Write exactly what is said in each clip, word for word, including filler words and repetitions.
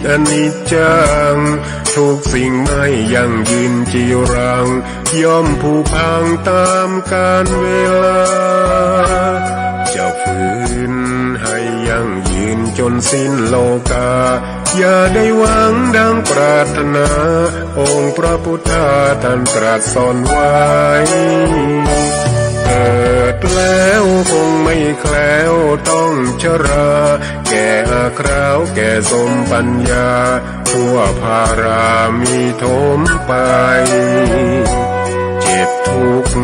อนิจจัง ทุกสิ่งไม่ยั่งยืนจีรัง ย่อมผุพังต๋ามกาลเวลา จะฝืนให้ยั่งยืนจ๋นสิ้นโลกา อย่าได้หวังดังปรารถนา องค์พระพุทธาท่านตรัสสอนไว้ เกิดแล้วคงไม่แคล้วต้องชรา แก่อาคราวแก่สมปัญญา ทั่วพารามีถมไป เจ็บทุกข์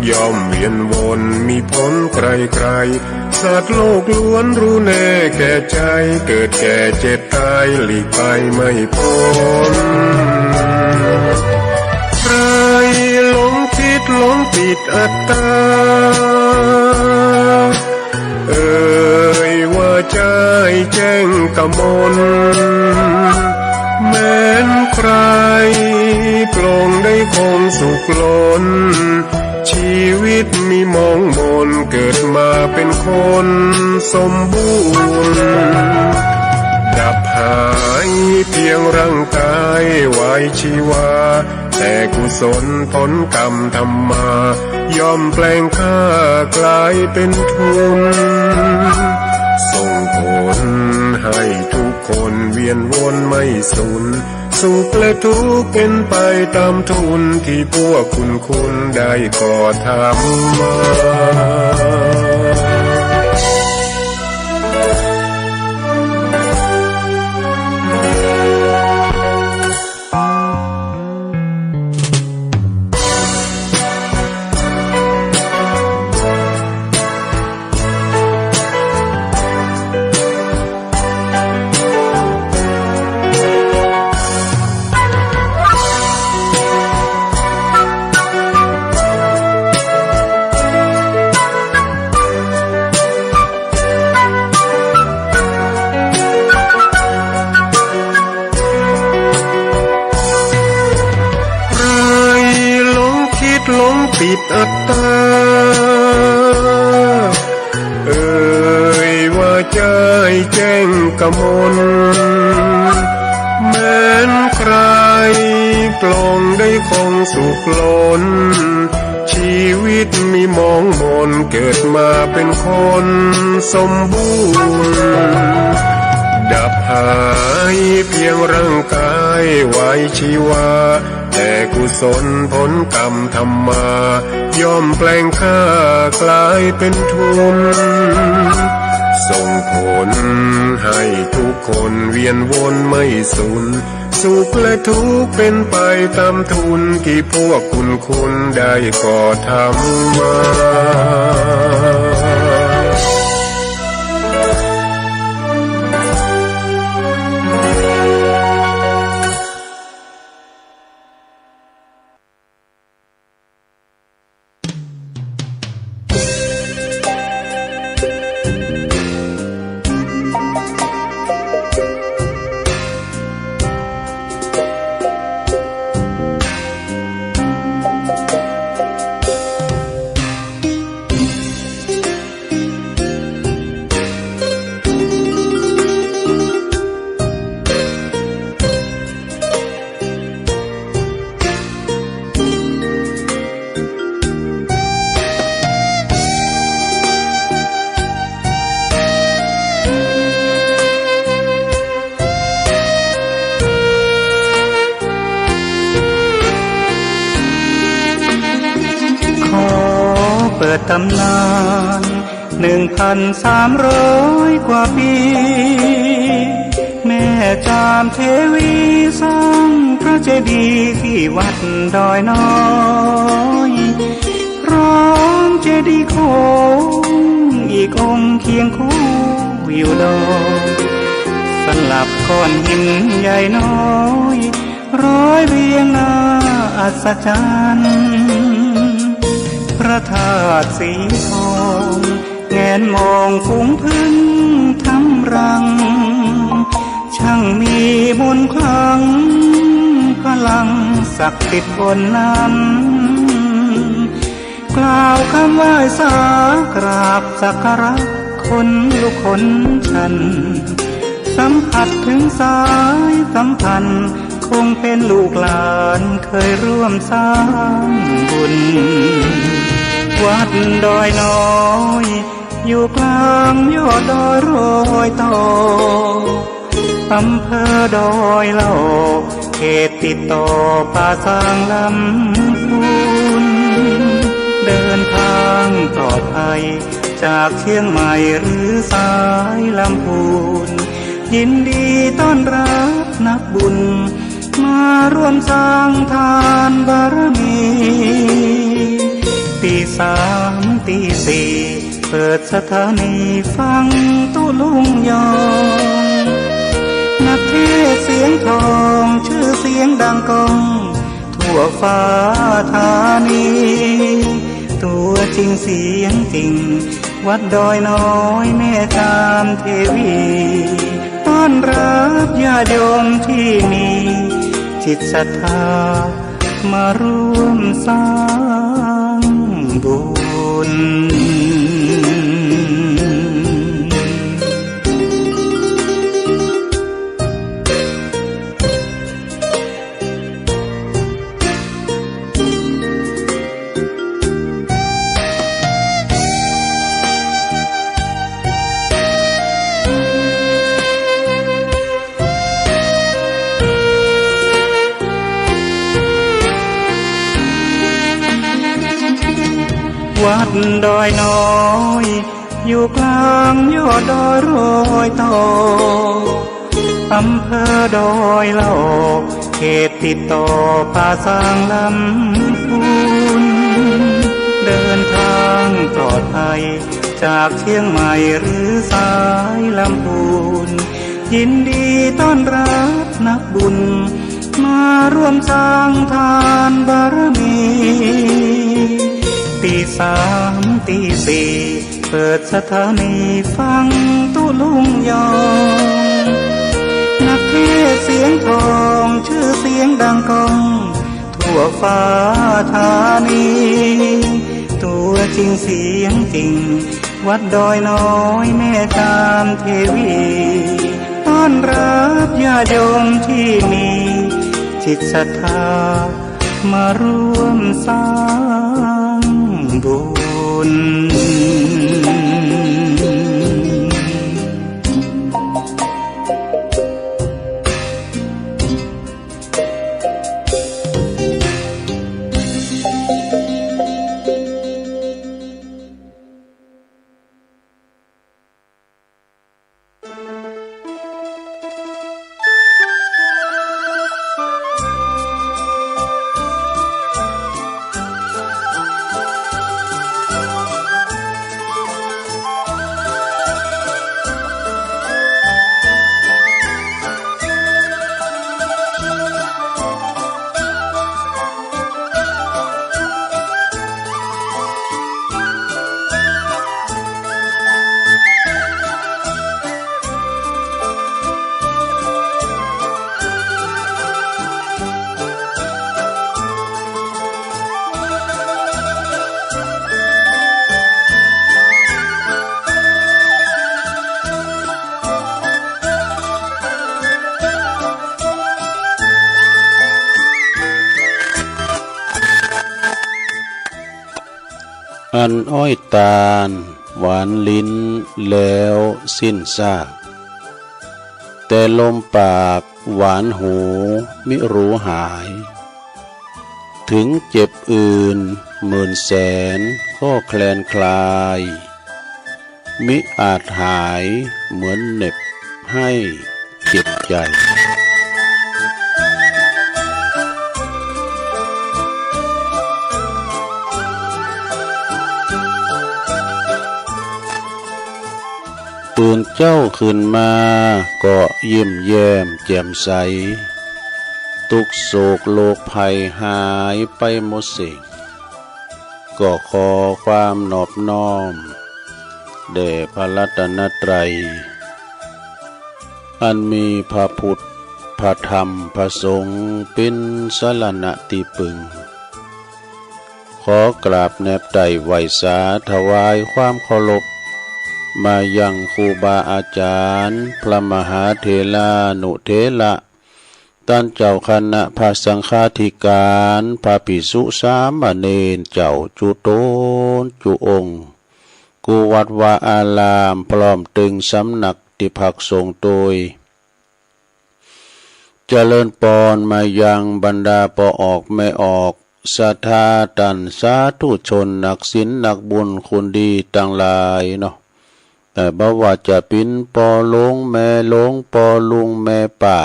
ย่อมเวียนวน มีผลใครๆ สัตว์โลกล้วนรู้แน่แก่ใจ เกิดแก่เจ็บตายหลีกไปไม่พ้น ใครหลงผิดหลงปิดอัตตา เอ่ยว่าใจ้แจ้งกมล แม้นใครปลงได้คงสุขล้น ชีวิตมีหมองหมน เกิดมาเป็นคนสมบูรณ์ ดับหายเพียงร่างกายไว้ชีวา แต่กุศลผลกรรมทำมา ย่อมแปลงข้ากลายเป็นทุน ส่งผลให้ทุกคนเวียนวนไม่สุน สุขและทุกข์เป็นไปต๋ามทุน ตี้พวกคุณคุณได้ก่อทำมา ใครหลงผิดหลงปิดอัตตา เอ่ยว่าใจ้แจ้งกมล แม้นใครปลงได้คงสุขล้น ชีวิตมีหมองหมน เกิดมาเป็นคนสมบูรณ์ ดับหายเพียงร่างกายไว้ชีวา แต่กุศลผลกรรมทำมา ย่อมแปลงข้ากลายเป็นทุน ส่งผลให้ทุกคนเวียนวนไม่สุน สุขและทุกข์เป็นไปต๋ามทุน ตี้พวกคุณคุณได้ก่อทำมาขอเปิดต๋ำนาน หนึ่งพันสามร้อยกว่าปี แม่จามเทวีสร้างพระเจดีย์ตี้วัดดอยน้อย พร้อมเจดีย์โค้งอีกองค์เคียงคู่อยู่ดอย สลับก้อนหินใหญ่น้อย ร้อยเรียงน่าอัศจรรย์ พระธาตุสีทอง แงนมองฝูงผึ้งทำรัง ช่างมีมนต์ขลัง พลังศักดิ์สิทธิ์ล้นนั้น กล่าวคำไหว้สากราบสักการะ ขนลุกขนชัน สัมผัสเถิงสายสัมพันธ์ คงเป๋นลูกหลานเคยร่วมสร้างบุญ วัดดอยน้อย อยู่กลางยอดดอยรอยต่อ อำเภอดอยหล่อ เขตติดต่อป่าซางลำพูน เดินทางปลอดภัยจากเชียงใหม่หรือสายลำพูน ยินดีต้อนรับนักบุญ มาร่วมสร้างทานบารมี ตีสามตีสี่ เปิดสถานีฟังตุ๊ลุงยอง นักเทศน์เสียงทอง ชื่อเสียงดังก้อง ทั่วฟ้าธานี ตัวจริงเสียงจริง วัดดอยน้อยแม่จามเทวี ต้อนรับญาติโยมที่มีจิตศรัทธา มาร่วมสร้างบุญ วัดดอยน้อย อยู่กลางยอดดอยรอยต่อ อำเภอดอยหล่อ เขตติดต่อป่าซางลำพูน เดินทางปลอดภัยจากเชียงใหม่หรือสายลำพูน ยินดีต้อนรับนักบุญ มาร่วมสร้างทานบารมี ตีสามตีสี่ เปิดสถานีฟังตุ๊ลุงยอง นักเทศน์เสียงทอง ชื่อเสียงดังก้อง ทั่วฟ้าธานี ตัวจริงเสียงจริง วัดดอยน้อยแม่จามเทวี ต้อนรับญาติโยมที่มีจิตศรัทธา มาร่วมสร้างบุญ อั้นอ้อยตาลหวานลิ้นแล้วสิ้นซาก แต่ลมปากหวานหูมิรู้หาย ถึงเจ็บอื่นหมื่นแสนก็แคลนคลาย มิอาจหายเหมือนเหน็บให้เจ็บใจ ตื่นเจ๊าขึ้นมาก็ยิ้มแย้มแจ่มใส ตุ๊กข์โศกโรคภัยหายไปหมดสิ้น ก็ขอความนอบน้อมแด่พระรัตนตรัย อันมีพระพุทธ พระธรรม พระสงฆ์เป๋นสรณะตี้ปึง ขอกราบแนบไต่ไหว้สาถวายความเคารพ มายังครูบาอาจ๋ารย์ พระมหาเถรานุเถระ ต้านเจ้าคณะพระสังฆาธิการ พระภิกษุสามเณรเจ้าจุ๊ต๋นจุ๊องค์ กู้วัดวาอาราม พร้อมตึงสำนักตี้พักสงฆ์โตย เจริญปอนมายังบรรดาป้อออกแม่ออก ศรัทธาต้านสาธุชน นักศีลนักบุญคุณดีตังหลายเนาะ เอ่อ บ่ว่าจะเป๋นป้อหลวงแม่หลวง ป้อลุงแม่ป้า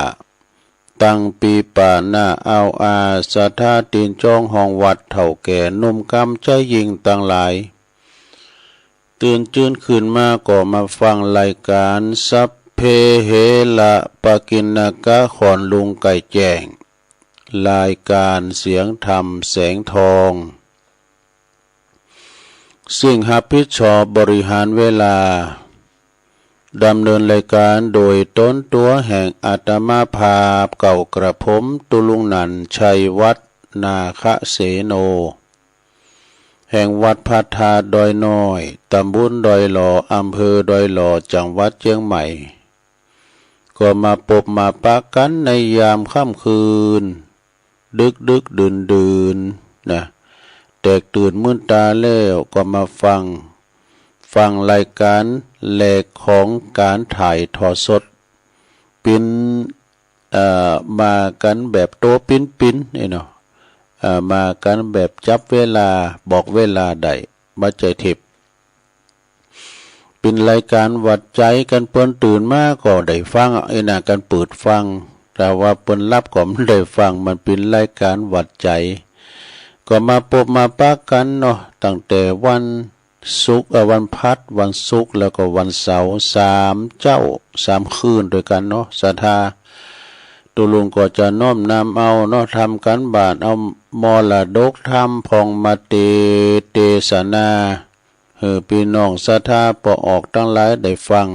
ตังปี๋ป๋าหน้าอ้าวอา ศรัทธาตี๋นจ๊องห้องวัด เฒ่าแก่หนุ่มกำใจ๋ญิงตังหลาย ตื่นจื้นขึ้นมาก็มาฟังรายก๋าน สัพเพเหระปะกิณณกะ ขอนลุงไก่แจ้ง รายก๋านเสียงธรรมแสงทอง ซึ่งฮับผิดชอบบริหารเวลา ดำเนินรายก๋านโดยต๋นตั๋วแห่งอาตมาภาพ เก้ากระผม ตุ๊ลุงหนัน ชัยวัฒน์ นาคเสโน แห่งวัดพระธาตุดอยน้อย ตำบลดอยหล่อ อำเภอดอยหล่อ จังหวัดเจียงใหม่ ก็มาปบมาปะกั๋นในยามค่ำคืน ดึกๆ ดื่นๆ นะ แตกตื่นมืนต๋าแล้วก็มาฟัง ฟังรายก๋านแหลกของก๋านถ่ายทอดสด เป๋น เอ่อ มากั๋นแบบตั๋วปิ๊นๆ นี่เนาะ เอ่อ มากั๋นแบบจับเวลา บอกเวลาได้ บ่ใจ้เทป เป๋นรายก๋านหวัดใจ๋ กั๋นเปิ้นตื่นมาก็ได้ฟัง เอ้ยนะ กั๋นเปิดฟัง แต่ว่าเปิ้นหลับก็บ่ได้ฟัง มันเป๋นรายก๋านหวัดใจ๋ ก็มาปบมาปะกั๋นเนาะ ตั้งแต่วัน ศุกร์ เอ่อ วันพฤหัส วันศุกร์ แล้วก็วันเสาร์ สามเจ๊า สามคืนตวยกั๋นเนาะ ศรัทธา ตุ๊ลุงก็จะน้อมนำเอาเนาะ ทำก๋านบ้าน เอามรดกธรรมพ่องมาเต เตสนา หื้อปี้น้องศรัทธาป้อออกตังหลายได้ฟัง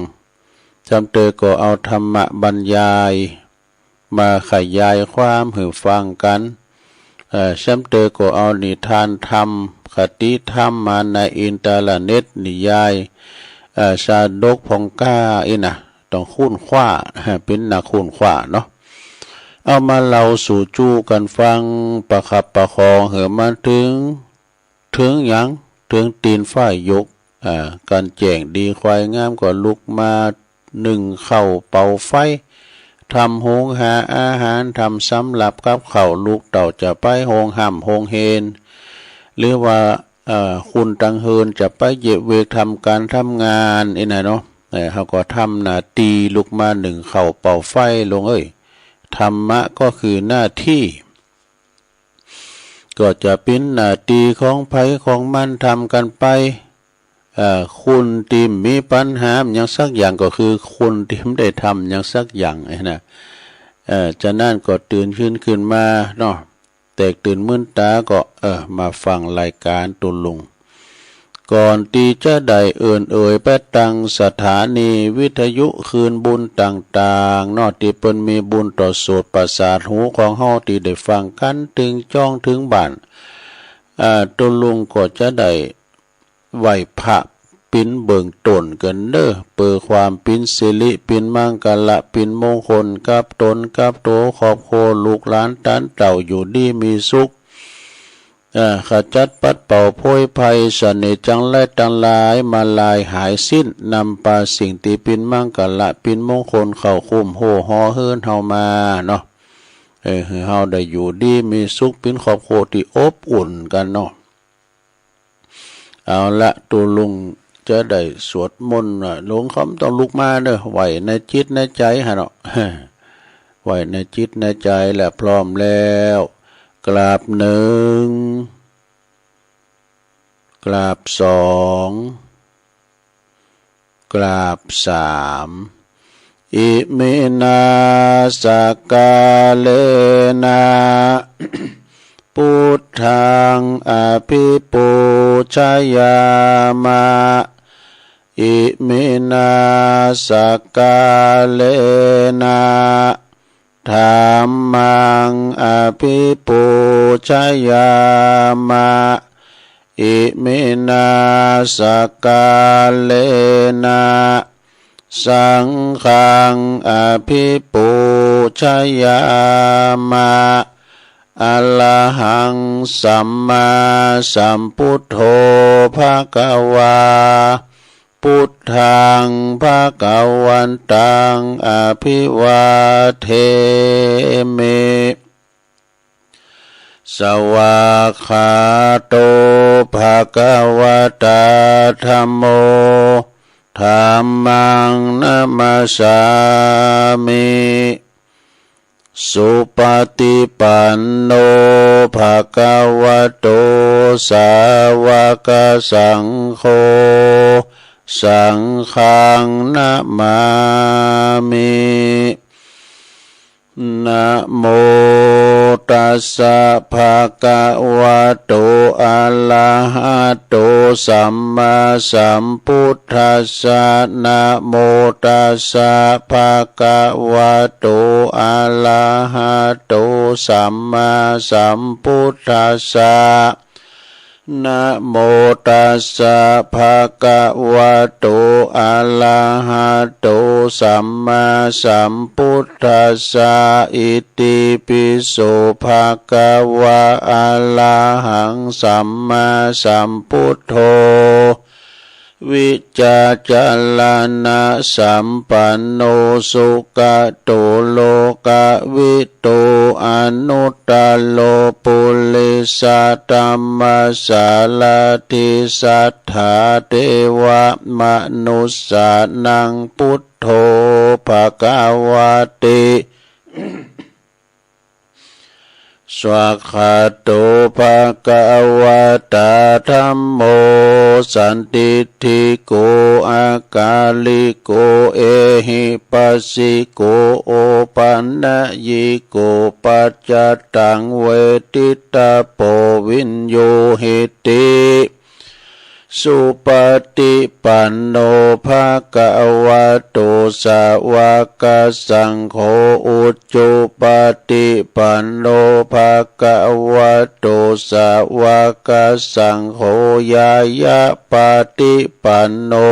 จำเตยก็เอาธรรมบรรยาย มาขยายความหื้อฟังกั๋น เอ่อ แซมเตยก็เอานิทานธรรม คติธรรมมาในอินเทอร์เน็ต นิยาย เอ่อ ชาดกพ่องกล้าอี้นะ ต้องค้นคว้า เป๋นนักค้นคว้าเนาะ เอามาเล่าสู่จู้กั๋นฟัง ประคับประคองหื้อมาเถิง เถิงหยัง เถิงตี๋นฟ้ายก อ่า ก๋านแจ้งดีควายงามก็ลุกมานึ่งข้าวเป่าไฟ ทำหุงหาอาหาร ทำสำรับกับข้าว ลูกเต้าจะไปโฮงฮ่ำโฮงเฮียน หรือว่า เอ่อ คนตังเฮือนจะไปเยียะเวกทำก๋านทำงานอี้นะเนาะ เอ่อ เฮาก็ทำหน้าตี้ ลุกมานึ่งข้าวเป่าไฟ ลุงเอ้ย ธรรมะก็คือหน้าตี้ ก็จะเป๋นหน้าตี้ของใผของมันทำกั๋นไป เอ่อ คนตี้มีปัญหาหยังสักอย่างก็คือคนตี้บ่ได้ทำหยังสักอย่างนะ เอ่อ ฉะนั้นก็ตื่นขึ้น ขึ้นมาเนาะ แตกตื่นมืนต๋าก็ เออ มาฟังรายก๋านตุ๊ลุง ก่อนตี้จะได้เอิ้นเอ่ยไปตังสถานีวิทยุคืนบุญต่างๆ เนาะ ตี้เปิ้นมีบุญต่อโสตประสาทหูของเฮาตี้ได้ฟังกั๋นเถิงจ๊องเถิงบ้าน อ่า ตุ๊ลุงก็จะได้ไหว้พระเป๋นเบื้องต้นกั๋นเน่อ เปื้อความเป๋นสิริ เป๋นมังคละ เป๋นมงคลกับต๋นกับตั๋วครอบครัว ลูกหลานต้านเต้าอยู่ดีมีสุข เอ่อ ขจัดปัดเป่าโพยภัย เสน่ห์จังไรตังหลายมาลายหายสิ้น นำปาสิ่งตี้เป๋นมังคละ เป๋นมงคลเข้าคุ้มโฮ่ฮอเฮือนเฮามาเนาะ เออ หื้อเฮาได้อยู่ดีมีสุข เป๋นครอบครัวตี้อบอุ่นกั๋นเนาะ เอาละ ตุ๊ลุงจะได้สวดมนต์นะ ลุงก็บ่ต้องลุกมาเน่อ ไหว้ในจิตในใจ๋หั้นเนาะ ไหว้ในจิตในใจ๋แหละ พร้อมแล้ว กราบหนึ่ง กราบสอง กราบสาม อิมินาสักกาเลนะ พุทธังอภิปูชยามะ อิมินาสักกาเลนะ ธัมมังอภิปูชยามะ Iminā sakkārena saṅghaṃ abhipūjayāma. Arahaṃ sammāsambuddho bhagavā. Buddhaṃ bhagavantaṃ abhivādemi. Svākkhāto bhagavatā dhammo. Dhammaṃ namassāmi. Supaṭipanno bhagavato sāvakasaṅgho. Saṅghaṃ namāmi. Namo tassa bhagavato arahato sammāsambuddhassa. Namo tassa bhagavato arahato sammāsambuddhassa. Namo tassa bhagavato arahato sammāsambuddhassa. Itipi so bhagavā arahaṃ sammāsambuddho vijjācaraṇasampanno sugato lokavidū anuttaro purisadammasārathi satthā devamanussānaṃ buddho bhagavāti. Svākkhāto bhagavatā dhammo sandiṭṭhiko akāliko ehipassiko opanayiko paccattaṃ veditabbo viññūhīti. Supaṭipanno bhagavato sāvakasaṅgho, ujupaṭipanno bhagavato sāvakasaṅgho, ñāyapaṭipanno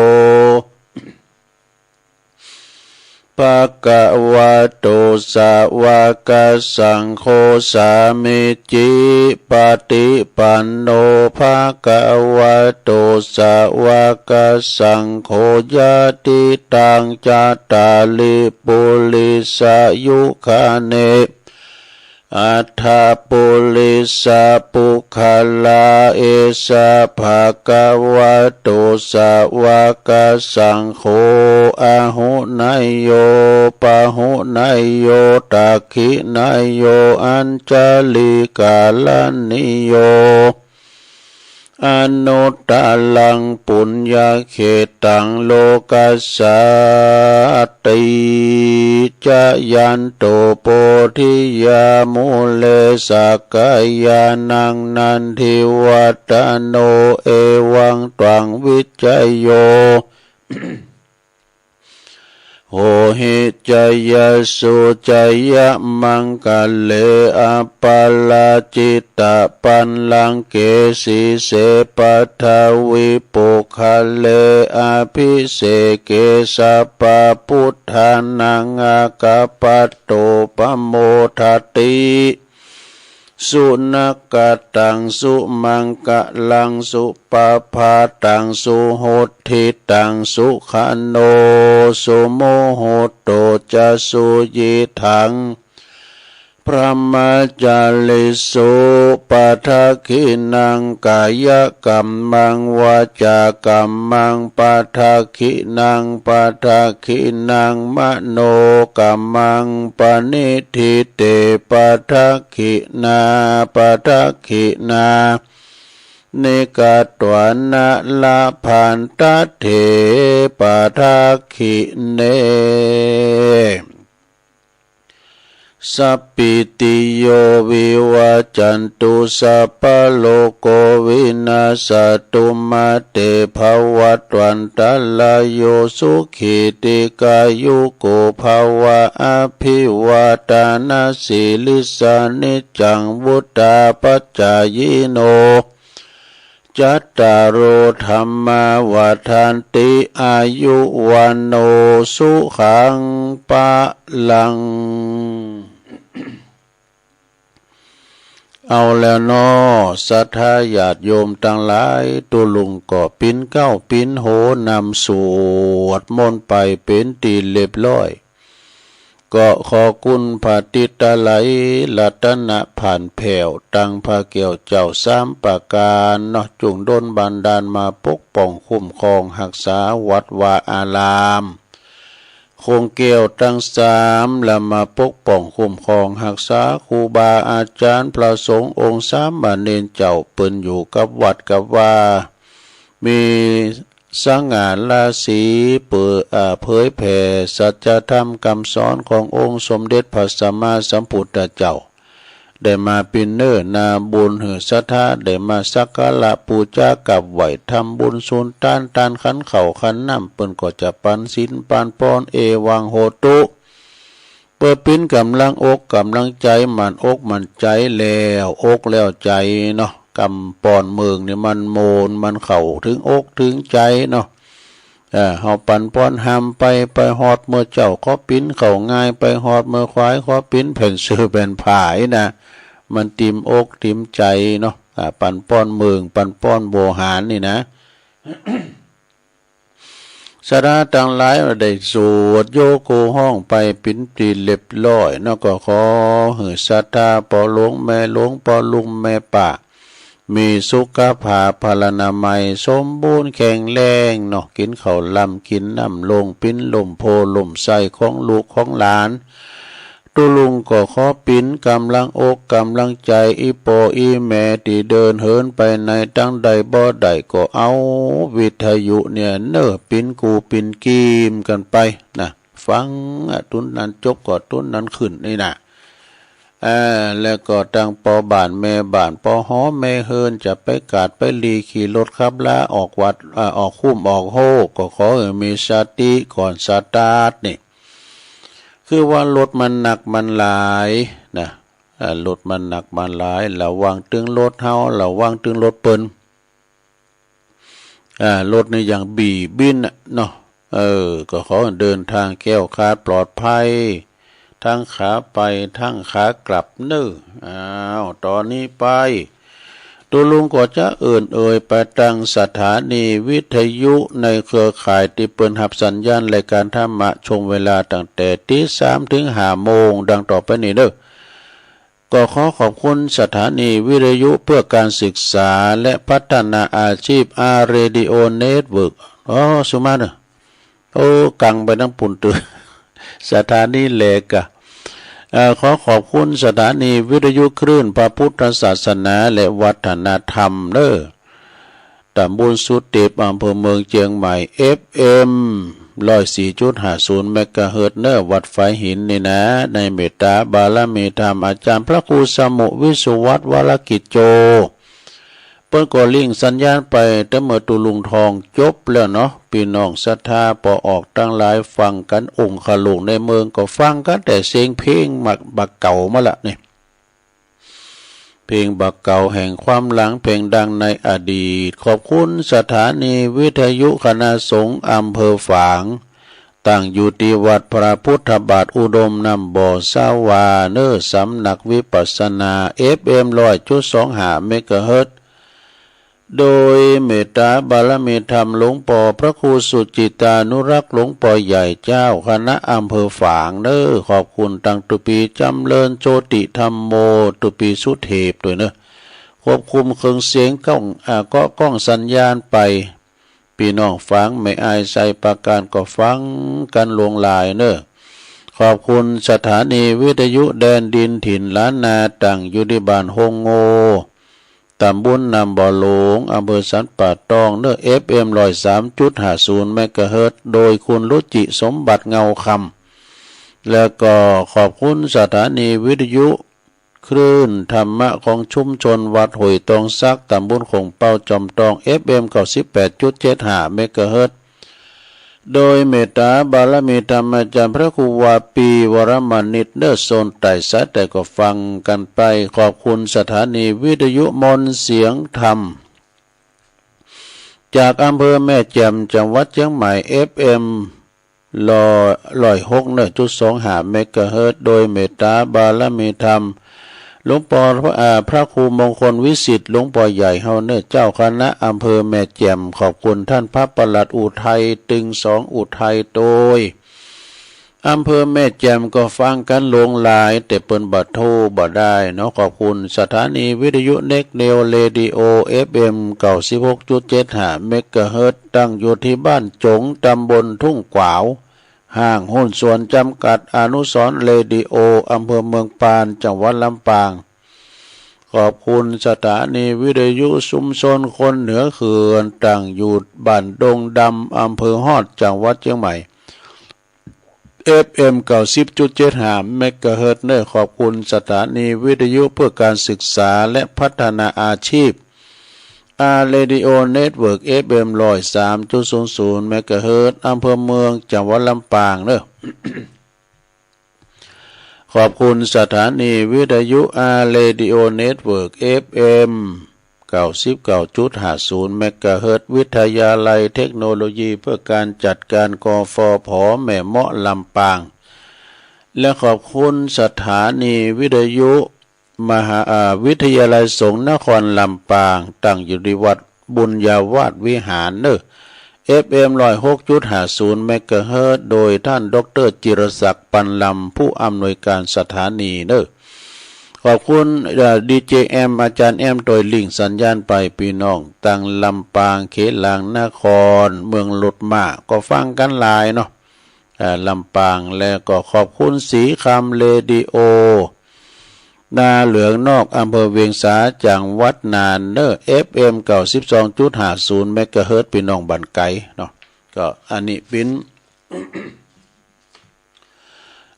bhagavato sāvakasaṅgho, sāmīcipaṭipanno bhagavato sāvakasaṅgho, yadidaṃ cattāri purisayugāni aṭṭha purisapuggalā, esa bhagavato sāvakasaṅgho, āhuneyyo pāhuneyyo dakkhiṇeyyo añjalikaraṇīyo anuttaraṃ puññakkhettaṃ lokassāti. Jayanto bodhiyā mūle sakyānaṃ nandivaḍḍhano, evaṃ tvaṃ vijayo hohi jayassu jayamaṅgale, aparājitapallaṅke sīse paṭhavipokkhare abhiseke sabbabuddhānaṃ aggappatto pamodati. Sunakkhattaṃ sumaṅgalaṃ supabhātaṃ suhuṭṭhitaṃ sukhaṇo sumuhutto ca suyiṭṭhaṃ brahmacārisu. Padakkhiṇaṃ kāyakammaṃ vācākammaṃ padakkhiṇaṃ padakkhiṇaṃ manokammaṃ paṇidhī te padakkhiṇā padakkhiṇāni katvāna labhantatthe padakkhiṇe. Sabbītiyo vivajjantu sabbarogo vinassatu mā te bhavatvantarāyo sukhī dīghāyuko bhava. Abhivādanasīlissa niccaṃ vuḍḍhāpacāyino จัตตาโร ธัมมา วัฑฒันติ อายุ วัณโณ สุขัง พลัง เอาแล้วเนาะ ศรัทธาญาติโยมตังหลาย ตุ๊ลุงก็ปิ๊นเก๊าปิ๊นโหนำสวดมนต์ไปเป๋นตี้เรียบร้อย ก็ขอคุณพระติตะไลยรัตนะผ่านแผ้ว ตังพระแก้วเจ้าสามประก๋านเนาะ จุ่งดลบันดาลมาปกป้องคุ้มครองฮักษาวัดวาอาราม คงแก้วตังสาม และมาปกป้องคุ้มครองฮักษาครูบาอาจ๋ารย์พระสงฆ์องค์สามเณรเจ้า เปิ้นอยู่กับวัดกับวา มีสง่าราศี เปิด อ่า เผยแผ่สัจธรรมกำสอนขององค์สมเด็จพระสัมมาสัมพุทธเจ้า ได้มาปิ๊นเน้อนาบุญหื้อศรัทธาได้มาสักการะปู๋จากราบไหว้ ทำบุญสูนตาน ตานขันข้าวขันน้ำ เปิ้นก็จะปันศีลปันพร เอวังโหตุ เปื้อปิ๊นก๋ำลังอกก๋ำลังใจ๋ หมั่นอกหมั่นใจ๋ แล้วอกแล้วใจ๋เนาะ กำป้อนเมิงนี่มันโมน มันเข้าเถิงอกเถิงใจ๋เนาะ เออ เฮาปันพรหามไป ไปฮอดเมื่อเจ๊าขอปิ๊นข้าวงาย ไปฮอดเมื่อควายขอปิ๊นแผ่นเสื่อแผ่นผ้าอี้นะ มันติ่มอกติ่มใจ๋เนาะ อ่า ปันพรเมิง ปันพรโวหารนี่นะ ศรัทธาตังหลายได้สวดโยโกฮ้องไปเป๋นตี้เรียบร้อยเนาะ ก็ขอหื้อศรัทธาป้อหลวงแม่หลวง ป้อลุงแม่ป้า มีสุขภาพพลานามัยสมบูรณ์แข็งแรงเนาะ กิ๋นข้าวลำกิ๋นน้ำโล่ง ปิ๊นล่มโพธิ์ล่มไทรของลูกของหลาน ตุ๊ลุงก็ขอปิ๊นก๋ำลังอกก๋ำลังใจ๋ อี่ป้ออี่แม่ตี้เดินเหินไปไหนตางใดบ่ได้ก็เอาวิทยุเนี่ยเน้อ ปิ๊นกู้ปิ๊นกี๋กั๋นไปนะ ฟัง อ่ะ ตุ๊นนั้นจบก็ตุ๊นนั้นขึ้นนี่นะ อ่า แล้วก็ตังป้อบ้านแม่บ้าน ป้อหอแม่เฮือน จะไปกาดไปหลีขี่รถขับลาออกวัด อ่า ออกคุ้มออกโฮ ก็ขอหื้อมีสติก่อนสตาร์ทนี่ คือว่ารถมันหนักมันหลายนะ อ่า รถมันหนักมันหลาย ระวังตึงรถเฮา ระวังตึงรถเปิ้น อ่า รถนี่อย่างบีบิ่นน่ะเนาะ เออ ก็ขอเดินทางแคล้วคลาดปลอดภัย ทั้งขาไปทั้งขากลับเน้อ อ้าว ต๋อนนี้ไป ตุ๊ลุงก็จะเอิ้นเอ่ยไปตังสถานีวิทยุในเครือข่ายตี้เปิ้นฮับสัญญาณรายการธรรมะช่วงเวลาตั้งแต่ตี๋สามเถิงห้าโมง ดังต่อไปนี้เน้อ ก็ขอขอบคุณสถานีวิทยุเพื่อการศึกษาและพัฒนาอาชีพ อาร์ เรดิโอ เน็ตเวิร์ก อ๋อ สุมาเนอะ โอ้ กังไปตังปุ้นตื้อ สถานีแหลกอะ เอ่อ ขอขอบคุณสถานีวิทยุคลื่นพระพุทธศาสนาและวัฒนธรรมเน้อ ต๋ำบลสุเต็ป อำเภอเมืองเจียงใหม่ เอฟเอ็ม ร้อยสี่จุดห้าศูนย์ เมกะเฮิรตซ์เน้อ วัดฝายหินนี่นะ ในเมตต๋าบารมีธรรมอาจ๋ารย์พระครูสมุห์ วิสุวัฒน์ วรกิจโจ เปิ้นก็ลิงก์สัญญาณไป แต่เมื่อตุ๊ลุงท่องจบแล้วเนาะ ปี้น้องศรัทธาป้อออกตังหลายฟังกั๋น องค์ขลุงในเมืองก็ฟังกั๋นแต่เสียงเพลงบักเก่ามาละนี่ เพลงบักเก่าแห่งความหลัง เพลงดังในอดีต ขอบคุณสถานีวิทยุคณะสงฆ์อำเภอฝาง ตั้งอยู่ตี้วัดพระพุทธบาทอุดมน้ำบ่อสาวาเน้อ สำนักวิปัสสนา เอฟเอ็ม ร้อยจุดสองห้า เมกะเฮิรตซ์ โดยเมตต๋าบารมีธรรมหลวงป้อพระครูสุจิตตานุรักษ์ หลวงป้อใหญ่เจ้าคณะอำเภอฝางเน้อ ขอบคุณตังตุ๊ปี้จ๋ำเริญโชติธัมโม ตุ๊ปี้สุเทพด้วยเน้อ ควบคุมเครื่องเสียงก้อง อ่า เกาะก้องสัญญาณไป ปี้น้องฝางแม่อายไชยปราการก็ฟังกั๋นหลวงหลายเน้อ ขอบคุณสถานีวิทยุแดนดินถิ่นล้านนา ตั้งอยู่ตี้บ้านฮงโง่ ต๋ำบลน้ำบ่อหลง อำเภอสันป่าตองเน้อ เอฟเอ็ม ร้อยสามจุดห้าศูนย์ เมกะเฮิรตซ์ โดยคุณรุจิสมบัติเงาคำ แล้วก็ขอบคุณสถานีวิทยุคลื่นธรรมะของชุมชนวัดห้วยตองสัก ต๋ำบลโข่งเป้าจอมตอง เอฟเอ็ม เก้าสิบแปดจุดเจ็ดห้า เมกะเฮิรตซ์ โดยเมตต๋าบารมีธรรมอาจ๋ารย์พระครูวาปี วรมณิต เน้อ โซนใต้สายใต้ก็ฟังกั๋นไป ขอบคุณสถานีวิทยุมนต์เสียงธรรม จากอำเภอแม่แจ่ม จังหวัดเจียงใหม่ เอฟเอ็ม ร้อย ร้อยหก เนอะ จุดสองห้า เมกะเฮิรตซ์ โดยเมตตาบารมีธรรม หลวงปอ อ่า พระครูมงคลวิสิทธิ์ หลวงปอใหญ่เฮาเนอะ เจ้าคณะอำเภอแม่แจ่ม ขอบคุณต้านพระปลัดอุทัย ตึงสองอุทัย โตย อำเภอแม่แจ่มก็ฟังกั๋นหลวงหลาย แต่เปิ้นบ่โทรบ่ได้เนาะ ขอบคุณสถานีวิทยุเน็กเนวเรดิโอ เอฟเอ็ม เก้าสิบหกจุดเจ็ดห้า เมกะเฮิรตซ์ ตั้งอยู่ตี้บ้านจง ตำบลทุ่งกวาว ห้างหุ้นส่วนจำกัดอนุสรณ์เรดิโอ อำเภอเมืองปาน จังหวัดลำปาง ขอบคุณสถานีวิทยุชุมชนคนเหนือเขื่อน ตั้งอยู่บ้านดงดำ อำเภอฮอด จังหวัดเจียงใหม่ เอฟเอ็ม เก้าสิบจุดเจ็ดห้า เมกะเฮิรตซ์ เนอะ ขอบคุณสถานีวิทยุเพื่อการศึกษาและพัฒนาอาชีพ อาร์ เรดิโอ เน็ตเวิร์ก เอฟเอ็ม ร้อยสามจุดศูนย์ศูนย์ เมกะเฮิรตซ์ อำเภอเมือง จังหวัดลำปาง เนอะ ขอบคุณสถานีวิทยุ อาร์ เรดิโอ เน็ตเวิร์ก เอฟเอ็ม เก้าสิบเก้าจุดห้าศูนย์ เมกะเฮิรตซ์ วิทยาลัยเทคโนโลยีเพื่อการจัดการ กฟผ แม่เมาะ ลำปาง และขอบคุณสถานีวิทยุ มหา อ่า วิทยาลัยสงฆ์นครลำปาง ตั้งอยู่ตี้วัดบุญญาวาสวิหารเนอะ เอฟเอ็ม ร้อยหกจุดห้าศูนย์ เมกะเฮิรตซ์ โดยต้านด็อกเตอร์จิรศักดิ์ ปันลำ ผู้อำนวยการสถานีเนอะ ขอบคุณ เอ่อ ดีเจแอม อาจารย์แอม โตยลิงก์สัญญาณไป ปี้น้องตังลำปาง เขตหลางนคร เมืองหลุดมา ก็ฟังกั๋นหลายเนาะ อ่า ลำปาง และก็ขอบคุณสีคำเรดิโอ นาเหลืองนอก อำเภอเวียงสา จังหวัดน่านเนอะ เอฟเอ็ม เก้าสิบสองจุดห้าศูนย์ เมกะเฮิรตซ์ ปี้น้องบ้านไก๋เนาะ ก็อันนี้เป๋น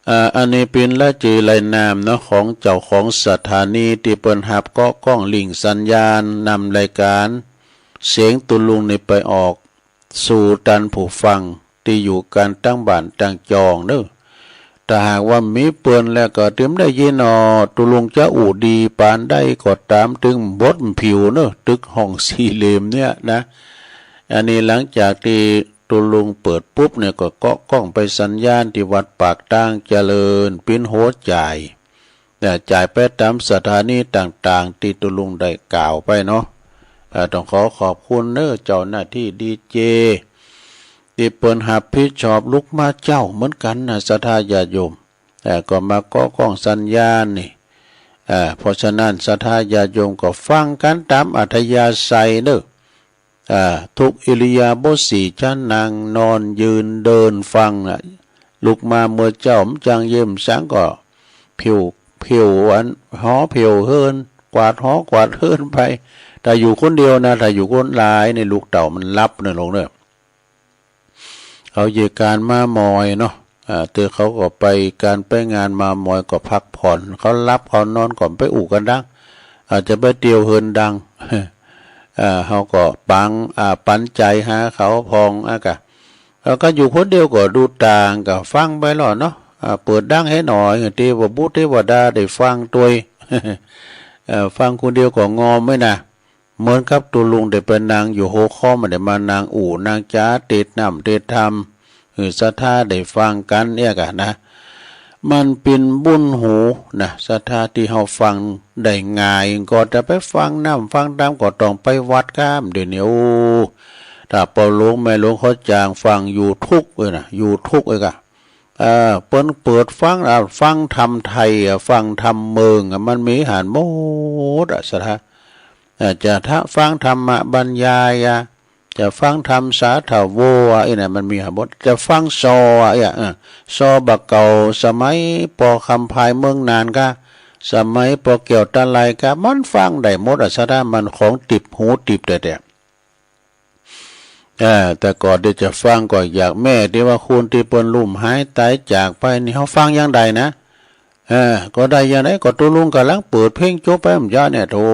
อ่า อันนี้เป๋นรายจื้อรายนามเนาะ ของเจ้าของสถานีตี้เปิ้นฮับเกาะก้องลิงก์สัญญาณ นำรายก๋านเสียงตุ๊ลุงนี่ไปออก สู่ต้านผู้ฟังตี้อยู่กั๋นตังบ้านตังจองเนอะ ถ้าหากว่ามีเปิ้นแล้วก็เตรียมได้ยินเนาะ ตุ๊ลุงจะอู้ดีปานใดก็ต๋าม ตึงบดผิวเนอะ ตึกห้องสี่เหลี่ยมเนี่ยนะ อันนี้หลังจากตี้ตุ๊ลุงเปิดปุ๊บเนี่ยก็เกาะก้องไปสัญญาณตี้วัดปากตางเจริญ ปิ้นหัวจ่าย เนี่ย จ่ายไปต๋ามสถานีต่างๆ ตี้ตุ๊ลุงได้กล่าวไปเนาะ เอ่อ ต้องขอขอบคุณเนอะ เจ้าหน้าตี้ดีเจ ตี้เปิ้นฮับผิดชอบลุกมาเจ้าเหมือนกั๋นนะ ศรัทธาญาติโยม เอ่อ ก็มาเกาะก้องสัญญาณนี่ เอ่อ เพราะฉะนั้นศรัทธาญาติโยมก็ฟังกั๋นต๋ามอัธยาศัยเนอะ อ่า ทุกอิริยาบถสี่ จะนั่ง นอน ยืน เดิน ฟังน่ะ ลุกมาเมื่อเจ๊า มันจั้งเยี่ยมสังก็ ผิว ผิวอัน หอผิวเฮือน กวาดหอกวาดเฮือนไป ถ้าอยู่คนเดียวนะ ถ้าอยู่คนหลายนี่ลูกเต้ามันหลับเนอะลูกเนอะ เขาเยียะก๋านมาหมอยเนาะ อ่า เตื้อเขาก็ไปก๋านไปงานมาหมอยก็พักผ่อน เขาหลับเขานอนก็ไปอู้กั๋นดัง อาจจะไปเตียวเฮือนดัง อ่า เขาก็ปัง อ่า ปันใจ๋หาเขาพ่อง อ่ะกะ แล้วก็อยู่คนเดียวก็ดูต่างก็ฟังไปลอเนาะ อ่า เปิดดังหื้อหน่อย เตวบุตรเตวดาได้ฟังตวย เอ่อ ฟังคนเดียวก็งอมไว้นะ เหมือนกับตุ๊ลุงได้ไปนั่งอยู่หัวข้อ บ่ได้มานั่งอู้นั่งจ๋าเตศน์น้ำเตศน์ธรรม หื้อศรัทธาได้ฟังกั๋นเนี่ยกะนะ มันเป๋นบุญหูนะ ศรัทธาตี้เฮาฟังได้ง่าย ก่อนจะไปฟังน้ำฟังธรรมก็ต้องไปวัดก้าม เดี๋ยวนี้ โอ้ ถ้าป้อหลวงแม่หลวงเขาจ้างฟังยูทูบเอ้ยนะ ยูทูบเอ้ยกะ เอ่อ เปิ้นเปิดฟัง อ่า ฟังธรรมไทย อ่ะ ฟังธรรมเมือง อ่ะ มันมีหั้นหมด อ่ะ ศรัทธา อ่า จะทะ ฟังธรรมบรรยาย อ่ะ จะฟังธรรมสาธโว อ่ะ อี้น่ะ มันมีหั้นหมด จะฟังซอ อ่ะ อี้ อ่ะ เออ ซอบ่าเก่า สมัยป้อคำพายเมืองน่านกา สมัยป้อแก้วตาไลกา มันฟังได้หมด อ่ะ ศรัทธา มันของติดหูติดแต๊ๆ เออ แต่ก่อนเดี๋ยวจะฟังก็อยาก แม้ตี้ว่าคนตี้เปิ้นลุ่มหายต๋ายจากไปนี่ เฮาฟังอย่างใดนะ เออ ก็ได้อย่างใด ก็ตุ๊ลุงก่ำลังเปิดเพลงจบไป บ่าเยียะเนี่ย โธ่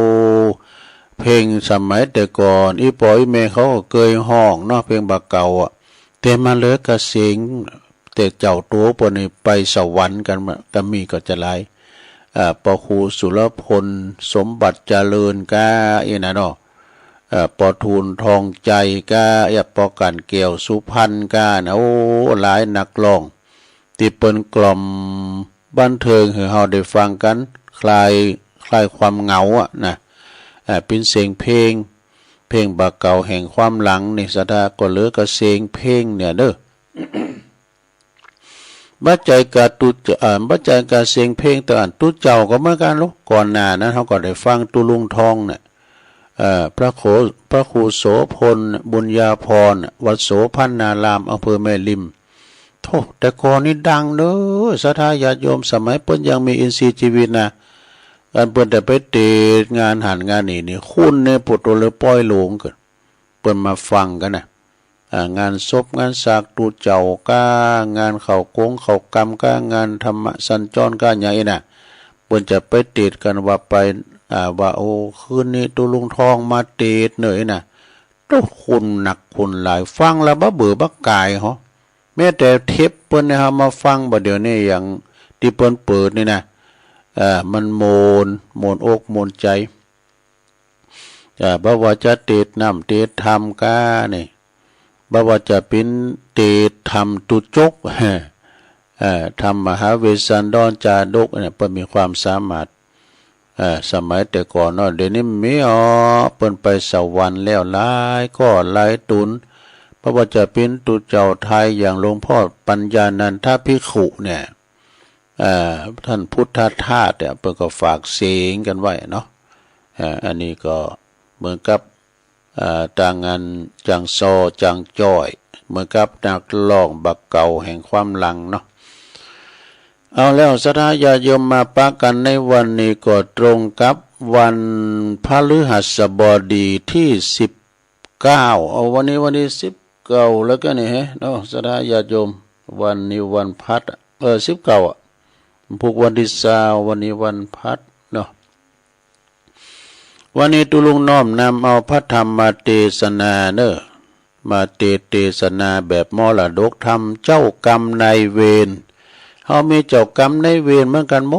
เพลงสมัยแต่ก่อน อี่ป้ออี่แม่เขาก็เกยฮ้องเนาะ เพลงบ่าเก่าอ่ะ แต่มันเหลือก้าเสียง แต่เจ้าตั๋วเปิ้นนี่ไปสวรรค์กั๋นมา ก็มีก็จะหลาย อ่า ป้อครูสุรพล สมบัติเจริญกา อี้น่ะเนาะ อ่อ ปอทูลทองใจ๋ก้า เอียะ ปอก่านแก้วสุพรรณก้านะ โอ้ หลายนักฮ้อง ตี้เปิ้นกล่อมบันเทิงหื้อเฮาได้ฟังกั๋น คลาย คลายความเหงาอะนะ อ่า เป๋นเสียงเพลง เพลงบ่าเก่าแห่งความหลังนี่ ศรัทธาก็เหลือก็เสียงเพลงเนี่ยเน่อ บ่ใจ้ก้าตุ๊ อ่า บ่ใจ้ก้าเสียงเพลง แต่อันตุ๊เจ้าก็เหมือนกั๋นลูก ก่อนหน้านั้นเฮาก็ได้ฟังตุ๊ลุงทองเนี่ย เอ่อ พระโข พระครูโสภณ บุญญาภรณ์ วัดโสภณาราม อำเภอแม่ริม โธ่ แต่ก่อนนี้ดังเน่อ ศรัทธาญาติโยม สมัยเปิ้นยังมีอินทรีย์ชีวิตนะ อันเปิ้นได้ไปเตศน์งานหั้นงานนี้นี่ คนในปุตโตเลยป้อยโลงเกิน เปิ้นมาฟังกั๋นนะ อ่า งานศพงานสากตุ๊เจ้าก้า งานเข้ากงเข้ากำก้า งานธรรมสัญจรก้า หยังอี้นะ เปิ้นจะไปเตศน์กั๋นว่าไป อ่า ว่า โอ้ คืนนี้ตุ๊ลุงทองมาเตศน์เน่อนะ โธ่ คนนักคนหลาย ฟังแล้วบ่เบื่อบ่ก๋ายเหาะ แม้แต่เทปเปิ้นเนี่ย เฮามาฟังบ่าเดี่ยวนี้ อย่างตี้เปิ้นเปิดนี่นะ เอ่อ มันม่วน ม่วนอกม่วนใจ๋ เอ่อ บ่ว่าจะเตศน์น้ำเตศน์ธรรมก้านี่ บ่ว่าจะเป๋นเตศน์ธรรมตุ๊จก เอ่อ ธรรมมหาเวสสันดรจาดกเนี่ย เปิ้นมีความสามารถ เอ่อ สมัยแต่ก่อนเนาะ เดี๋ยวนี้มีอ้อ เปิ้นไปสวรรค์แล้ว หลายก้อหลายต๋น บ่ว่าจะเป๋นตุ๊เจ้าไทยอย่างหลวงพ่อปัญญานันทภิกขุเนี่ย เอ่อ ต้านพุทธทาสเนี่ย เปิ้นก็ฝากเสียงกั๋นไว้เนาะ เอ่อ อันนี้ก็เหมือนกับ เอ่อ ตางอันจางซอจางจ้อย เหมือนกับนักฮ้องบ่าเก่าแห่งความหลังเนาะ เอาแล้ว ศรัทธาญาติโยม มาปะกั๋นในวันนี้ก็ตรงกับวันพฤหัสบดีตี้สิบเก้า เอา วันนี้วันตี้สิบเก้าแล้วก้านี่แฮะเนาะ ศรัทธาญาติโยม วันนี้วันพฤหัส เออ สิบเก้าอะ พุธวันตี้ซาว วันนี้วันพฤหัสเนาะ วันนี้ตุ๊ลุงน้อมนำเอาพระธรรมเตสนาเน่อ มาเตสน์เตสนาแบบมรดกธรรม เจ้ากรรมนายเวร เฮามีเจ้ากรรมนายเวรเหมือนกั๋นหม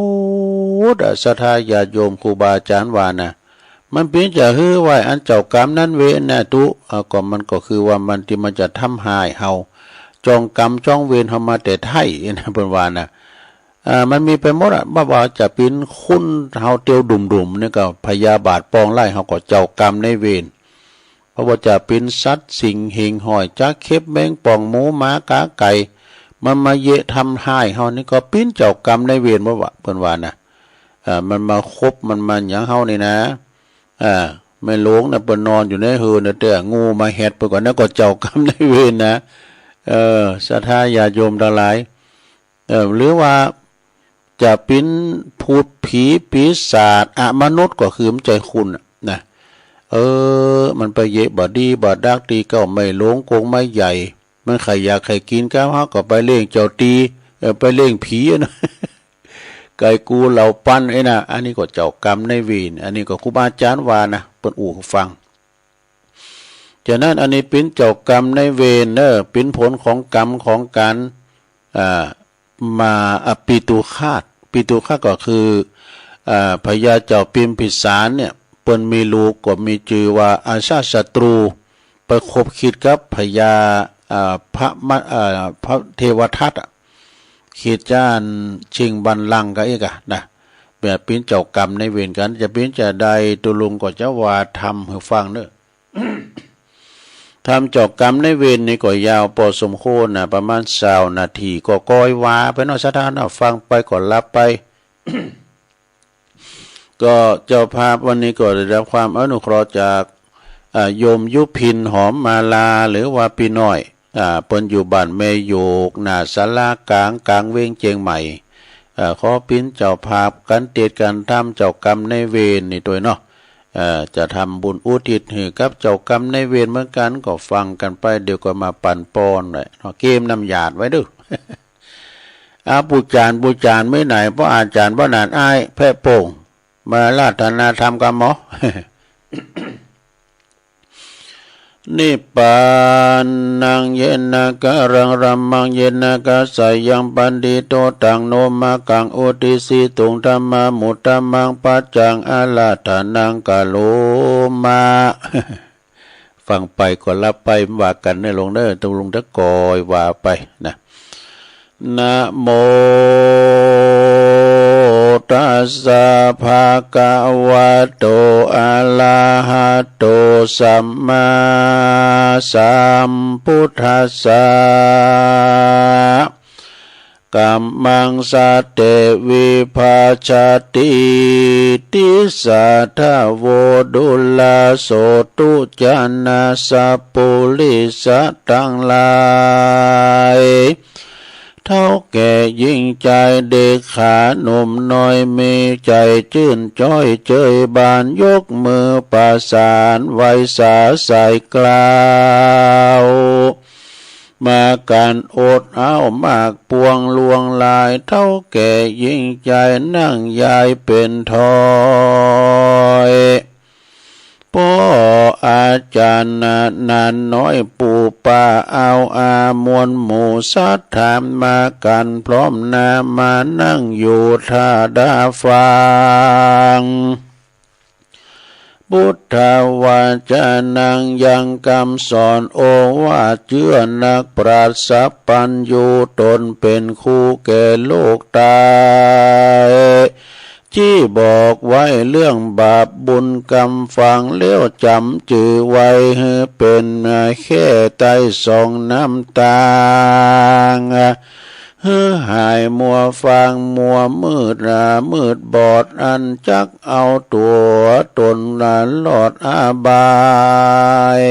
ดอะ ศรัทธาญาติโยม ครูบาอาจ๋ารย์ว่านะ มันเป๋นจะหื้อไว้อันเจ้ากรรมนายเวรนะตุ๊ เอ่อ ก็มันก็คือว่ามันตี้มันจะทำฮ้ายเฮา จ้องกรรมจ้องเวรเฮามาแต่ไท้นะ เปิ้นว่านะ อ่า มันมีไปหมดอะ บ่ว่าจะเป๋นคนเฮาเตียวดุ่มๆ นี่ก็พยาบาทปองร้ายเฮาก็เจ้ากรรมนายเวร บ่ว่าจะเป๋นสัตว์สิ่งหิ่งห้อย จักเข็บแมงป่อง หมูหมากาไก่ มันมาเยียะทำฮ้ายเฮานี่ก็เป๋นเจ้ากรรมนายเวรหมดวะ เปิ้นว่านะ อ่า มันมาคบมันมาหยังเฮานี่นะ อ่า แม่หลวงน่ะเปิ้นนอนอยู่ในเฮือนน่ะ แต่งูมาแหดเปิ้นก่อน นั่นก็เจ้ากรรมนายเวรนะ เออ ศรัทธาญาติโยมตังหลาย เอ่อ หรือว่าจะเป๋นพูดผีปีศาจอมนุษย์ก็คือมันใจ้คนน่ะนะ เออ มันไปเยียะบ่ดีบ่ดักตี้เก๊าแม่หลวงกงไม้ใหญ่ มันใค่อยากใค่กิ๋นกับเฮาก็ไปเล่งเจ้าตี้ เออ ไปเล่งผีอะนะ ไก่กูเหล่าปันไอ้น่ะ อันนี้ก็เจ้ากรรมนายเวร อันนี้ก็ครูบาอาจ๋ารย์ว่านะ เปิ้นอู้หื้อฟัง ฉะนั้นอันนี้เป๋นเจ้ากรรมนายเวรเน่อ เป๋นผลของกรรมของก๋าน อ่า มา อ่ะ ปิตุฆาต ปิตุฆาตก็คือ อ่า พญาเจ้าปิมพิสารเนี่ย เปิ้นมีลูกก็มีจื่อว่าอาชาติศัตรู ไปคบคิดกับพญา อ่า พระมะ อ่า พระเทวทัตอะ คิดจะอันชิงบัลลังก์กั๋นอีกอะนะ แบบเป๋นเจ้ากรรมนายเวรกั๋น จะเป๋นจะใด ตุ๊ลุงก็จะว่าธรรมหื้อฟังเน่อ ธรรมเจ้ากรรมนายเวรนี่ก็ยาวปอสมควรนะ ประมาณซาวนาที ก็ก้อยว่าไปเนาะ ศรัทธาเนาะ ฟังไปก็หลับไป ก็เจ้าภาพวันนี้ก็ได้รับความอนุเคราะห์จาก อ่า โยมยุพิน หอมมาลา หรือว่าปี้น้อย อ่า เปิ้นอยู่บ้านแม่โยก หน้าศาลาก๋าง ก๋างเวียงเจียงใหม่ อ่า ขอเป๋นเจ้าภาพก๋านเตสน์ก๋านธรรมเจ้ากรรมนายเวรนี่ตวยเนาะ เอ่อ จะทำบุญอุทิศหื้อกับเจ้ากรรมนายเวรเหมือนกั๋น ก็ฟังกั๋นไป เดี๋ยวก็มาปั๋นปอนหน่อยเนาะ เกมน้ำหยาดไว้เด้อ อา ปู่จ๋ารย์ ปู่จ๋ารย์ มื้อไหน ป้ออาจ๋ารย์ ป้อหนาน อ้ายแพะโป่ง มาอาราธนาธรรมกั๋นหมอ นิพพานัง เยนะ กะรัง รัมมัง เยนะ กะสายัง ปัณฑิโต ตัง โน มะกัง อุติสสิตุง ธัมมา มุตตะมัง ปัจจัง อาราธนัง กะโรมะ ฟังไปก็หลับไป บ่ากั๋นเน่อลุงเน่อ ตกลงตะกอยว่าไปนะ นะโมตัสสะ ภะคะวะโต อะระหะโต สัมมาสัมพุทธัสสะ กัมมัง สะเต วิภัชชะติ ติสสะ ทะโว ดุลาโส ตุจจานะ สัปปุริสะตังหลาย เฒ่าแก่หญิงจายเด็กขาหนุ่มน้อย มีใจ๋จื้นจ้อยเจิยบาน ยกมือประสานไหว้สาสายกล่าว มากั๋นอดอ้าวมากปวงลวงหลาย เฒ่าแก่หญิงจายนั่งยายเป๋นถ้อย ป้ออาจ๋ารย์นาน้อยปู่ป้าอ้าวอามวลหมู่ศรัทธามากั๋นพร้อมหน้า มานั่งอยู่ท่าดาฟัง พุทธวจนะยังกำสอนโอวาทเจื้อนักปราชญ์สัพพัญญู ต๋นเป๋นครูแก่โลกใต้ จี้บอกไว้เรื่องบาปบุญกรรม ฟังแล้วจ๋ำจือไว้หื้อเป๋นแค่ใต้สองน้ำตาง หื้อหายมัวฟางมัวมืด อ่า มืดบอดอันจักเอาตั๋วต๋นละรอดอบาย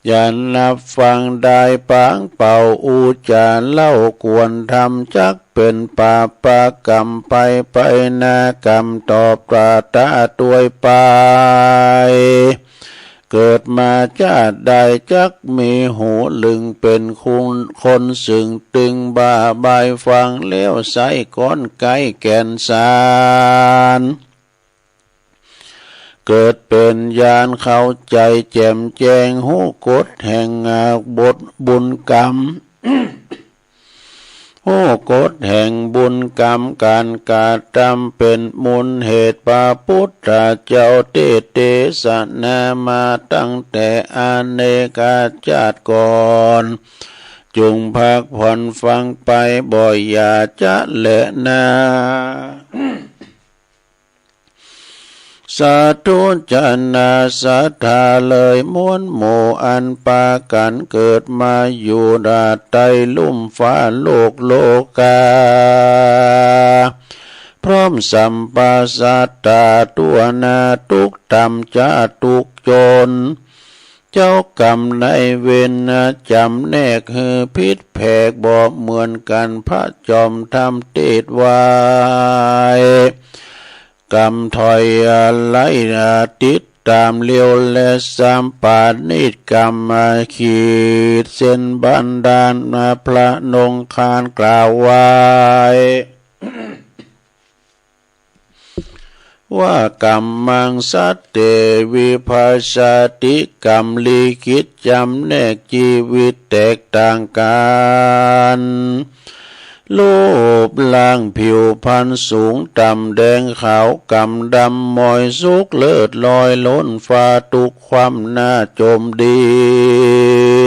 อย่านับฟังได้ปางเป่าอุจจาเล่ากวนธรรม จักเป๋นปาปกรรมไป ไปนากรรมตอบตาตาตวยไป เกิดมาจาติใดจักมีหูลึง เป๋นคน คนซึ่งตึงบ้าใบ้ ฟังแล้วไส้ก้อนไก๊แก่นสาร เกิดเป๋นญาณเข้าใจ๋แจ่มแจ้ง ฮู้กฎแห่งบทบุญกรรม ฮู้กฎแห่งบุญกรรมก๋านกระตำเป๋นมูลเหตุ พระพุทธเจ้าเตสน์เตสนามาตั้งแต่อเนกชาติก่อน จุ่งพักผ่อนฟังไปบ่อย่าจะแลนา สาธุชนศรัทธาเอ่ย มวลหมู่อันปากั๋นเกิดมาอยู่ใต้ลุ่มฟ้าโลกโลกา พร้อมสัพพะสัตว์ทั่วหน้า ตุ๊กข์ต่ำจะตุ๊กข์จน เจ้ากรรมนายเวรจ๋ำแนกหื้อผิดแผกบ่เหมือนกั๋น พระจอมธรรมเตสน์ไว้ กำถ้อยไล่ติดต๋ามเลี้ยว และสามปาณิชย์กรรมขีดเส้นบันดาล พระนงคานกล่าวไว้ ว่า กัมมัง สะเต วิภัชชะติ กรรมลิขิตจ๋ำแนกจีวิตแตกต่างกั๋น รูปร่างผิวพรรณสูงต่ำแดงขาว กำดำมอยสุกเลือดลอยล้นฟ้า ตุ๊กข์คว่ำหน้าจมดิ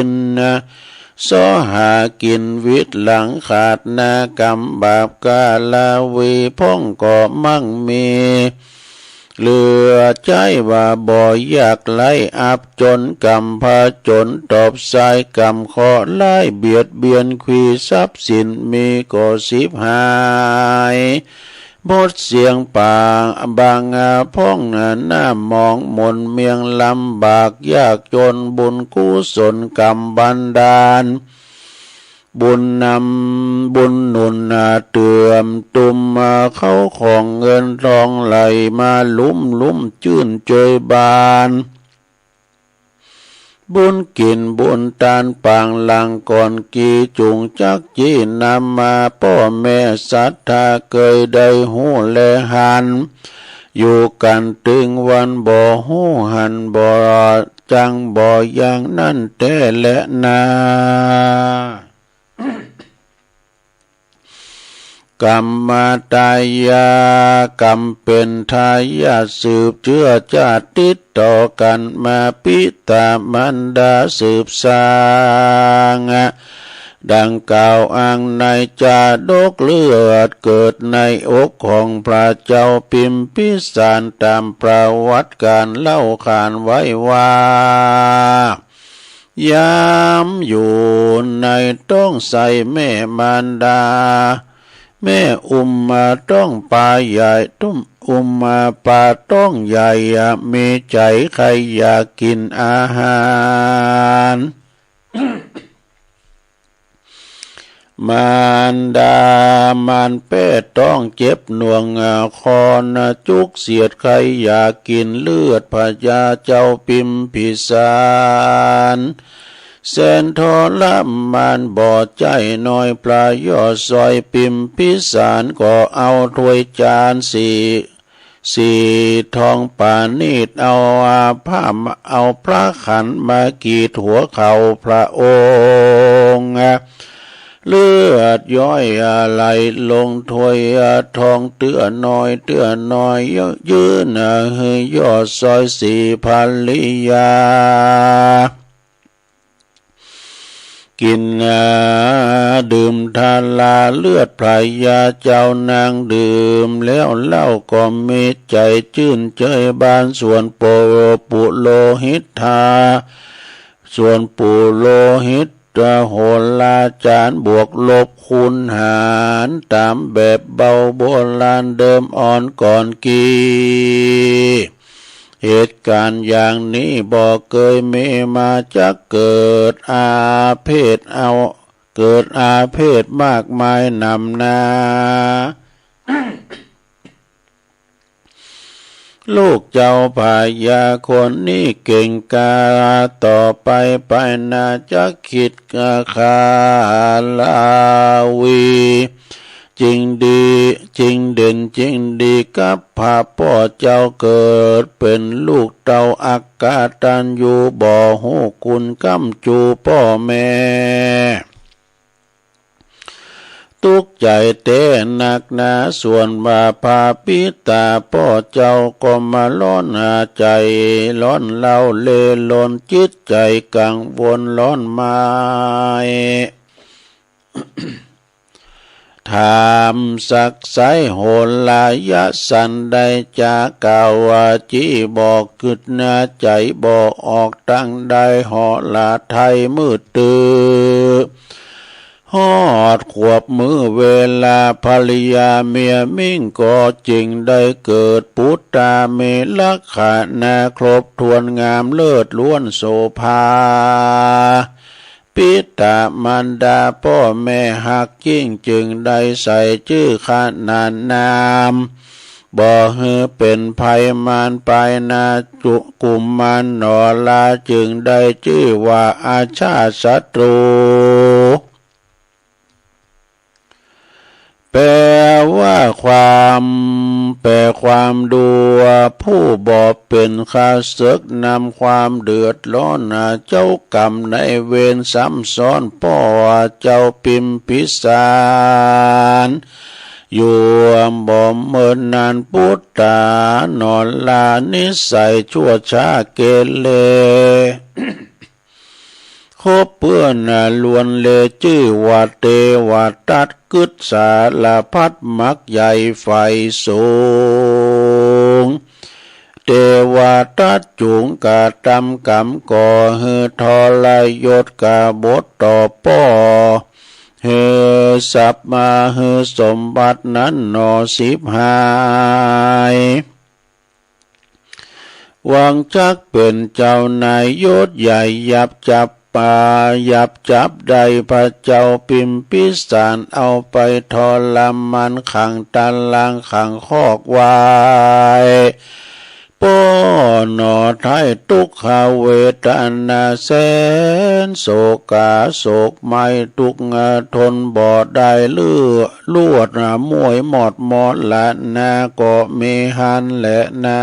น เซาะหากิ๋นวิดหลังขาดหน้า กรรมบาปกาลาวีพ่องก็มั่งมี เหลือใจ๊ว่าบ่ยากไร้ อับจนกำผจญ ตอบสายกรรมเคราะห์ร้ายเบียดเบียน ขวีทรัพย์สินมีก็ฉิบหาย หมดเสี้ยงปาง บางพ่องหน้าหมองหมนเมียง ลำบากยากจน บุญกุศลกรรมบันดาล บุญนำบุญหนุนเตื้อมตุ้ม เข้าของเงินทองไหลมาลุ่มลุ่มจื้นเจยบาน บุญกิ๋นบุญตานปางหลังก่อน กี่จุ่งจักจี้นำมา ป้อแม่ศรัทธาเกยได้ฮู้แลหัน อยู่กั๋นตึงวันบ่ฮู้หันบ่จัง บ่อย่างนั้นแต๊แลนา กรรมตายะ กรรมเป๋นทายาทสืบเจื้อจาติติดต่อกั๋นมา ปิตะมารดาสืบสาน ดังกล่าวอ้างในจาดกเลือด เกิดในอกของพระเจ้าพิมพิสาร ต๋ามประวัติก๋านเล่าขานไว้ว่า ยามอยู่ในต๊องไส้แม่มารดา แม่อุ้มมาต๊องปาใหญ่ ตุ้ม อุ้มมาปาต๊องใหญ่ มีใจ๋ใค่อยากกิ๋นอาหาร มารดา มารแป้ต๊องเจ็บหน่วง คอจุกเสียด ใค่อยากกิ๋นเลือดพญาเจ้าพิมพิสาร แสนทรมานบ่ใจ้น้อย พระยอดซอยพิมพิสารก็เอาถ้วยจานสี สีทองประณีต เอาผ้า เอาพระขันมากีดหัวเข่าพระองค์ เลือดย้อยไหลลงถ้วยทองเตื้อน้อย เตื้อน้อย ยื่นหื้อยอดซอยสีภริยา กิ๋น ดื่มทาราเลือดพญาเจ้านาง ดื่มแล้วเล่าก็มีใจ๋จื้นเจยบาน ส่วนปุ ปุโรหิตา ส่วนปุโรหิต โหราจารย์บวกลบคูณหาร ต๋ามแบบเบาโบราณเดิมอ่อนก่อนกี้ เหตุก๋ารณ์อย่างนี้บ่เกยมีมาจัก เกิดอาเพศเอา เกิดอาเพศมากมายหนำนา ลูกเจ้าพญาคนนี้เก่งกล้า ต่อไปไปหน้าจักคิดฆ่าราวี จิ่งดี จิ่งเด่นจิ่งดีกับพระป้อเจ้า เกิดเป๋นลูกเต้าอักกตัญญู บ่ฮู้คุณก้ำจูป้อแม่ ตุ๊กข์ใจ๋แต๊นักหนา ส่วนว่าพระปิตาป้อเจ้าก็มาร้อนใจ๋ ร้อนเร้าเล่นรน จิตใจ๋กังวลร้อนมาย ถามสักไซ้โหราญะสันใด จะกล่าวว่าจี้บ่กึ๊ดหน้าใจ๋บ่ออกตังใด หราไทยมืดตื้อ ฮอดขวบมื้อเวลา ภริยาเมียมิ่งก็จึ่งได้เกิดปุตตา มีลักษณะครบถ้วนงามเลิศล้วนโสภา ปิตะมารดาป้อแม่ฮักยิ่ง จึ่งได้ใส่จื้อขนานนาม บ่หื้อเป๋นภัยมารปายหน้า จุ กุมารหนอรา จึ่งได้จื้อว่าอาชาติศัตรู แปลว่าความ แปลความดัว ผู้บ่เป๋นข้าศึกนำความเดือดร้อน เจ้ากรรมนายเวรซ้ำซ้อนป้อเจ้าพิมพิสาร อยู่บ่เมินนาน ปุตตาหนอรานิสัยชั่วช้าเกเร คบเปื้อนล้วนเล่ จื้อว่าเตวทัต กึ๊ดสารพัดมักใหญ่ใฝ่สูง เตวทัตจุ่งกระตำกรรมก่อหื้อทรยศกบฏต่อป้อ หื้อทรัพย์มาหื้อสมบัตินั้นหนอฉิบหาย หวังจักเป๋นเจ้านายยศใหญ่ หยาบจับปา หยาบจับได้พระเจ้าพิมพิสาร เอาไปทรมานขังตารางขังคอกไว้ ป้อหนอไท้ ทุกขเวทนาแสนโศกาโศกไม้ ทุกข์ทนบ่ได้ เลือดลวดม้วยมอดมรณะก็มีหั้นแลนา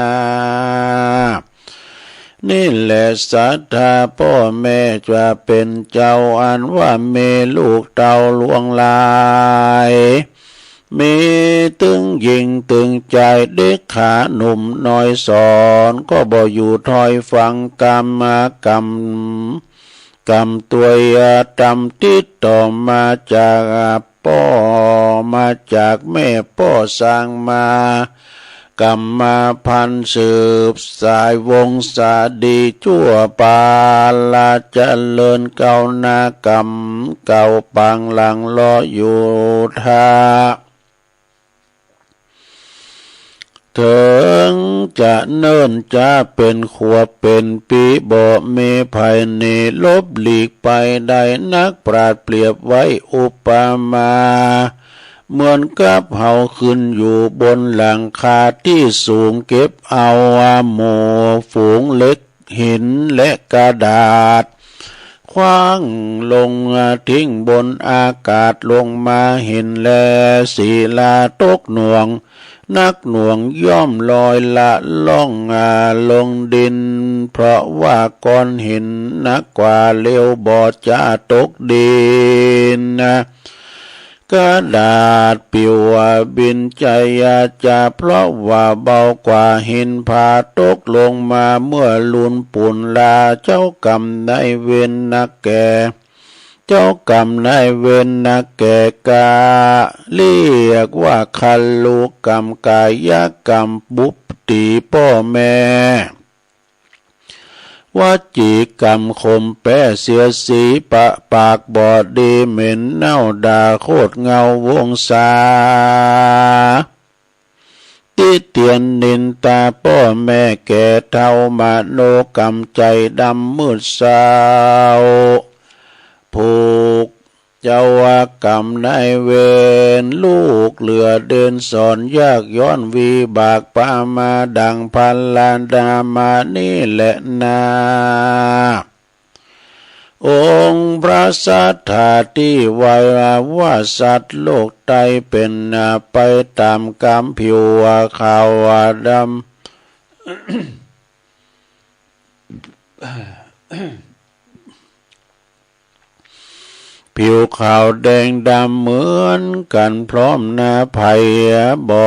นี่แหละศรัทธาป้อแม่จะเป๋นเจ้า อันว่ามีลูกเต้าหลวงหลาย มีตึงญิงตึงจาย เด็กขาหนุ่มน้อยสอน ก็บ่อยู่ถ้อยฟังกำ กำ กำตวยตำติดต่อมาจากป้อ มาจากแม่ป้อสร้างมา กำมาพันธุ์สืบสายวงศาดี จั่วปาลาเจริญก้าวหน้ากำเก่าปางหลังรออยู่ถ้า เถิงจะเนิ่นจ๊าเป๋นขวบเป๋นปี๋ บ่มีใผหนีหลบหลีกไปได้ นักปราชญ์เปรียบไว้อุปมา เหมือนกับเฮาขึ้นอยู่บนหลังคาตี้สูง เก็บเอาหมู่ฝูงเหล็ก หินและกระดาษ ขว้างลงทิ้งบนอากาศ ลงมาหินและศิลาตกหน่วง หนักหน่วงย่อมลอยละล่องลงดิน เพราะว่าก้อนหินหนักกว่า เร็วบ่จ๊าตกดิน กระดาษปิวบินจะยาจะ เพราะว่าเบากว่าหิน พาตกลงมาเมื่อลุนปูนลา เจ้ากรรมนายเวรนักแก่ เจ้ากรรมนายเวรนักแก่กะเรียกว่าคารุกรรม กายกรรมบุบตี๋ป้อแม่ วจีกรรมคมแป้เสียดสี ปะปากบ่ดีเหม็นเน่า ด่าโคตรเงาวงศา ติเตียนนินตาป้อแม่แก่เฒ่า มโนกรรมใจ๋ดำมืดเศร้า ผูกเจ้ากรรมนายเวร ลูกเหลือเด่นสอนยาก ย้อนวิบากปามาดังพาราดามานี้แหละนา องค์พระสัตถาตี้ไหว้ว่าสัตว์โลกไตเป๋นไปต๋ามกรรม ผิวขาวดำ ผิวขาวแดงดำเหมือนกั๋นพร้อมนา ใผบ่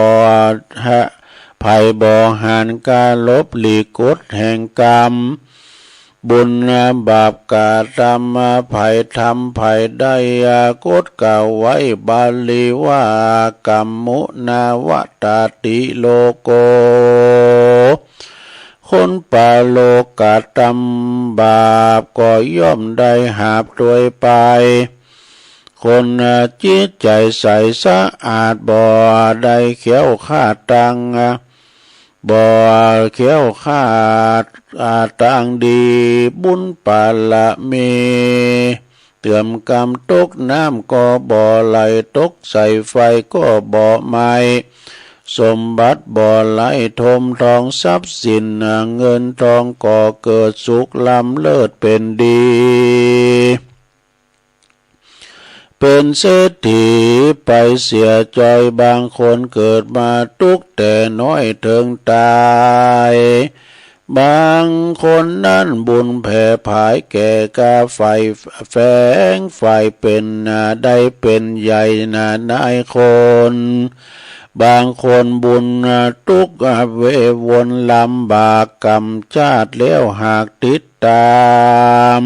ใผบ่หันกาลบหลีกกฎแห่งกรรม บุญบาปกระตำ ใผทำใผได้ กฎกล่าวไว้บาลีว่า กรรมมุนาวตาติโลโก คนปรโลกกระตำบาปก็ย่อมได้หาบตวยไป คนจิตใจ๋ใสสะอาดบ่ได้แคล้วคลาดตาง บ่แคล้วคลาดตางดี บุญปารมี เติมกำตกน้ำก็บ่ไหล ตกใส่ไฟก็บ่ไหม้ สมบัติบ่ไหลถมทอง ทรัพย์สินเงินทองก็เกิดสุขล้ำเลิศเป๋นดี เป๋นเศรษฐีไปเสียจ้อย บางคนเกิดมาตุ๊กข์แต่น้อยเถิงต๋าย บางคนนั้นบุญแผ่ผายแก่กา ใฝ่แฝงใฝ่เป๋นได้เป๋นใหญ่นายคน บางคนบุญตุ๊กข์เววนลำบากกรรมชาติแล้วหากติดต๋าม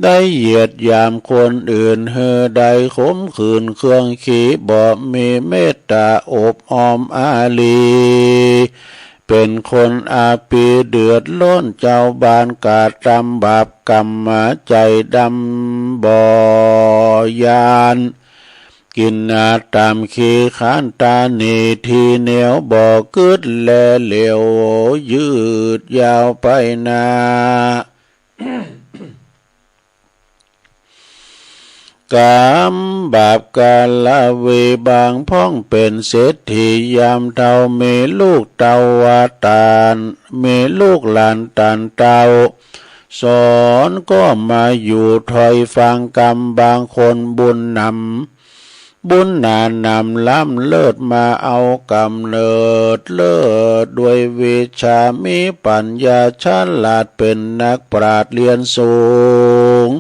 ได้เหยียดหยามคนอื่นหื้อได้ขมขื่นเคืองขี้ บ่มีเมตต๋าอบอ้อมอารี เป๋นคนอาภีร์เดือดร้อน เจ้าบ้านกระตำบาปกรรมใจ๋ดำบ่ยาน กิ๋นต๋ามขี้คร้านต๋าหนี๋ ตี้แนวบ่กึ๊ดแลเหลวยืดยาวไปนา กรรมบาปกาละเวบางพ่องเป๋นเศรษฐียามเฒ่า มีลูกเต้าว่าต๋าน มีลูกหลานต๋านเต้า สอนก็มาอยู่ถ้อยฟังกำ บางคนบุญหนำ บุญหนาหนำล้ำเลิศมาเอาก๋ำเนิดเลิศ ด้วยวิชามีปั๋ญญาฉลาด เป๋นนักปราชญ์เรียนสูง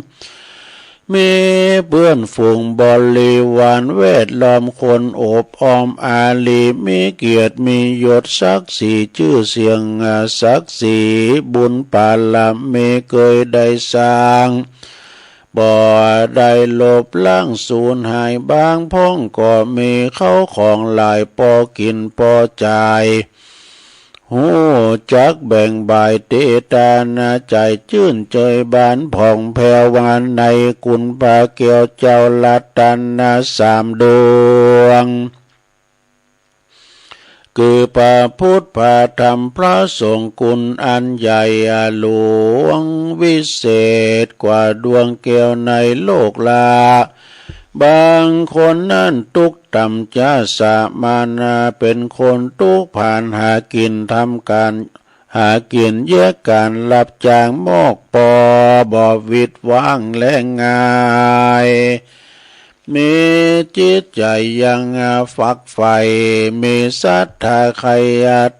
มีเปื้อนฝูงบริวารแวดล้อมคนโอบอ้อมอารี มีเกียรติมียศศักดิ์ศรีจื้อเสียง อ่า ศักดิ์ศรีบุญบารมีเกยได้สร้าง บ่ได้ลบล้างสูญหาย บางพ่องก็มีเข้าของหลายปอกิ๋นปอจ่าย ฮู้จักแบ่งบ่ายเตตนา ใจ๋จื้นเจยบานผ่องแผ้ว ว่าในคุณพระแก้วเจ้ารัตนสามดวง คือพระพุทธ พระธรรม พระสงฆ์ คุณอันใหญ่หลวงวิเศษกว่าดวงแก้วในโลกลา บางคนนั้นตุ๊กต่ำจ๊าสามัญ เป๋นคนตุ๊กผานหากิ๋น ทำก๋านหากิ๋น แยกก๋านรับจ้างมอกปอ บ่วิดว่างและง่าย มีจิตใจ๋ยังฝักใฝ่ มีศรัทธาใค่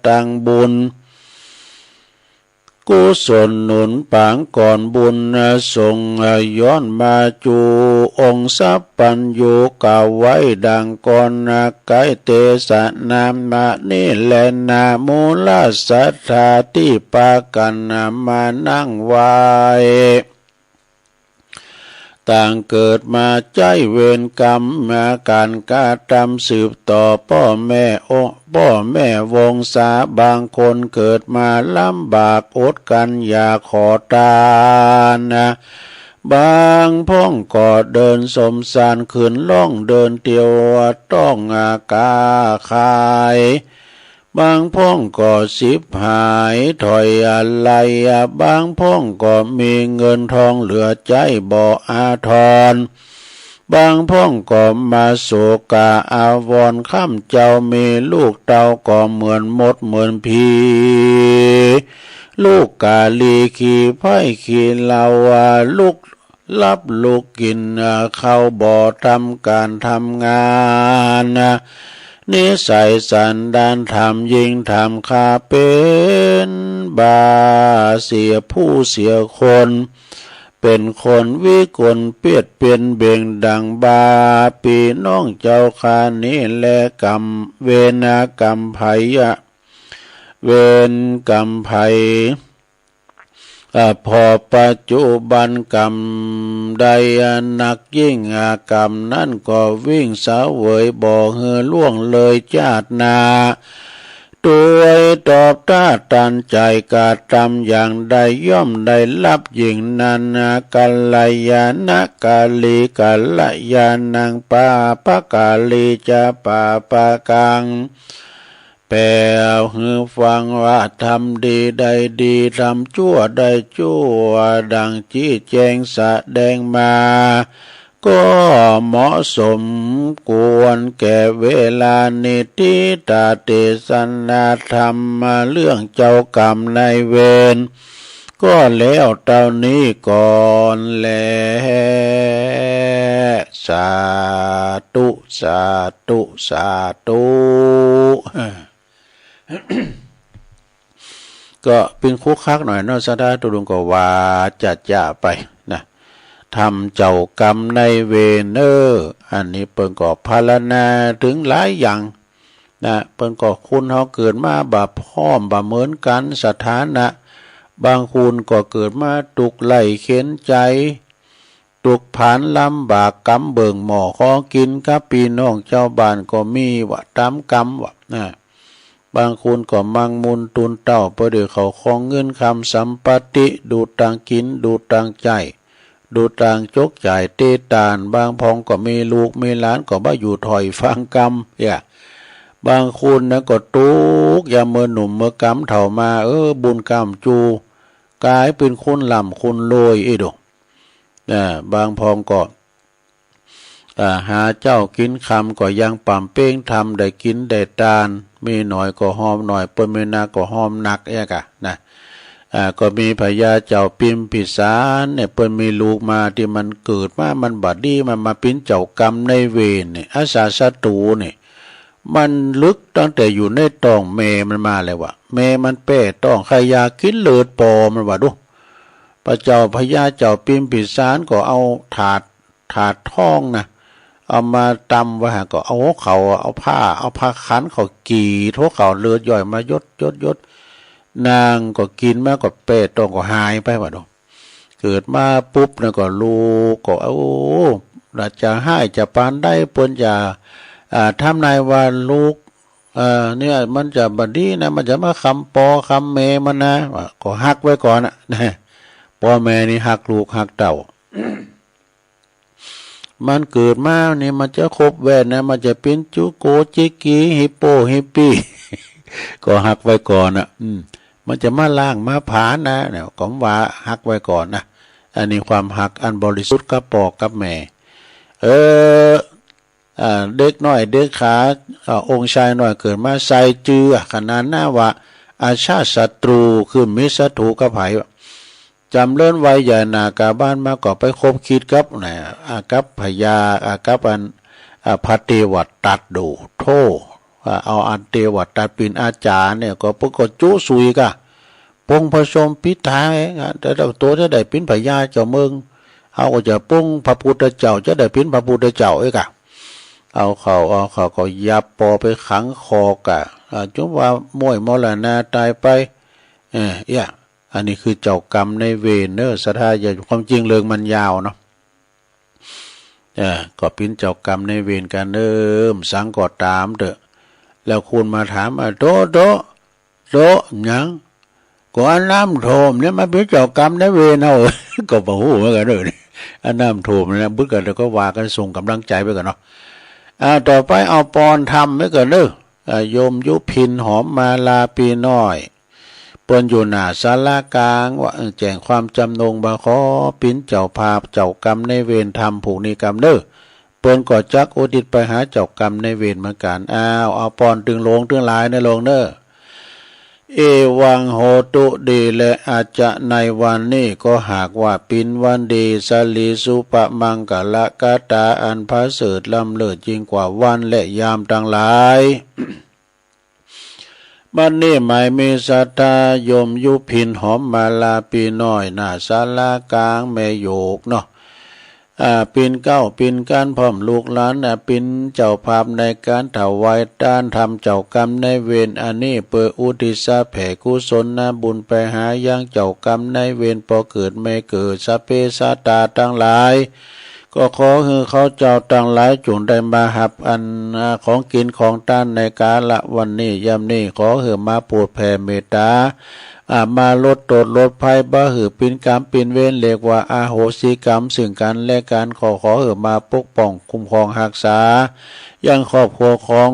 ตั้งบุญ กุศลหนุนปางก่อนบุญสงฆ์ ย้อนมาจูองค์สัพพัญญู กล่าวไว้ดังก่อน ใก้เตสนามานี้แลนา มูลศรัทธาตี้ปากั๋นมานั่งไหว้ ต่างเกิดมาใจ๊เวรกรรม มาก๋านกระตำสืบต่อป้อแม่ โอ้ ป้อแม่วงศา บางคนเกิดมาลำบากอดกั๋นอยากขอตาน บางพ่องก็เดินสมสาร ขึ้นล่องเดินเตียวต้องอาก้าขาย บางพ่องก็ฉิบหายถอยอาลัย บางพ่องก็มีเงินทองเหลือใจ๊บ่อาทร บางพ่องก็มาโศกาอาวรณ์ ค่ำเจ้ามีลูกเต้าก็เหมือนมดเหมือนผี ลูกก๋าลีขี้ใพ้ขี้เหล้า ลุก หลับลุกกิ๋นข้าวบ่ทำก๋านทำงาน นิสัยสันดานทำยิงทำฆ่า เป๋นบ้าเสียผู้เสียคน เป๋นคนวิกลเปียดเปียนเบ่งดั่งบ้า ปี้น้องเจ้าข้า นี้แลกรรมเวรกรรมไผ เวรกรรมไผ อ่า พอปัจจุบันกรรมใดหนักยิ่ง อ่า กรรมนั้นก็วิ่งเสวย บ่หื้อล่วงเลยจาติหน้า ตวยตอบถ้าตันใจ๋กระตำอย่างใด ย่อมได้ฮับยิ่งนั้น กัลยาณกาลี กัลยาณัง ปาปกาลี จะ ปาปกัง แป๋หื้อฟังว่า ทำดีได้ดี ทำจั้วได้จั้ว ดังจี้แจงแสดงมา ก็เหมาะสมควรแก่เวลา นิฏฐิตาเตสนาธรรม เรื่องเจ้ากรรมนายเวร ก็แล้วเต้านี้ก่อนแล สาธุ สาธุ สาธุ ก็ปิ้นคุกคักหน่อยเนาะ ศรัทธาญาติโยมก็ว่าจะๆ ไปนะ ทำเจ้ากรรมนายเวรเน่อ อันนี้เปิ้นก็พรรณนาเถิงหลายอย่างนะ เปิ้นก็คนเฮาเกิดมาบ่พร้อมบ่เหมือนกั๋น สถานะ บางคนก็เกิดมาตุ๊กข์ไร้เข็ญใจ๋ ตุ๊กข์ผานลำบาก ก๋ำเบิ่งหม้อคอกิ๋นกับปี้น้องจาวบ้านก็มีว่า ต๋ามกรรมว่านะ บางคนก็มั่งมูลตูนเต้า เปื้อได้เข้าครองเงินคำสัมปัตติ ดูตางกิ๋น ดูตางใจ๊ ดูตางจกจ่ายเตตาน บางพ่องก็มีลูกมีหลานก็บ่อยู่ถ้อยฟังกำ เยียะ บางคนนั้นก็ตุ๊กข์ยามเมื่อหนุ่มเมื่อกำเฒ่ามา เออ บุญกำจู ก๋ายเป๋นคนร่ำคนรวยอี้ดง อ่า บางพ่องก็ อ่า หาเจ๊ากิ๋นค่ำก็ยังป๋ำเป๊งทำได้กิ๋นได้ตาน มีหน้อยก็หอมหน้อย เปิ้นมีนักก็หอมนัก เยียะก่ะนะ อ่า ก็มีพญาเจ้าพิมพิสารเนี่ย เปิ้นมีลูกมาตี้มันเกิดมามันบ่ดี มันมาเป๋นเจ้ากรรมนายเวรเนี่ย อาสาศัตรูเนี่ย มันลึกตั้งแต่อยู่ในต๊องแม่มันมาแล้วว่ะ แม่มันแป้ต๊องใค่อยากกิ๋นเลือดปอมันว่าดู พระเจ้า พญาเจ้าพิมพิสารก็เอาถาด ถาดทองนะ เอามาตำไว้หา ก็เอาหัวเข่า เอาผ้า เอาผ้าขันเขากรีดหัวเข่า เลือดย่อยมาหยดหยดหยด นางก็กิ๋นมาก็แผลท้องก็หายไปว่าดอก เกิดมาปุ๊บนะก็ลูกก็ โอ้ จะฮ้ายจะปานใด เปิ้นจะ อ่า ทำนายว่าลูก เอ่อ เนี่ย มันจะบ่ดีนะ มันจะมาคำปอคำแม่มันนะ ว่าก็ฮักไว้ก่อนนะ นะ ปอแม่นี่ฮักลูกฮักเต้า มันเกิดมานี่มันจะคบแว่นนะ มันจะเป๋นจุโกจิกี ฮิปโปฮิปปี้ ก็ฮักไว้ก่อนนะ อืม มันจะมาล้างมาผลาญนะ เนี่ย ก็ว่าฮักไว้ก่อนนะ อันนี้ความฮักอันบริสุทธิ์กับปอกับแม่ เออ อ่า เด็กน้อยเด็กขา อ่า องค์ชายน้อยเกิดมาใส่จื้อขนานนามว่า อาชาติศัตรู คือมีศัตรูกับใผ จ๋ำเริญวัยใหญ่หน้ากาบ้านมาก็ไปคบคิดกับ นะ อ่า กับพญา อ่า กับอัน อ่า พระเตวทัตโด โธ่ อ่า เอาอันเตวทัตเป๋นอาจ๋ารย์เนี่ย ก็เปิ้นก็จุสุยก่ะ ปงผสมปิดต๋าเองอะ แต่ละตั๋วจะได้เป๋นพญาเจ้าเมือง เฮาก็จะปงพระพุทธเจ้า จะได้เป๋นพระพุทธเจ้าเองก่ะ เอาเข้า เอาเข้าก็ยับปอไปขังคอกะ อ่า จนว่าม้วยมรณาต๋ายไป เออ เอี้ย อันนี้คือเจ้ากรรมนายเวรเน่อ ศรัทธาญาติ ความจริงเรื่องมันยาวเนาะ เออ ก็เป๋นเจ้ากรรมนายเวรกั๋นเน่อ สังก็ต๋ามเต๊อะ แล้วคุณมาถาม อ่ะ โต๊ะ โต๊ะ โต๊ะ หยัง ก็อันน้ำท่วมเนี่ยมันเป๋นเจ้ากรรมนายเวรเฮา ก็บ่ฮู้เหมือนกั๋นเน่อ อันน้ำท่วมเนี่ยนะ บึดกั๋น แต่ก็ว่ากั๋น ส่งก๋ำลังใจ๋ไปก่อนเนาะ อ่า ต่อไปเอาปอนธรรมไว้ก่อนเน่อ อ่า โยมยุพินหอมมาลาปี้น้อย เปิ้นอยู่หน้าศาลากลางว่า เออ แจ้งความจ๋ำนงว่าขอเป๋นเจ้าภาพเจ้ากรรมนายเวรธรรมผูกนี้กรรมเน่อ เปิ้นก็จักอุทิศไปหาเจ้ากรรมนายเวรเหมือนกั๋น อ้าว เอาปอนตึงโลงตึงหลายเน่อโลงเน่อ เอวังโหตุ ดีแล อาจจะในวันนี้ก็หากว่าเป๋นวันดี สะหลีสุภะมังกะละกะตา อันประเสริฐล้ำเลิศยิ่งกว่าวันและยามตังหลาย บัดนี้หมายมีศรัทธาโยมยุพินหอมมาลาปี้น้อย หน้าศาลากลางแม่โยกเนาะ อ่า เป๋นเก๊าเป๋นกั๋นพร้อมลูกหลาน อ่า เป๋นเจ้าภาพในก๋านถวายตานธรรมเจ้ากรรมนายเวรอันนี้ เปื้ออุทิศแผ่กุศลบุญไปหายังเจ้ากรรมนายเวร ป้อเกิดแม่เกิด สัพเพสัตตาตังหลาย ก็ขอหื้อเขาเจ้าตังหลายจุ่งได้มาฮับอัน อ่า ของกิ๋นของตานในกาละวันนี้ยามนี้ ขอหื้อมาโผดแผ่เมตต๋า อ่า มาลดโต้ษลดภัย บ่หื้อเป๋นกรรมเป๋นเวร เรียกว่าอโหสิกรรมซึ่งกั๋นและกั๋น ขอ ขอหื้อมาปกป้องคุ้มครองฮักษา ยังครอบครัวของ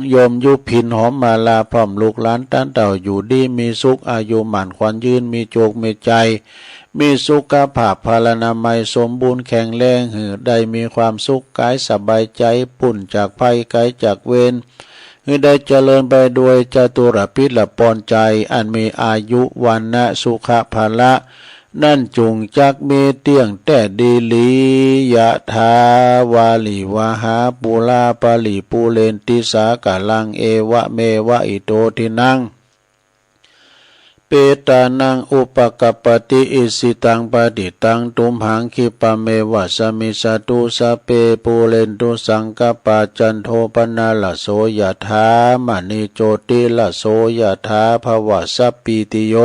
โยมยุพินหอมมาลาพร้อมลูกหลานตานเต้าอยู่ดีมีสุข อายุหมั้นขวัญยืน มีโจคมีชัย มีสุขภาพพลานามัยสมบูรณ์แข็งแรง หื้อได้มีความสุขก๋ายสบายใจ๋ ป๊นจากภัยไก๋จากเวร หื้อได้เจริญไปด้วยจตุรพิธละปอนชัย อันมีอายุวรรณะสุขะพละ นั้นจุ่งจักมีเตี้ยงแต๊ดีหลี ยะถา วาริวหา ปูรา ปะริปูเรนติ สาคะลัง เอวะเมวะ อิโต ทินนัง เปตานัง อุปะกัปปะติ อิจฉิตัง ปะฏิตัง ตุมหัง คิปะเมวะ สะมิชฌะตุ สัพเพ ปูเรนตุ สังกะปา จันโท ปะนะระโส ยะถา มะณิ โจติระโส ยะถา ภะวะ สัพพีติโย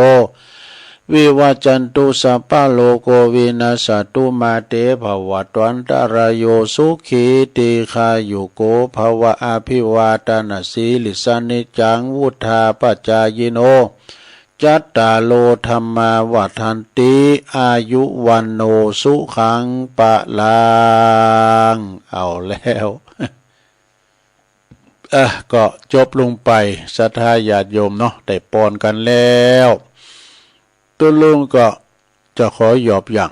วิวัจจันตุ สัพพะโรโค วินัสสะตุ มา เต ภะวัตวันตะราโย สุขี ทีฆายุโก ภะวะ อะภิวาทะนะสีลิสสะ นิจจัง วุฑฒาปะจายิโน จัตตาโร ธัมมา วัฑฒันติ อายุ วัณโณ สุขัง พะลัง เอาแล้ว อ่ะ ก็จบลงไป ศรัทธาญาติโยมเนาะ ได้ปอนกั๋นแล้ว ตุ๊ลุงก็จะขอหยอบหยั่ง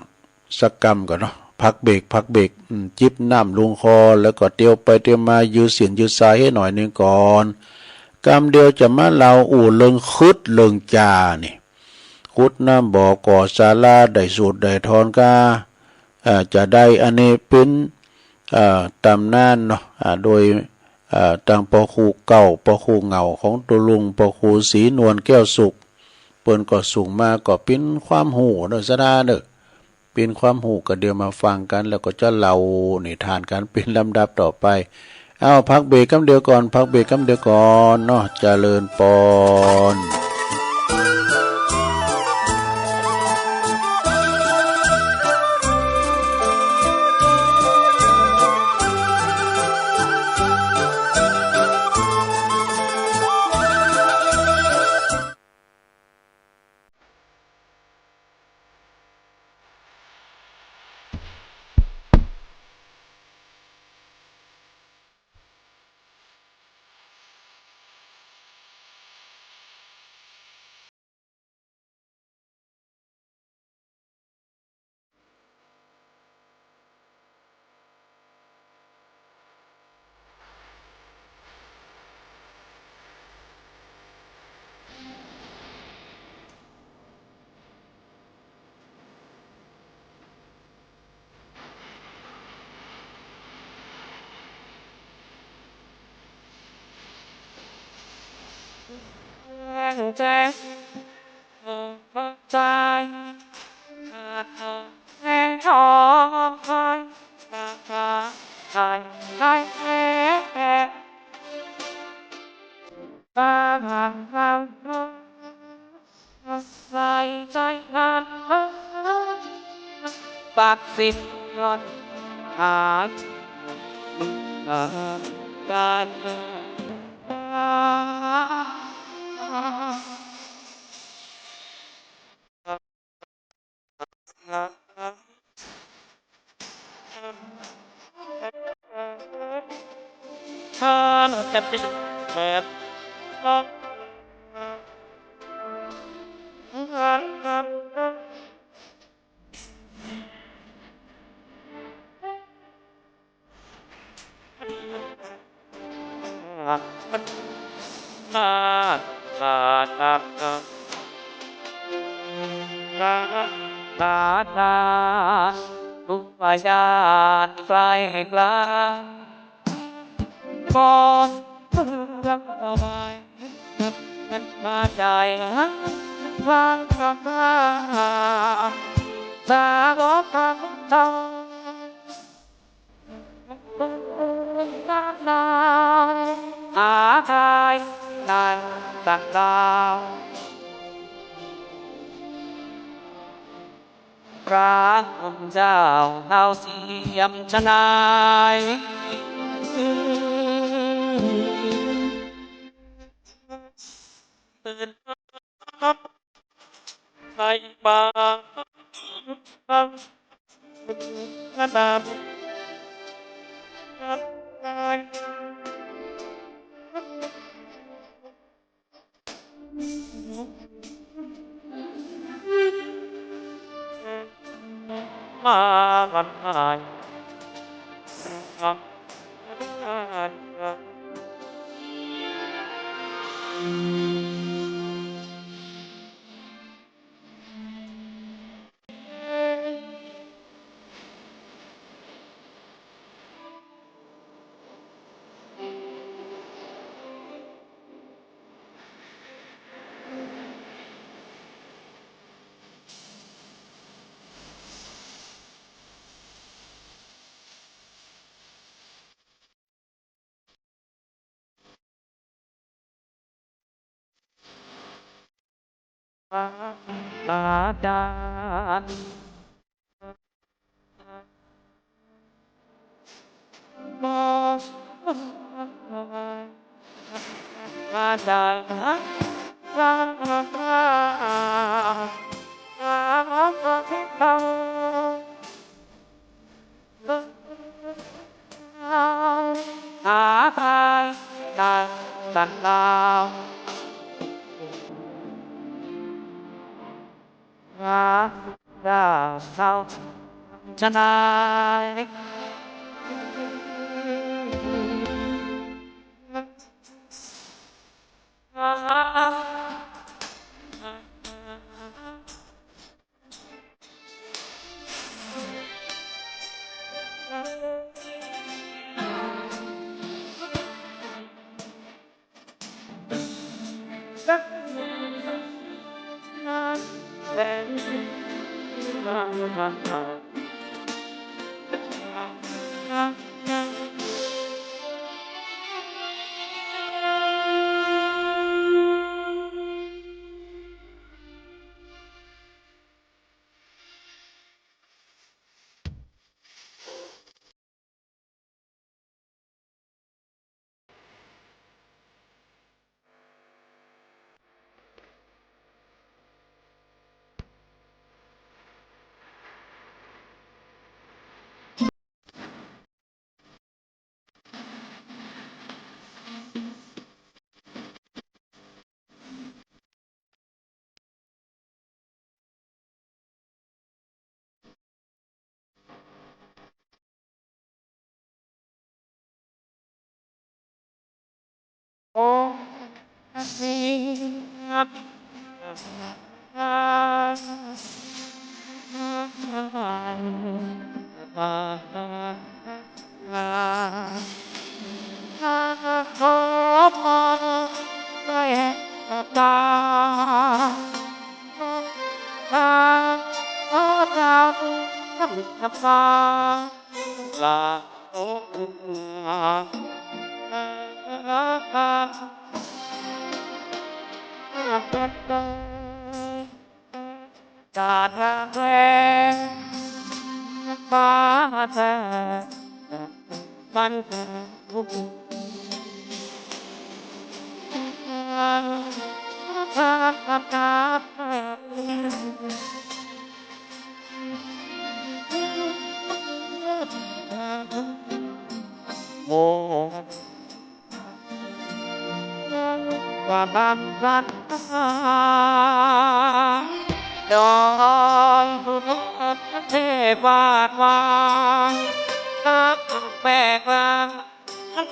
สักกำก่อนเนาะ พักเบรก พักเบรก อืม จิบน้ำลงคอ แล้วก็เตียวไปเตียวมา ยืดเส้นยืดสายหื้อหน่อยนึ่งก่อน กำเดียวจะมาเล่าอู้เรื่องขึดเรื่องจ๋านี่ ขุดน้ำบ่อ ก่อศาลา ได้สูตรได้ถอนกา อ่า จะได้ อันนี้เป๋น อ่า ต๋ำนานเนาะ อ่า โดย อ่า ตังป้อครูเก่า ป้อครูเหง้าของตุ๊ลุง ป้อครูศรีนวลแก้วสุข เปิ้นก็ส่งมา ก็เป๋นความฮู้เนาะ ศรัทธาเนาะ เป๋นความฮู้ ก็เดี๋ยวมาฟังกั๋น แล้วก็จะเล่านิทานกั๋นเป๋นลำดับต่อไป เอ้า พักเบรกกำเดียวก่อน พักเบรกกำเดียวก่อนเนาะ เจริญปอน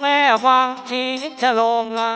แม่วังที่จะลงมา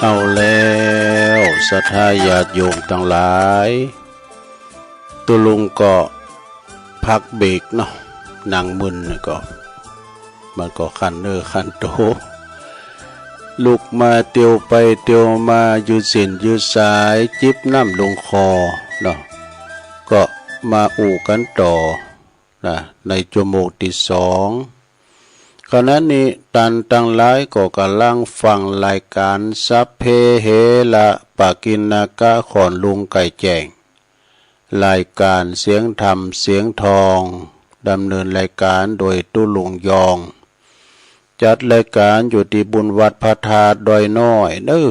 เอาแล้ว ศรัทธาญาติโยมตังหลาย ตุ๊ลุงก็พักเบรกเนาะ นั่งมึนก็ มันก็คันเนื้อคันตั๋ว ลุกมาเตียวไปเตียวมา ยืดเส้นยืดสาย จิบน้ำลงคอเนาะ ก็มาอู้กั๋นต่อ นะ ในจั่วโมงตี้สอง ขณะนี้ต้านตังหลายก็ก่ำลังฟังรายก๋านสัพเพเหระปะกิณณกะ ของลุงไก่แจ้ง รายก๋านเสียงธรรมเสียงทอง ดำเนินรายก๋านโดยตุ๊ลุงยอง จัดรายก๋านอยู่ตี้บุญวัดพระธาตุดอยน้อยเนาะ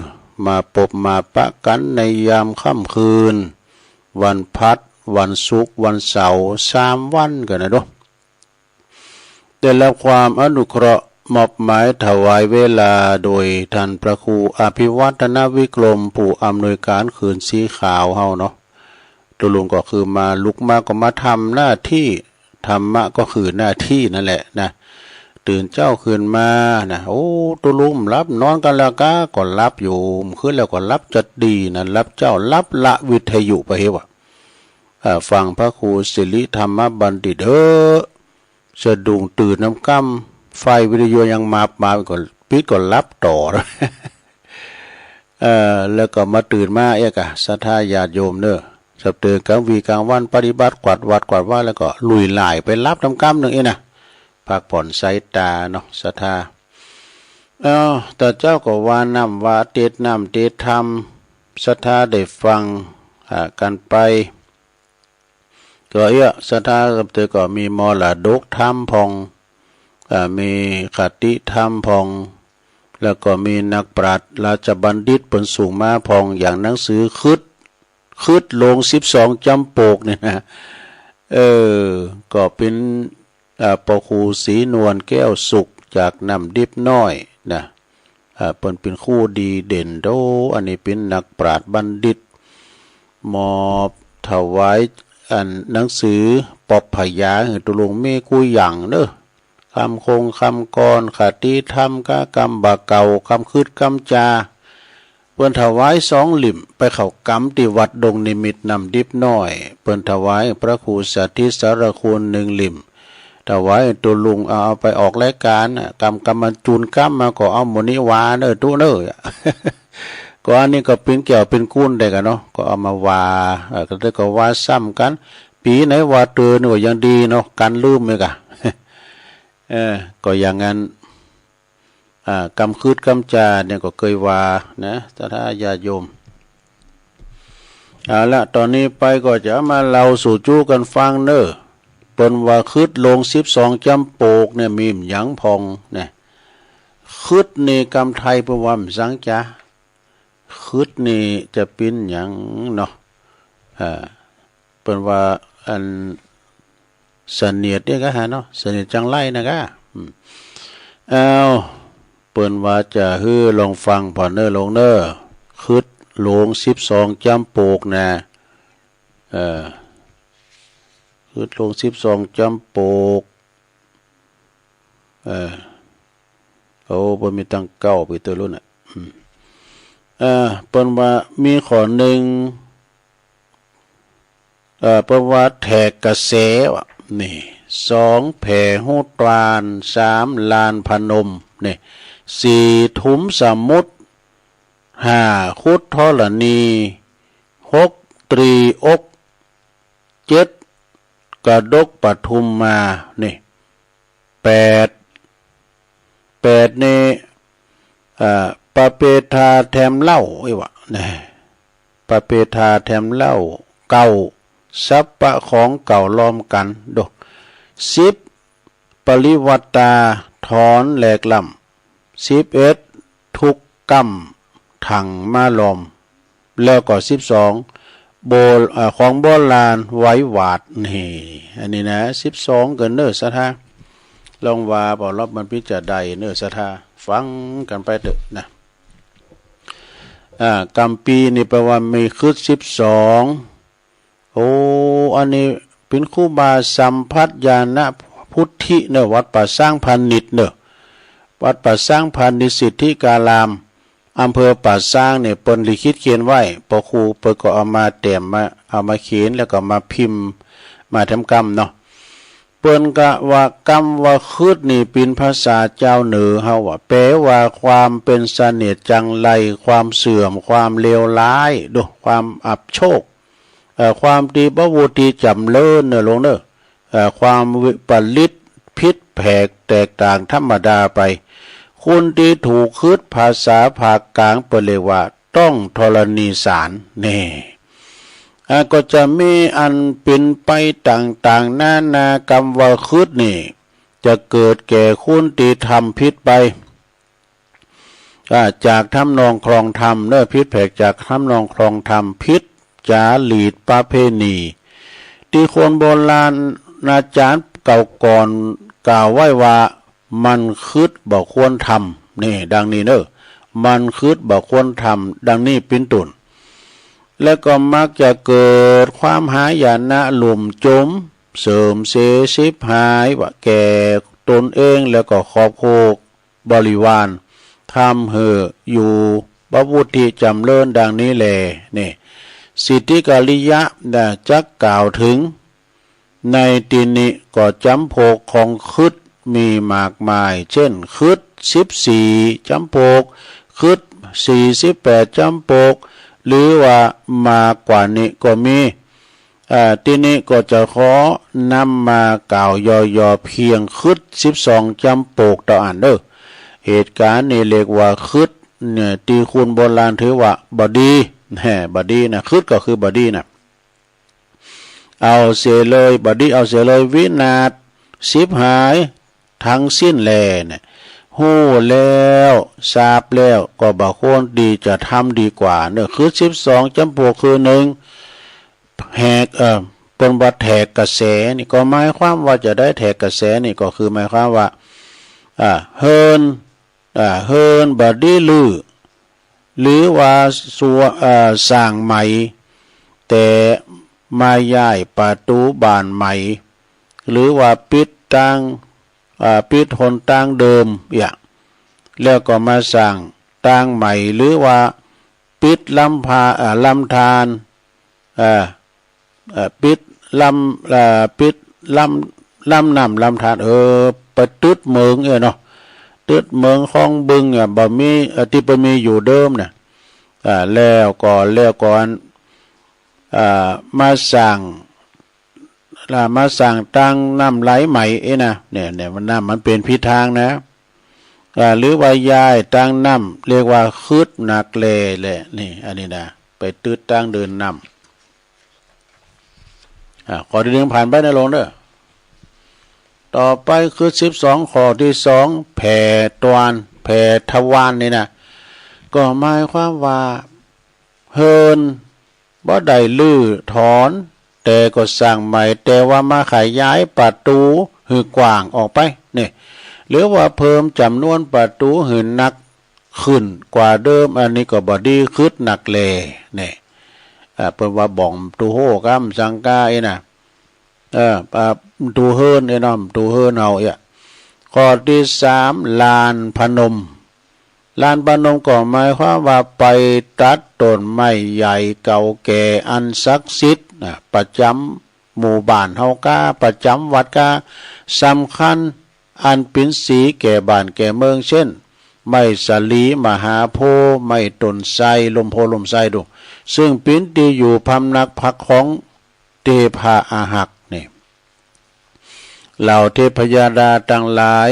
มาปบมาปะกั๋นในยามค่ำคืน วันพัด วันศุกร์ วันเสาร์ สามวันกั๋นนะเนาะ ได้รับความอนุเคราะห์มอบหมายถวายเวลาโดยท่านพระครูอภิวัฒนวิกรม ผู้อำนวยก๋านคืนสีขาวเฮาเนาะ ตุ๊ลุงก็คือมา ลุกมาก็มาทำหน้าตี้ ธรรมะก็คือหน้าตี้นั่นแหละนะ ตื่นเจ๊าขึ้นมานะ โอ้ ตุ๊ลุงหลับนอนกั๋นแล้วกา ก็หลับอยู่ คืนแล้วก็หลับจะดีนะ หลับเจ๊า หลับละวิทยุไปเหียว่ะ อ่า ฟังพระครูสิริธรรมบัณฑิตเอ้อ สะดุ้งตื่นนำก้ำ ไฟวิทยุยังมาบมาบ ก็ปิดก็หลับต่อ เอ่อ แล้วก็มาตื่นมาเอียกอะ ศรัทธาญาติโยมเนาะ สับเติงก๋างวี๋ก๋างวัน ปฏิบัติกวาดวัดกวาดวา แล้วก็ลุยหล่ายไปหลับนำก้ำนึ่งอี้นะ พักผ่อนสายต๋าเนาะ ศรัทธา เอ้า แต่เจ๊าก็ว่าน้ำ ว่าเตสน้ำเตสธรรม ศรัทธาได้ฟัง อ่า กั๋นไป ก็เอี้ย ศรัทธาสับเติงก็มีมรดกธรรมพ่อง อ่า มีคติธรรมพ่อง แล้วก็มีนักปราชญ์ราชบัณฑิตเปิ้นส่งมาพ่อง อย่างหนังสือขึด ขึดโลงสิบสองจ๋ำปกเนี่ยนะ เออ ก็เป๋น อ่า พระครูศรีนวลแก้วสุข จากน้ำดิบน้อยนะ อ่า เปิ้นเป๋นครูดีเด่นโด อันนี้เป๋นนักปราชญ์บัณฑิต มอบถวายอันหนังสือปอบผญาหื้อตุ๊ลุงมีกู้อย่างเนาะ กำคงกำกรอน คติธรรม กะกำบ่าเก่า กำขึดกำจา เปิ้นถวายสองลิ่ม ไปเข้ากำตี้วัดดงนิมิตรน้ำดิบน้อย เปิ้นถวายพระครูสาธิตสารคุณหนึ่งลิ่ม ถวายตุ๊ลุง เอา เอาไปออกรายก๋านน่ะ กำ กำมันจูนกำมาก็เอาหมู่นี้วาเนาะตุ๊เนาะ ก็อันนี้ก็เป๋นแก้วเป๋นกู๋นได้กั๋นเนาะ ก็เอามาวา เอ่อ ก็ได้ก็วาซ้ำกั๋น ปี๋ไหนวาเติมนี่ก็ยังดีเนาะ กั๋นลืมไว้ก่ะ เออ ก็อย่างนั้น อ่า กำขึดกำจาเนี่ยก็เกยวานะ ศรัทธาญาติโยม เอาละ ต๋อนนี้ไปก็จะมาเล่าสู่จู๊กั๋นฟังเนาะ เปิ้นว่าขึดโลงสิบสองจ๋ำปกเนี่ย มีหยังพ่องเนี่ย ขึดนี่กำไทยเปิ้นว่าหยังจ๊ะ ขึดนี่จะเป๋นหยังเนาะ อ่า เปิ้นว่าอันเสนียดเนี่ยก่ะฮะเนาะ เสนียดจังไรนะก่ะ อืม อ้าว เปิ้นว่าจะหื้อลองฟังผ่อนเนาะลุงเนาะ ขึดโลงสิบสองจ๋ำปกนะ เออ ขึดโลงสิบสองจ๋ำปก เออ โอ้ เปิ้นมีตั้งเก้าปี๋เตอร์รุ่นน่ะ อืม เออ เปิ้นว่ามีข้อนึ่ง เออ เปิ้นว่าแถกกระแสว่ะ นี่ สอง แผ่ฮู้ตาน สาม ลานพนม นี่ สี่ ถุมสมุทร ห้า คุดธรณี หก ตรีอก เจ็ด กระดกปทุมมา นี่ แปด แปด นี่ อ่า ปะเปทาแถมเหล้า อี้วะ นี่ ปะเปทาแถมเหล้า เก้า สัพพะของเก่าล้อมกั๋น โด สิบ ปริวัตตา ถอนแหลกล่ำ สิบเอ็ด ทุกข์ก้ำถังมาลอม แล้วก็สิบสอง โบ อ่า ของโบราณไว้หวาด นี่ อันนี้นะ สิบสอง กั๋นเนาะศรัทธา ลองว่าบ่าลอบมันเป๋นจาใดเนาะศรัทธา ฟังกั๋นไปเต๊อะนะ อ่า กำปี๋นี่แปลว่ามีขึดสิบสอง โอ้ อันนี้เป๋นครูบาสัมภัทญาณพุทธิเนาะ วัดป่าซางพานิชย์เนาะ วัดป่าซางพานิชย์สิทธิการาม อำเภอป่าซางเนี่ย เปิ้นลิขิตเขียนไว้ ปอครูเปิ้นก็เอามาแต้มมา เอามาเขียน แล้วก็มาพิมพ์ มาแถมกำเนาะ เปิ้นก็ว่ากำว่าขึดนี่เป๋นภาษาจาวเหนือเฮาอะ แปลว่าความเป๋นเสนียดจังไร ความเสื่อม ความเลวร้าย ดู ความอับโชค เอ่อ ความตี้บ่ฮู้ตี้จ๋ำเริญเน่อหลวงเน่อ เอ่อ ความวิปริตผิดแผกแตกต่างธรรมดาไป คนตี้ถูกขึดภาษาภาคกลางเปิ้นเรียกว่าต้องธรณีสาร แน่ อ่า ก็จะมีอันเป๋นไปต่างๆ นานา กำว่าขึดนี่ จะเกิดแก่คนตี้ทำผิดไป อ่า จากทำนองครองธรรมเน่อ ผิดแผกจากทำนองครองธรรม ผิดจารีตประเพณี ตี้คนโบราณอาจ๋ารย์เก่าก่อนกล่าวไว้ว่า มันขึดบ่ควรทำ นี่ ดังนี้เน่อ มันขึดบ่ควรทำ ดังนี้เป๋นต้น แล้วก็มักจะเกิดความหายนะลุ่มจม เสื่อมเสียฉิบหายว่าแก่ตนเอง แล้วก็ครอบครัวบริวาร ทำหื้ออยู่บ่ฮู้ตี้จ๋ำเริญ ดังนี้แล นี่ สิทธิกิริยาน่ะ จักกล่าวเถิง ในตี้นี้ก็จ๋ำพวกของขึดมีมากมาย เช่น ขึดสิบสี่จ๋ำพวก ขึดสี่สิบแปดจ๋ำพวก หรือว่ามากกว่านี้ก็มี อ่า ตี้นี้ก็จะขอนำมากล่าวย่อๆ เพียงขึดสิบสองจ๋ำพวกเต้าอั้นเน่อ เหตุก๋ารณ์นี้เรียกว่าขึดเนี่ย ตี้คนโบราณถือว่าบ่ดี แหม บ่ดีนะ ขึดก็คือบ่ดีนะ เอาเสียเลย บ่ดีเอาเสียเลย วินาศฉิบหายทั้งสิ้นแลเนี่ย ฮู้แล้ว ทราบแล้ว ก็บ่ควรตี้จะทำดีกว่าเน่อ ขึดสิบสองจ๋ำพวกคือ หนึ่ง แหก เอ่อ เปิ้นว่าแถกกระแสนี่ ก็หมายความว่าจะใดแถกกระแสนี่ ก็คือหมายความว่า อ่า เฮิ่น อ่า เฮิ่นบ่ดีรื้อ หรือว่าสร้าง เอ่อ สร้างใหม่ แต่มาย้ายประตู๋บ้านใหม่ หรือว่าปิดตาง อ่า ปิดหนตางเดิมเอี้ย แล้วก็มาสร้างตางใหม่ หรือว่าปิดลำพา อ่า ลำธาร อ่า เอ่อ ปิดลำ เอ่อ ปิดลำ ลำน้ำลำธาร เออ ไปตึ๊ดเหมิงเอี้ยเนาะ ตึ๊ดเหมิงคลองบึงเอี้ย บ่มี เอ่อ ตี้เปิ้นมีอยู่เดิมเนี่ย อ่า แล้วก็ แล้วก็ อ่า มาสร้าง อ่า มาสร้างตางน้ำไหลใหม่เอี้ยนะ เนี่ย เนี่ย มันน้ำมันเป๋นผิดตางนะ อ่า หรือว่าย้ายตางน้ำ เรียกว่าขึดนักแลแหละ นี่ อันนี้นะ ไปตึ๊ดตางเดินน้ำ อ่า ข้อตี้หนึ่งผ่านไปนะหลวงเน่อ ต่อไปคือสิบสอง ข้อตี้สอง แผ่ตวาน แผ่ทวานนี่นะ ก็หมายความว่า เฮิ่นบ่ได้รื้อถอน แต่ก็สร้างใหม่ แต่ว่ามาขยายประตู๋หื้อกว้างออกไป นี่ หรือว่าเพิ่มจ๋ำนวนประตู๋หื้อนักขึ้นกว่าเดิม อันนี้ก็บ่ดี ขึดนักแล นี่ อ่า เปิ้นว่าบ่องประตู๋โฮ่กำสังกาเอี้ยนะ เออ อ่า ประตู๋เฮิ่นเอี้ยเนาะ ประตู๋เฮิ่นเฮาเอี้ย ข้อตี้สาม ลานพนม ลานพนมก็หมายความว่าไปตัดต้นไม้ใหญ่เก่าแก่อันศักดิ์สิทธิ์นะ ประจ๋ำหมู่บ้านเฮากา ประจ๋ำวัดกา สำคัญอันเป๋นศรีแก่บ้านแก่เมือง เช่น ไม้สาลีมหาโพธิ์ ไม้ต้นไทร ร่มโพธิ์ร่มไทรดู ซึ่งเป๋นตี้อยู่พำนักพักของเทพาอารักษ์นี่ เหล่าเทพยดาตังหลาย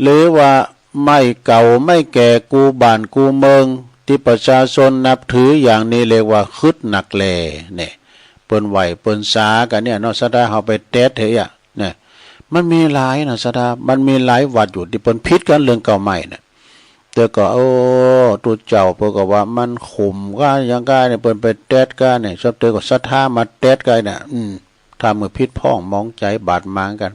หรือว่าไม้เก่าไม้แก่กู้บ้านกู้เมือง ตี้ประชาชนนับถืออย่างนี้เรียกว่าขึดนักแล เนี่ย เปิ้นไหว้เปิ้นสากั๋นเนี่ยเนาะ ศรัทธาเฮาไปแต๊ดเถอะเนี่ย มันมีหลายนะศรัทธา มันมีหลายวัดอยู่ตี้เปิ้นผิดกั๋นเรื่องเก้าไม้เนี่ย แต่ก็ โอ้ ตุ๊เจ้าเปิ้นก็ว่ามันขุ่มก้าหยังก้าเนี่ย เปิ้นไปแต๊ดก้าเนี่ย ชอบเตอก็ศรัทธามาแต๊ดก้าเนี่ย อืม ถ้าเมื่อผิดพ้องหมองใจ๋บาดหมางกั๋น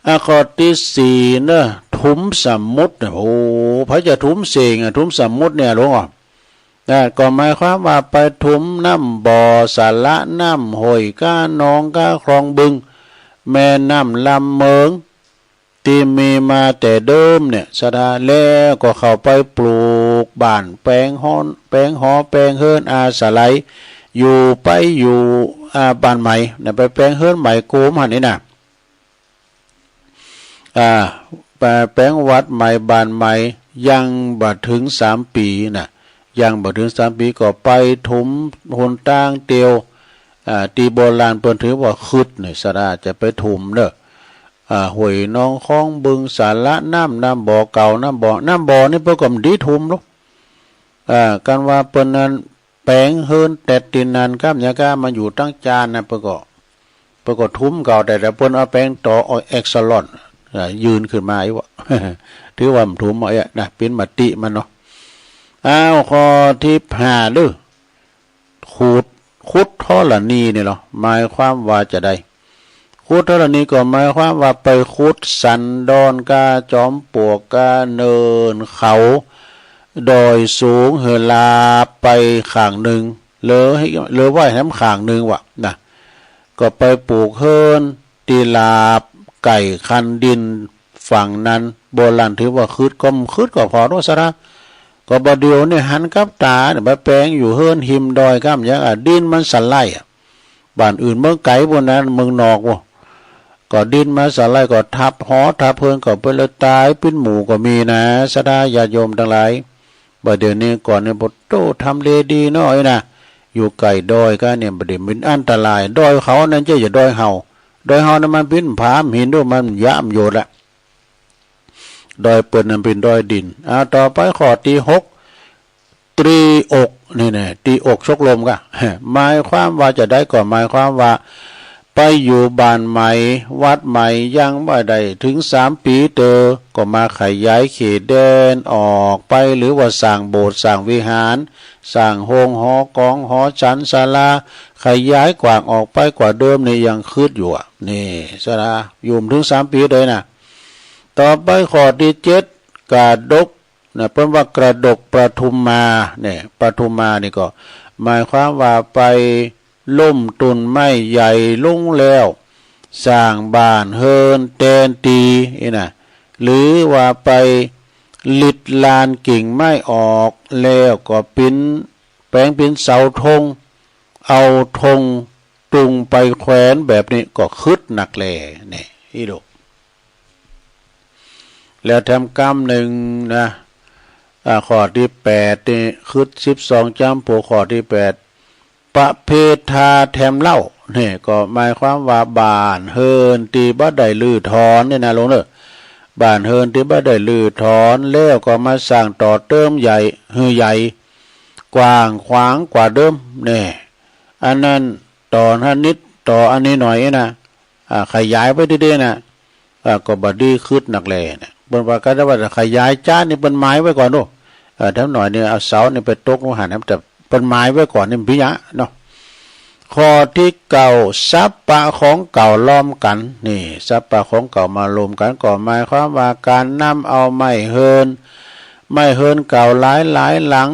อ่ะ ข้อตี้สี่เนอะ ถมสมุทรเนี่ย โอ้ ใผจะถมเสงอะ ถมสมุทรเนี่ยหลวงอ่ะ นะ ก็หมายความว่าไปถมน้ำบ่อ สระน้ำ ห้วยกา หนองกา คลองบึง แม่น้ำลำเมิง ตี้มีมาแต่เดิมเนี่ย ศรัทธา แล้วก็เข้าไปปลูก บ้าน แป๋งหอ แป๋งหอ แป๋งเฮือนอาศัย อยู่ไปอยู่ อ่า บ้านใหม่นะ ไปแป๋งเฮือนใหม่โกมหั้นนี่นะ อ่า แป๋งวัดใหม่บ้านใหม่ ยังบ่เถิงสามปี๋นะ ยังบ่เถิงสามปี๋ก็ไปถมหนตางเตียว อ่า ตี้โบราณเปิ้นถือว่าขึดเนี่ย สะดาจะไปถมเน่อ อ่า ห้วยหนอง คลอง บึง สาระน้ำ น้ำบ่อเก่า น้ำบ่อ น้ำบ่อนี่เปิ้นก็บ่ดีถมหรอก อ่า กันว่าเปิ้นนั้นแป๋งเฮือนแต๊ดตี้นั้น ก้ามยาก้ามาอยู่ตังจานนะ เปิ้นก็ เปิ้นก็ถมเก่า แต่ แต่เปิ้นเอาแป๋งต่อเอาเอ็กซาลอน อ่า ยื่นขึ้นมาอีกว่า ถือว่าบ่ถมเอาเอ๊ะนะ เป๋นมติมันเนาะ อ้าว ข้อตี้ห้าเน่อ ขุด ขุดธรณีนี่เหรอ หมายความว่าจาใด ขุดธรณีก็หมายความว่าไปขุดสันดอนก้าจ๋อมปลวก ก้าเนินเขา ดอยสูง หื้อลาบไปข้างนึ่ง หรือ หรือไว้แหมข้างนึ่งวะนะ ก็ไปปลูกเฮือนตี้ลาบใก้คันดินฝั่งนั้น โบราณถือว่าขึด ก็บ่ขึดก็ผ่อโทษซะนะ ก็บ่าเดี่ยวนี้หันกับต๋าเนี่ย ไปแป๋งอยู่เฮือนหิมดอย ก้ามยาก้า อ่ะ ดินมันสะไหล่อะ บ้านอื่นเมืองไก๋ปู้นนะ เมืองนอกปู้น ก็ดินมันสะไหล่ก็ทับหอทับเฮือนก็เป๋นแล้วต๋ายเป๋นหมู่ก็มีนะ ศรัทธาญาติโยมตังหลาย บ่าเดี่ยวนี้ก่อนเนี่ย โอ้โธ่ ทำเลดีเนาะไอ้นะ อยู่ใก้ดอยก้าเนี่ย บ่าเดี่ยวเป๋นอันตราย ดอยเขานั้นเจ้า อย่าดอยเฮา ดอยเฮานั้นมันเป๋นผาหินด้วย มันหย้ำโยดละ ดอยเปิ้นนั้นเป๋นดอยดิน อ่า ต่อไปข้อตี้หก ตรีอก นี่แน่ ตรีอกชกลมก้า หมายความว่าจาใด ก็หมายความว่าไปอยู่บ้านใหม่ วัดใหม่ ยังบ่ได้เถิงสามปี๋เต๊อะ ก็มาขยายเขตแดนออกไป หรือว่าสร้างโบสถ์ สร้างวิหาร สร้างโฮงหอกอง หอฉัน ศาลา ขยายกว้างออกไปกว่าเดิมนี่ ยังขึดอยู่อะ นี่ ศรัทธา อยู่บ่เถิงสามปี๋เต๊อะนะ ต่อไปข้อตี้เจ็ด กระดก นะ เปิ้นว่ากระดกปทุมมา เนี่ย ปทุมมานี่ก็หมายความว่าไปล้มต้นไม้ใหญ่ลงแล้ว สร้างบ้านเฮือนแตนตี้ อี้นะ หรือว่าไปหลิดลานกิ่งไม้ออก แล้วก็เป๋น แป๋งเป๋นเสาธง เอาธงตุงไปแขวนแบบนี้ ก็ขึดนักแล เนี่ย อี้ลูก แล้วแถมกำนึ่งนะ อ่า ข้อตี้แปดนี่ ขึดสิบสองจ๋ำปก ข้อตี้แปด ประเพทาแถมเล่า นี่ก็หมายความว่าบ้านเฮือนตี้บ่ได้รื้อถอนนี่นะลูกเน่อ บ้านเฮือนตี้บ่ได้รื้อถอน แล้วก็มาสร้างต่อเติมใหญ่ หื้อใหญ่ กว้างขวางกว่าเดิม นี่ อันนั้นต่ออันนิด ต่ออันนี้หน่อยนะ อ่า ขยายไปเรื่อยๆ นะ อ่า ก็บ่ดีขึดนักแลเนี่ย เปิ้นว่า ก็ได้ว่าขยายจานนี่เปิ้นหมายไว้ก่อนโน่ เออ แถมหน่อยนี่เอาเสานี่ไปตกลงหั้นนะ แต่เปิ้นหมายไว้ก่อนนี่มันพิยะเนาะ ข้อตี้เก้า สัปปะของเก่าลอมกั๋น นี่ สัปปะของเก่ามารวมกั๋น ก็หมายความว่าก๋านนำเอาไม้เฮือน ไม้เฮือนเก่าหลายๆ หลัง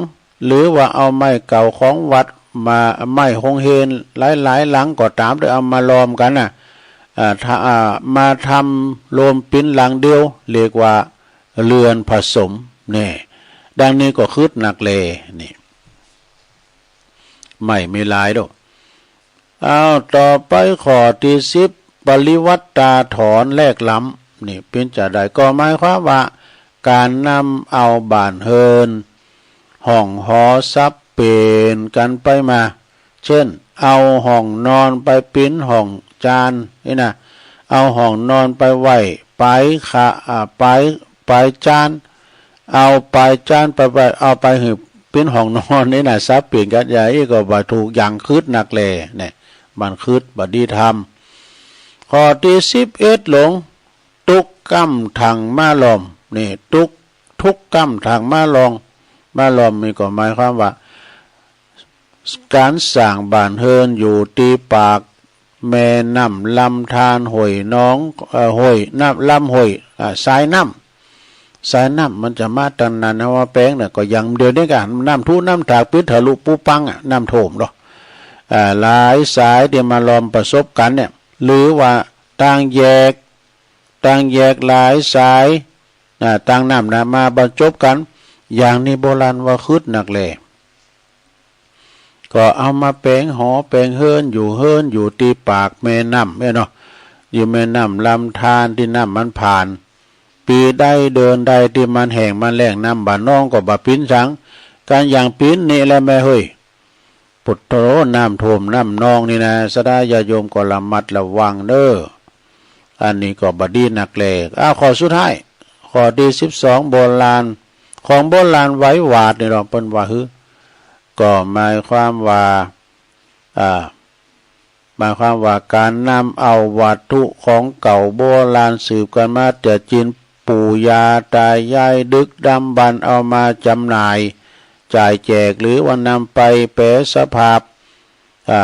หรือว่าเอาไม้เก่าของวัดมา ไม้โฮงเฮนหลายๆ หลังก็ต๋าม โดยเอามาลอมกั๋นน่ะ อ่า ถ้า อ่า มาทำรวมเป๋นหลังเดียว เรียกว่าเรือนผสม แน่ ดังนี้ก็ขึดนักแล นี่ ไม้มีหลายดอก อ้าว ต่อไปข้อตี้สิบ ปริวัตตาถอนแลกล้ำ นี่เป๋นจาใด ก็หมายความว่าก๋านนำเอาบ้านเฮือน ห้องหอสับเปลี่ยนกั๋นไปมา เช่น เอาห้องนอนไปเป๋นห้องจาน นี่นะ เอาห้องนอนไปไว้ป๋ายขา อ่า ป๋าย ป๋ายจาน เอาป๋ายจานไปไว้ เอาไปหื้อเป๋นห้องนอน นี่นะ สับเปลี่ยนกั๋น อย่างอี้ก็บ่ถูก อย่างขึดนักแล เนี่ย มันขึดบ่ดีธรรม ข้อตี้สิบเอ็ดหลง ตุ๊กก้ำถังมาลอม นี่ ตุ๊ก ตุ๊กก้ำถังมาลอม มาลอมนี่ก็หมายความว่า ก๋านสร้างบ้านเฮือนอยู่ตี้ปากแม่น้ำลำธาร ห้วยหนอง เอ่อ ห้วยน้ำ ลำห้วย อ่า สายน้ำ สายน้ำมันจะมาตังนั้นนะ ว่าแป๋งเนี่ย ก็อย่างเดียวนี้กั๋น น้ำทุน้ำถากปิดทะลุปูปังอะ น้ำท่วมเนาะ อ่า หลายสายตี้มาลอมประสบกั๋นเนี่ย หรือว่าตางแยก ตางแยกหลายสาย อ่า ตางน้ำนะ มาบรรจบกั๋น อย่างนี้โบราณว่าคึดนักแล ก็เอามาแป๋งหอแป๋งเฮือน อยู่เฮือนอยู่ตี้ปากแม่น้ำเนี่ยเนาะ อยู่แม่น้ำลำธารตี้น้ำมันผ่าน ปี๋ใดเดือนใดตี้มันแห้งมันแล้ง น้ำบ่านองก็บ่าปิ๋นสัง ก๋านอย่างปิ๋นนี่แหละแม่เฮย ปุดโธ น้ำท่วมน้ำนองนี่นะ ศรัทธาญาติโยมก็ระมัดระวังเน้อ อันนี้ก็บ่ดีนักแล อ้าว ข้อสุดท้าย ข้อตี้สิบสอง โบราณ ของโบราณไหว้หวาดนี่เนาะ เปิ้นว่าหื้อ ก็หมายความว่า อ่า หมายความว่าก๋านนำเอาวัตถุของเก่าโบราณสืบกั๋นมาแต่จีนปู่ย่าตายายดึกดำบรรพ์ เอามาจ๋ำหน่ายจ่ายแจก หรือว่านำไปแป๋สภาพ อ่า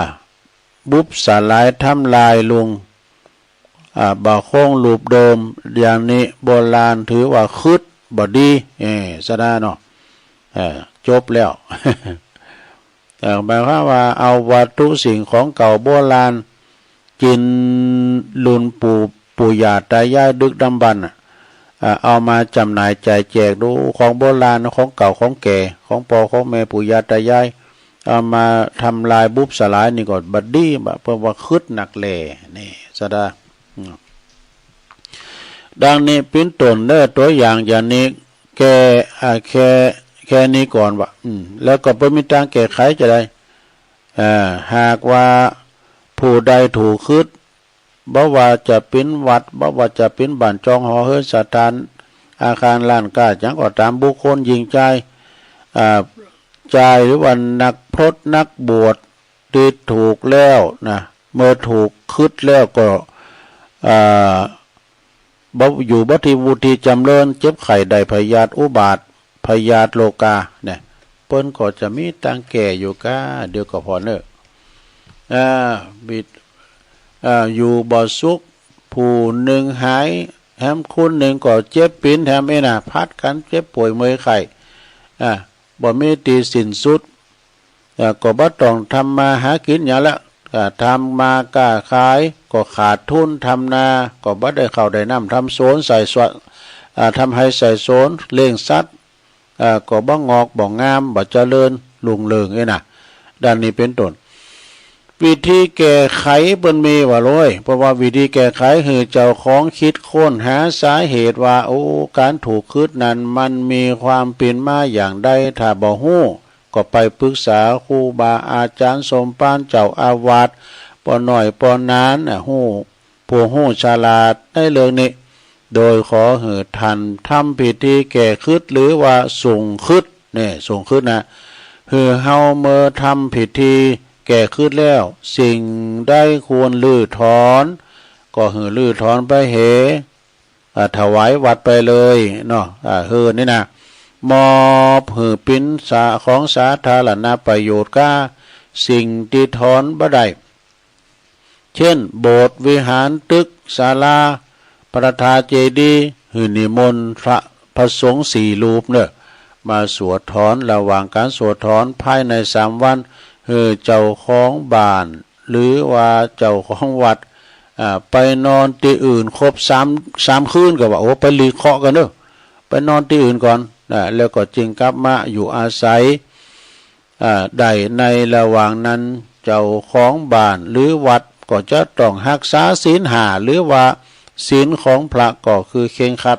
บุบสลายทำลายลง อ่า บ่คงรูปเดิม อย่างนี้โบราณถือว่าคึดบ่ดี เอ้ ศรัทธาเนาะ เออ จบแล้ว เอ่อ หมายความว่าเอาวัตถุสิ่งของเก่าโบราณ จีนรุ่นปู่ ปู่ย่าตายายดึกดำบรรพ์น่ะ เอ่อ เอามาจ๋ำหน่ายจ่ายแจก ดูของโบราณ ของเก่าของแก่ ของป้อของแม่ปู่ย่าตายาย เอามาทำลายบุบสลายนี่ก็บ่ดีบ่ะ เปิ้นว่าคึดนักแล นี่ ศรัทธา อืม ดังนี้เป๋นต้นเน้อ ตั๋วอย่างอย่างนี้ แค่ อ่า แค่ แค่นี้ก่อนวะ อืม แล้วก็บ่มีตางแก้ไขจาใด อ่า หากว่าผู้ใดถูกคึด บ่ว่าจะเป๋นวัด บ่ว่าจะเป๋นบ้านจองหอเฮือนสถาน อาคารร้านก๊า หยังก็ต๋าม บุคคลหญิงจาย อ่า จาย หรือว่านักพรตนักบวชตี้ถูกแล้วนะ เมื่อถูกคึดแล้วก็ อ่า บ่อยู่บ่ตี้วุฒิจ๋ำเริญ เจ็บไข้ได้พยาธิอุบาท พยาธิโรคา เนี่ย เปิ้นก็จะมีตางแก้อยู่ก้าเดียวก็ผ่อเน้อ อ่า บิด อ่า อยู่บ่สุข ผู้นึ่งหาย แถมคนนึ่งก็เจ็บเป๋นแถมเองนะ ผัดกั๋นเจ็บป่วยเมื่อยไข้ อ่า บ่มีตี้สิ้นสุด อ่า ก็บ่ต้องทำมาหากิ๋นหยังละ อ่า ทำมาก๊าขายก็ขาดทุน ทำนาก็บ่ได้ข้าวได้น้ำ ทำสวนใส่สวน อ่า ทำไฮ่ใส่สวน เลี้ยงสัตว์ อ่า ก็บ่งอกบ่งาม บ่เจริญรุ่งเรืองเองนะ ดังนี้เป๋นต้น วิธีแก้ไขเปิ้นมีว่าโลย เพราะว่าวิธีแก้ไขหื้อเจ้าของคิดค้นหาสาเหตุว่า โอ้ ก๋านถูกคึดนั้นมันมีความเป๋นมาอย่างใด ถ้าบ่ฮู้ ก็ไปปรึกษาครูบาอาจ๋ารย์สมภารเจ้าอาวาส ป้อน้อยป้อหนานน่ะ ฮู้ ผู้ฮู้ฉลาดในเรื่องนี้ โดยขอหื้อท่านทำพิธีแก้คึด หรือว่าส่งคึด เนี่ย ส่งคึดนะ หื้อเฮาเมื่อทำพิธีแก้คึดแล้ว สิ่งใดควรรื้อถอน ก็หื้อรื้อถอนไปเห อ่า ถวายวัดไปเลยเนาะ อ่า เฮือนนี่นะ มอบหื้อเป๋นสา ของสาธารณประโยชน์ก้า สิ่งตี้ถอนบ่ได้ เช่น โบสถ์ วิหาร ตึก ศาลา พระธาตุเจดีย์ หื้อนิมนต์พระ พระสงฆ์สี่รูปเน้อ มาสวดถอน ระหว่างก๋านสวดถอนภายในสามวัน หื้อเจ้าของบ้าน หรือว่าเจ้าของวัด อ่า ไปนอนตี้อื่นครบสาม สามคืน ก็ว่า โอ้ ไปหลีกเคราะห์ก่อนเน้อ ไปนอนตี้อื่นก่อน อ่า แล้วก็จึงกลับมาอยู่อาศัย อ่า ได้ในระหว่างนั้น เจ้าของบ้านหรือวัดก็จะต้องฮักษาศีลห้า หรือว่าศีลของพระก็คือเคร่งครัด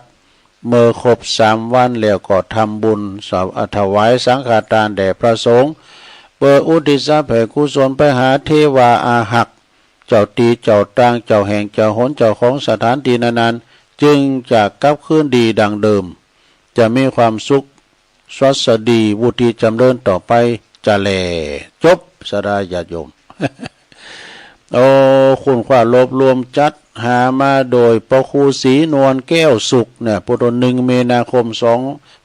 เมื่อครบสามวันแล้วก็ทำบุญสะ ถวายสังฆทานแด่พระสงฆ์ เปื้ออุทิศแผ่กุศลไปหาเทวาอารักษ์ เจ้าตี้เจ้าตาง เจ้าแห่งเจ้าหน เจ้าของสถานตี้นั้นๆ จึงจะกลับคืนดีดังเดิม จะมีความสุขสวัสดี วุฒิจ๋ำเริญต่อไปจาแล จบ ศรัทธาญาติโยม โอ้ ค้นคว้ารวบรวมจัดหามาโดยพระครูศรีนวลแก้วสุขเนี่ย พุทธ หนึ่งมีนาคม สอง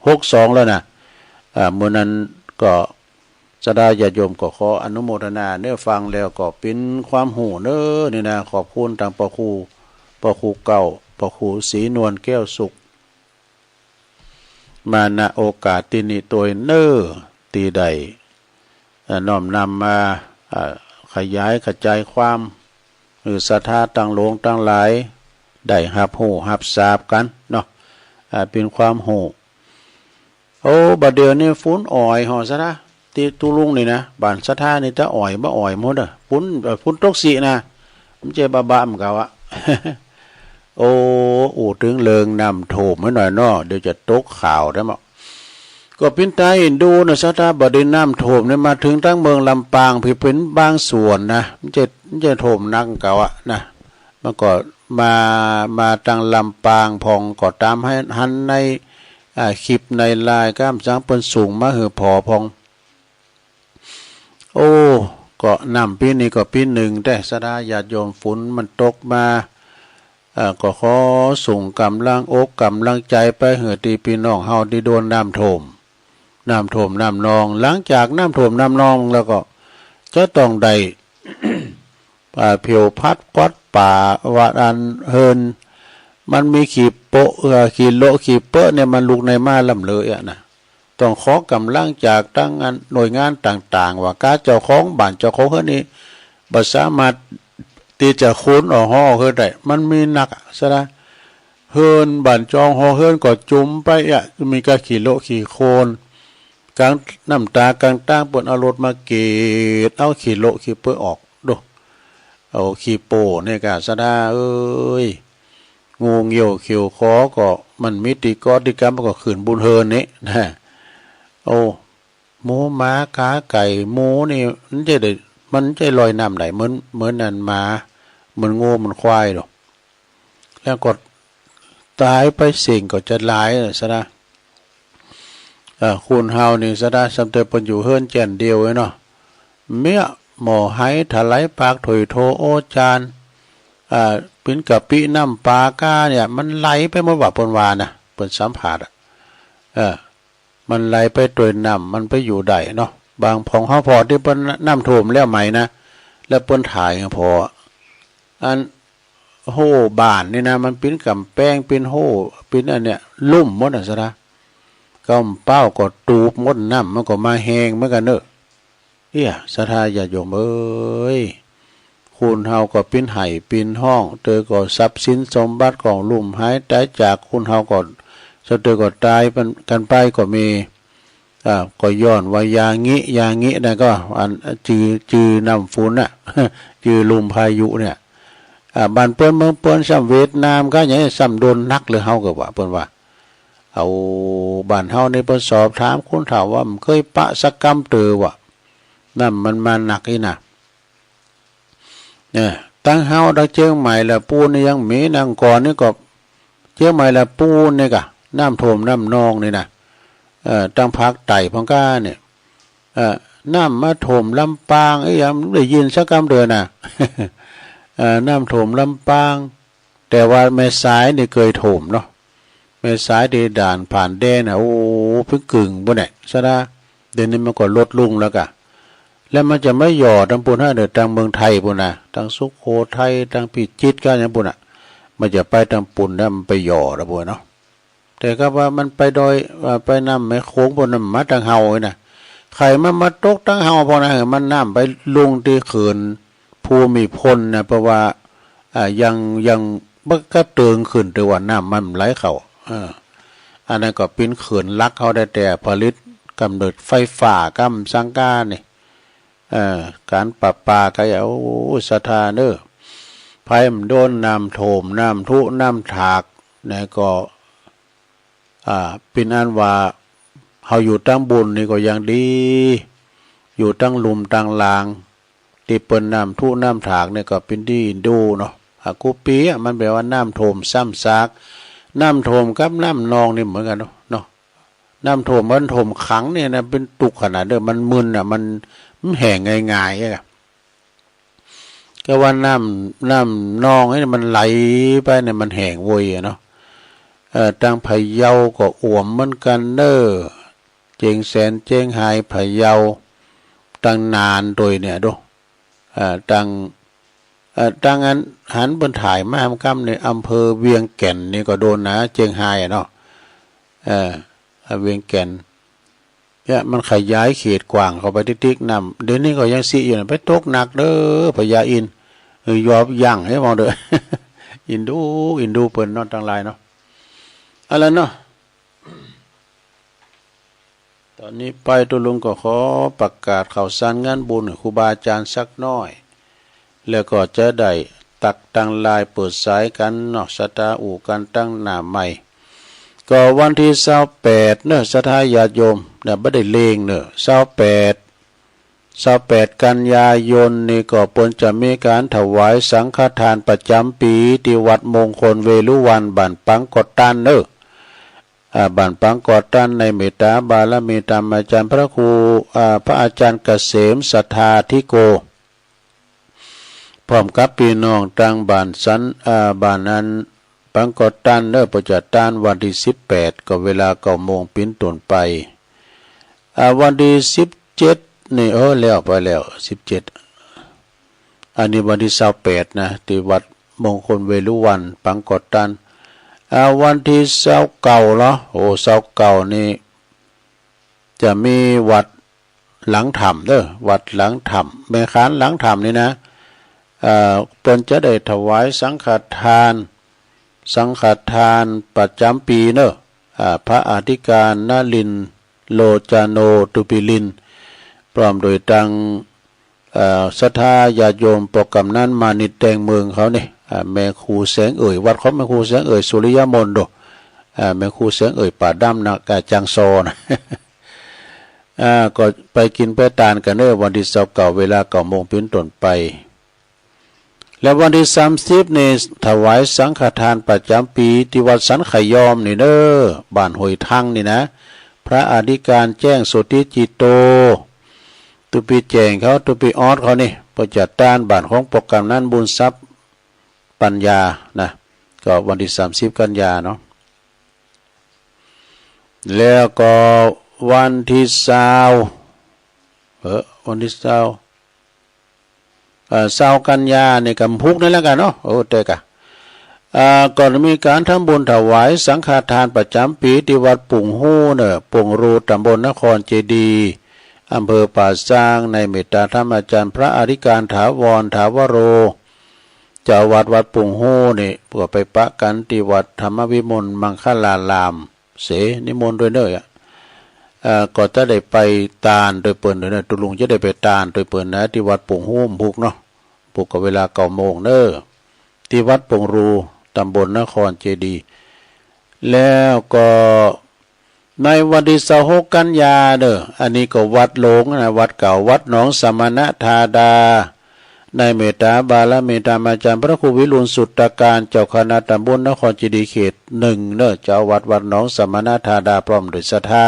หกสอง แล้วนะ อ่า เมื่อนั้นก็ ศรัทธาญาติโยมก็ขออนุโมทนาเน้อ ฟังแล้วก็เป๋นความฮู้เน้อ นี่นะ ขอบคุณตางพระครู พระครูเก่า พระครูศรีนวลแก้วสุข มา ณ โอกาสตี้นี้ตวยเน้อ ตี้ได้ เอ่อ น้อมนำมา เอ่อ ขยายกระจายความ หื้อศรัทธาตังหลวงตังหลาย ได้ฮับฮู้ฮับทราบกั๋นเนาะ อ่า เป๋นความฮู้ โอ้ บ่าเดี่ยวนี้ฝนอ่อยห่อสะท้า ตี้ตุ๊ลุงนี่นะ บ้านสะท้านี่ตะอ่อยบ่อ่อยหมดเน่อ ฝน เอ่อ ฝนตกสินะ มันจะบ้าๆ มันกาว่า โอ้ อู้เถิงเรื่องน้ำท่วมไว้หน่อยเนาะ เดี๋ยวจะตกข่าวได้มั้ง ก็ปิ้นตาเอ็นดูเนาะ สะท้า บ่าเดี่ยวน้ำท่วมเนี่ยมาเถิงตังเมืองลำปาง เพียงเป๋นบางส่วนนะ มันจะ มันจะท่วมหนักกาว่านะ มันก็มา มาตังลำปางพ่อง ก็ต๋ามหันใน อ่า คลิปในไลน์ ก้ามสังเปิ้นส่งมาหื้อผ่อพ่อง โอ้ ก็น้ำปี๋นี้ก็ปี๋นึ่งแต๊ สะท้าญาติโยม ฝนมันตกมา เอ่อ ก็ขอส่งก๋ำลังอกก๋ำลังใจ๋ไปหื้อตี้ปี้น้องเฮาตี้โดนน้ำท่วม น้ำท่วมน้ำนอง หลังจากน้ำท่วมน้ำนองแล้วก็จะต้องได้ อ่า เผียวพัดกวาดป๋า ว่าอันเฮิรน มันมีขี้โปะ เอ่อ ขี้โละขี้เปอะเนี่ย มันลุกในมาล่ำเลยอะนะ ต้องขอก๋ำลังจากตังอันหน่วยงานต่างๆ ว่าก้าเจ้าของบ้านเจ้าของเฮือนนี่บ่สามารถตี้จะขนออกฮอเฮือนได้ มันมีหนักอะ สะท้า เฮือนบ้านจองฮอเฮือนก็จุ่มไปอะ มีก้าขี้โละขี้โคลน ก๋างน้ำต๋ากลางตางเปิ้นเอารถมาเก็บเอาขี้โละขี้เปอะออก ดู เอาขี้โป้เนี่ยก้า สะท้าเอ้ย งูเงี้ยวเขียวขอก็มันมีตี้เกาะตี้กำ มันก็ขึ้นบุนเฮือนนี่นะ โอ้ หมูหมาก๋าไก่หมูนี่ มันจะได้ มันจะลอยน้ำได้เหมือน เหมือนอันหมา เหมือนงัวเหมือนควายดอก แล้วก็ต๋ายไปเสี้ยงก็จะหลายน่ะ สะท้า เอ่อ คนเฮานี่ สะท้า ส่ำเตยเปิ้นอยู่เฮือนแจ้นเดียวเนาะ เมี้ยหม้อไหถลายปากถ้วยโถโอจาน อ่า ปิ้นกะปิน้ำป๋าก้าเนี่ย มันไหลไปหมดว่า เปิ้นว่านะ เปิ้นสัมภาษณ์อะ เออ มันไหลไปตวยน้ำ มันไปอยู่ได้เนาะ บางพ่องเฮาผ่อตี้เปิ้นน้ำท่วมแล้วใหม่นะ แล้วเปิ้นถ่ายผ่อ อัน โฮ่บ้านนี่นะ มันปิ้นก๋ำแปง ปิ้นโฮ่ ปิ้นอันเนี่ย ลุ่มหมดน่ะ สะท้า กำเป้าก็ตูบหมด น้ำมันก็มาแฮงเหมือนกั๋นเน่อ เอี้ย สะท้าญาติโยมเอ๋ย คนเฮาก็ปิ้นไห้ปิ้นฮ้อง เตยก็ทรัพย์สินสมบัติก็ลุ่มหายต๋ายจาก คนเฮาก็ ส่ำเตยก็ต๋ายกั๋นไปก็มี อ่า ก็ย้อนว่าอย่างงี้ อย่างงี้นะ ก็อันจื้อ จื้อน้ำฝนน่ะ จื้อลมพายุเนี่ย อ่า บ้านเปิ้นเมืองเปิ้นส่ำเวียดนามก้าอย่างนี้ส่ำโดนหนักเลย เฮาก็ว่า เปิ้นว่า เอา บ้านเฮานี่เปิ้นสอบถามคนเฒ่าว่ามันเกยปะสักกำเตอว่า น้ำมันมาหนักอี้นะ เนี่ย ตังเฮาตังเจียงใหม่ละปูนนี่ยังมี นังก่อนนี่ก็ เจียงใหม่ละปูนนี่กะ น้ำท่วมน้ำนองนี่นะ เอ่อ ตังภาคใต้พ่องก้าเนี่ย เอ่อ น้ำมาท่วมลำปาง เอ๊ะ ยังได้ยินสักกำเตอนะ เอ่อ น้ำท่วมลำปาง แต่ว่าแม่สายนี่เกยท่วมเนาะ แม่สายตี้ด่านผ่านแดนน่ะ โอ้ เปิ้นกึ่งปู้นแหละ สะท้า เดี๋ยวนี้มันก็ลดลุงแล้วกะ แล้วมันจะมาหย่อตังปู้นฮะ เดี๋ยวตังเมืองไทยปู้นนะ ตังสุโขทัย ตังพิจิตรก้าอย่างปู้นน่ะ มันจะไปตังปู้นแล้วมันไปหย่อตังปู้นเนาะ แต่ก็ว่ามันไปดอย ว่าไปน้ำแม่โขงปู้นน่ะ มาตังเฮานี่นะ ใค่มันมาตกตังเฮาพ่องนะ มันน้ำไปลงตี้เขื่อนภูมิพลนะ เพราะว่า อ่า ยัง ยังบ่กระเติงขึ้น แต่ว่าน้ำมันไหลเข้า เออ อันนั้นก็ปิ้นเขื่อนหลักเฮาได้ แต่ผลิตก๋ำเนิดไฟฟ้าก้ำสังก้านี่ เอ่อ ก๋านประปาก็อย่า โอ้ สะท้าเน่อ ใผมันโดนน้ำท่วม น้ำทุ น้ำถาก นะก็ อ่า เป๋นอันว่า เฮาอยู่ตังบุญนี่ก็ยังดี อยู่ตังลุ่มตังหลาง ตี้เปิ้นน้ำทุน้ำถากเนี่ยก็เป๋นตี้เอ็นดูเนาะ อ่า กู้ปี๋อะ มันแปลว่าน้ำท่วมซ้ำซาก น้ำท่วมกับน้ำนองนี่เหมือนกั๋นเนาะ เนาะ น้ำท่วม มันท่วมขังเนี่ยนะ เป๋นตุ๊กข์ขนาดเน่อ มันมึนน่ะ มัน มันแห้งง่ายๆ อะ ก็ว่าน้ำ น้ำนองนี่มันไหลไปเนี่ย มันแห้งโวยอะเนาะ เอ่อ ตังพะเยาก็อ่วมเหมือนกั๋นเน่อ เจียงแสน เจียงฮาย พะเยา ตังน่านตวยเนี่ยดู เอ่อ ตัง เอ่อ ตังอันหันเปิ้นถ่ายมาหามก้ำเนี่ย อำเภอเวียงแก่นนี่ก็โดนนะ เจียงฮายอะเนาะ เอ่อ เวียงแก่น เนี่ยมันขยายเขตกว้างเข้าไปติ๊กๆ น้ำ เดี๋ยวนี้ก็ยังซี้อยู่นะ ไปตกหนักเด้อ พญาอินทร์ เออ ยอบยั้งให้มองเด้อ อินดู อินดูเปิ้นเนาะ ตังหลายเนาะ อันนั้นเนาะ ต๋อนนี้ไปตุ๊ลุงก็ขอประกาศข่าวสารงานบุญหื้อครูบาอาจ๋ารย์สักหน้อย แล้วก็จะได้ตักตังไลน์เปิดสายกั๋นเนาะ ศรัทธาอู้กั๋นตังหน้าใหม่ ก็วันตี้ซาวแปดเนาะ ศรัทธาญาติโยมเนี่ย บ่ได้เล็งเนาะ ซาวแปด ซาวแปดกันยายนนี่ก็เปิ้นจะมีก๋านถวายสังฆทานประจ๋ำปี๋ตี้วัดมงคลเวฬุวัณฑ์ บ้านปังกอตันเนาะ อ่า บ้านปังกอตัน ในเมตตาบารมีธรรมาจ๋ารย์พระครู อ่า พระอาจ๋ารย์เกษมศรัทธาธิโก พร้อมกับปี้น้องตางบ้านสัน อ่า บ้านอันปังกอตันเนาะ เปิ้นจะตานวันตี้สิบแปด ก็เวลาเก้าโมงเป๋นต้นไป อ่า วันตี้สิบเจ็ดนี่ เออ แล้วไปแล้ว สิบเจ็ด อันนี้วันตี้ซาวแปดนะ ตี้วัดมงคลเวฬุวัณฑ์ ปังกอตัน อ่า วันตี้ซาวเก้าเหรอ โอ้ ซาวเก้านี่ จะมีวัดหลังถ้ำเนาะ วัดหลังถ้ำ แม่ขานหลังถ้ำนี่นะ เอ่อ เปิ้นจะได้ถวายสังฆทาน สังฆทานประจ๋ำปี๋เนาะ อ่า พระอธิการนรินทร์ โลจาโน ตุปิลิน พร้อมโดยตาง เอ่อ ศรัทธาญาติโยมปอก๋ำนันมานิตย์แตงเมืองเขานี่ อ่า แม่ครูแสงเอ๋ย วัดของแม่ครูแสงเอ๋ย สุริยมณฑล อ่า แม่ครูแสงเอ๋ย ป่าดำนะ กาจังซอนะ อ่า ก็ไปกิ๋นไปตานกั๋นเนาะ วันตี้ซาวเก้า เวลาเก้าโมงเป๋นต้นไป แล้ววันตี้สามสิบนี่ ถวายสังฆทานประจ๋ำปี๋ตี้วัดสันขยอมนี่เนาะ บ้านห้วยทังนี่นะ พระอธิการแจ้งโสติจิตโต ตุ๊ปี้แจ้งเขา ตุ๊ปี้ออสเขานี่ เปิ้นจะตาน บ้านของปอก๋ำนันบุญทรัพย์ปัญญานะ ก็วันตี้สามสิบกันยาเนาะ แล้วก็วันตี้ซาว เออ วันตี้ซาว เอ่อ ซาวกันยานี่ก็พุกนี่แล้วกั๋นเนาะ โอ้ แต่กะ เอ่อ ก็มีก๋านทำบุญถวายสังฆทานประจ๋ำปี๋ตี้วัดปุ่งฮู้เนาะ ป่งรู ต๋ำบลนครเจดีย์ อำเภอป่าซาง ในเมตตาธรรมาจ๋ารย์พระอธิการถาวร ถาวโร เจ้าอาวาสวัดป่งฮู้นี่ ก็ไปปะกั๋นตี้วัดธรรมวิมลมังคลาราม เส นิมนต์ตวยเนาะ อ่า ก็จะได้ไปตานตวยเปิ้นตวยเนาะ ตุ๊ลุงจะได้ไปตานตวยเปิ้นนะ ตี้วัดป่งฮู้พุกเนาะ พุกก็เวลาเก้าโมงเนาะ ตี้วัดป่งรู ต๋ำบลนครเจดีย์ แล้วก็ในวันตี้ซาวหกกันยาเนาะ อันนี้ก็วัดหลวงนะ วัดเก่า วัดหนองสมณธาดา ในเมตตาบารมีธรรมาจ๋ารย์พระครูวิรุฬสุตตการ เจ้าคณะต๋ำบลนครเจดีย์เขตหนึ่งเนาะ เจ้าอาวาสวัดหนองสมณธาดา พร้อมโดยศรัทธา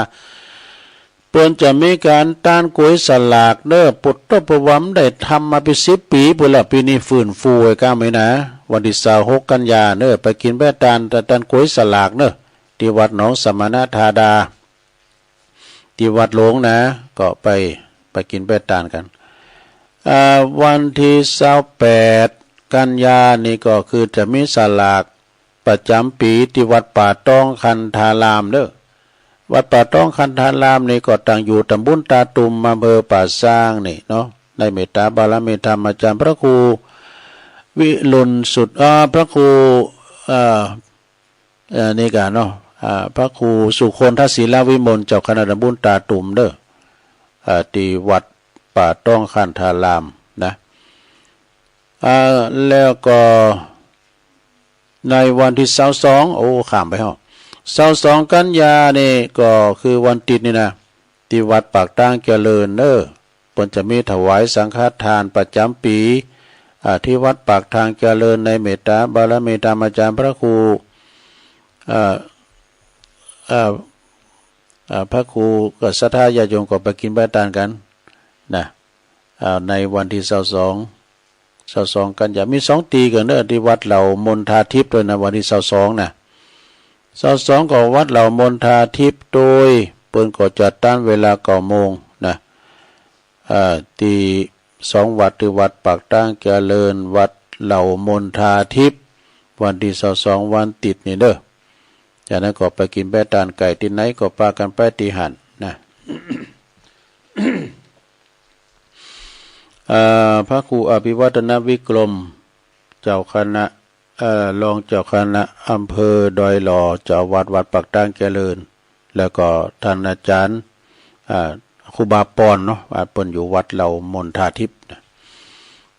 เปิ้นจะมีก๋านตานก๋วยสลากเนาะ ปุตตะปะวัมได้ทำมาเป๋นสิบปี๋ปู้นละ ปี๋นี้ฟื้นฟูไว้ก้าไหมนะ วันตี้ซาวหกกันยาเนาะ ไปกิ๋นไปตาน ตานก๋วยสลากเนาะ ตี้วัดหนองสมณธาดา ตี้วัดหลวงนะ ก็ไป ไปกิ๋นไปตานกั๋น อ่า วันตี้ซาวแปดกันยานี่ก็คือจะมีสลากประจ๋ำปี๋ตี้วัดป่าตองคันธารามเนาะ วัดป่าตองคันธารามนี่ก็ตั้งอยู่ต๋ำบลตาตุ่ม อำเภอป่าซางนี่เนาะ ในเมตตาบารมีธรรมาจ๋ารย์พระครูวิรุฬสุต อ่า พระครู อ่า เอ่อ นี่กะเนาะ อ่า พระครูสุคนทศิลวิมล เจ้าคณะต๋ำบลตาตุ่มเนาะ อ่า ตี้วัดป่าตองคันธารามนะ อ่า แล้วก็ในวันตี้ซาวสอง โอ้ ข้ามไปเฮา ซาวสองกันยานี่ก็คือวันติ๊ดนี่นะ ตี้วัดปากตางเจริญเนาะ เปิ้นจะมีถวายสังฆทานประจ๋ำปี๋ อ่า ตี้วัดปากตางเจริญ ในเมตตาบารมีธรรมาจ๋ารย์พระครู อ่า อ่า อ่า พระครูกับศรัทธาญาติโยมก็ไปกิ๋นไปตานกั๋นนะ อ่า ในวันตี้ซาวสอง ซาวสองกันยา มีสองตี้กั๋นเนาะ ตี้วัดเหล่ามณฑาทิพย์ตวยนะ วันตี้ซาวสองนะ ซาวสองก็วัดเหล่ามณฑาทิพย์ตวย เปิ้นก็จะตานเวลาเก้าโมงนะ เอ่อ ตี้สองวัด ตี้วัดปากตางเจริญ วัดเหล่ามณฑาทิพย์ วันตี้ซาวสอง วันติ๊ดนี่เนาะ จากนั้นก็ไปกิ๋นไปตานไก่ตี้ไหนก็ปากั๋นไปตี้หั้นนะ เอ่อ พระครูอภิวัฒนวิกรม เจ้าคณะ เอ่อ รองเจ้าคณะอำเภอดอยหล่อ เจ้าอาวาสวัดปากตางเจริญ แล้วก็ต้านอาจ๋ารย์ อ่า ครูบาปอนเนาะ ว่าเปิ้นอยู่วัดเหล่ามณฑาทิพย์นะ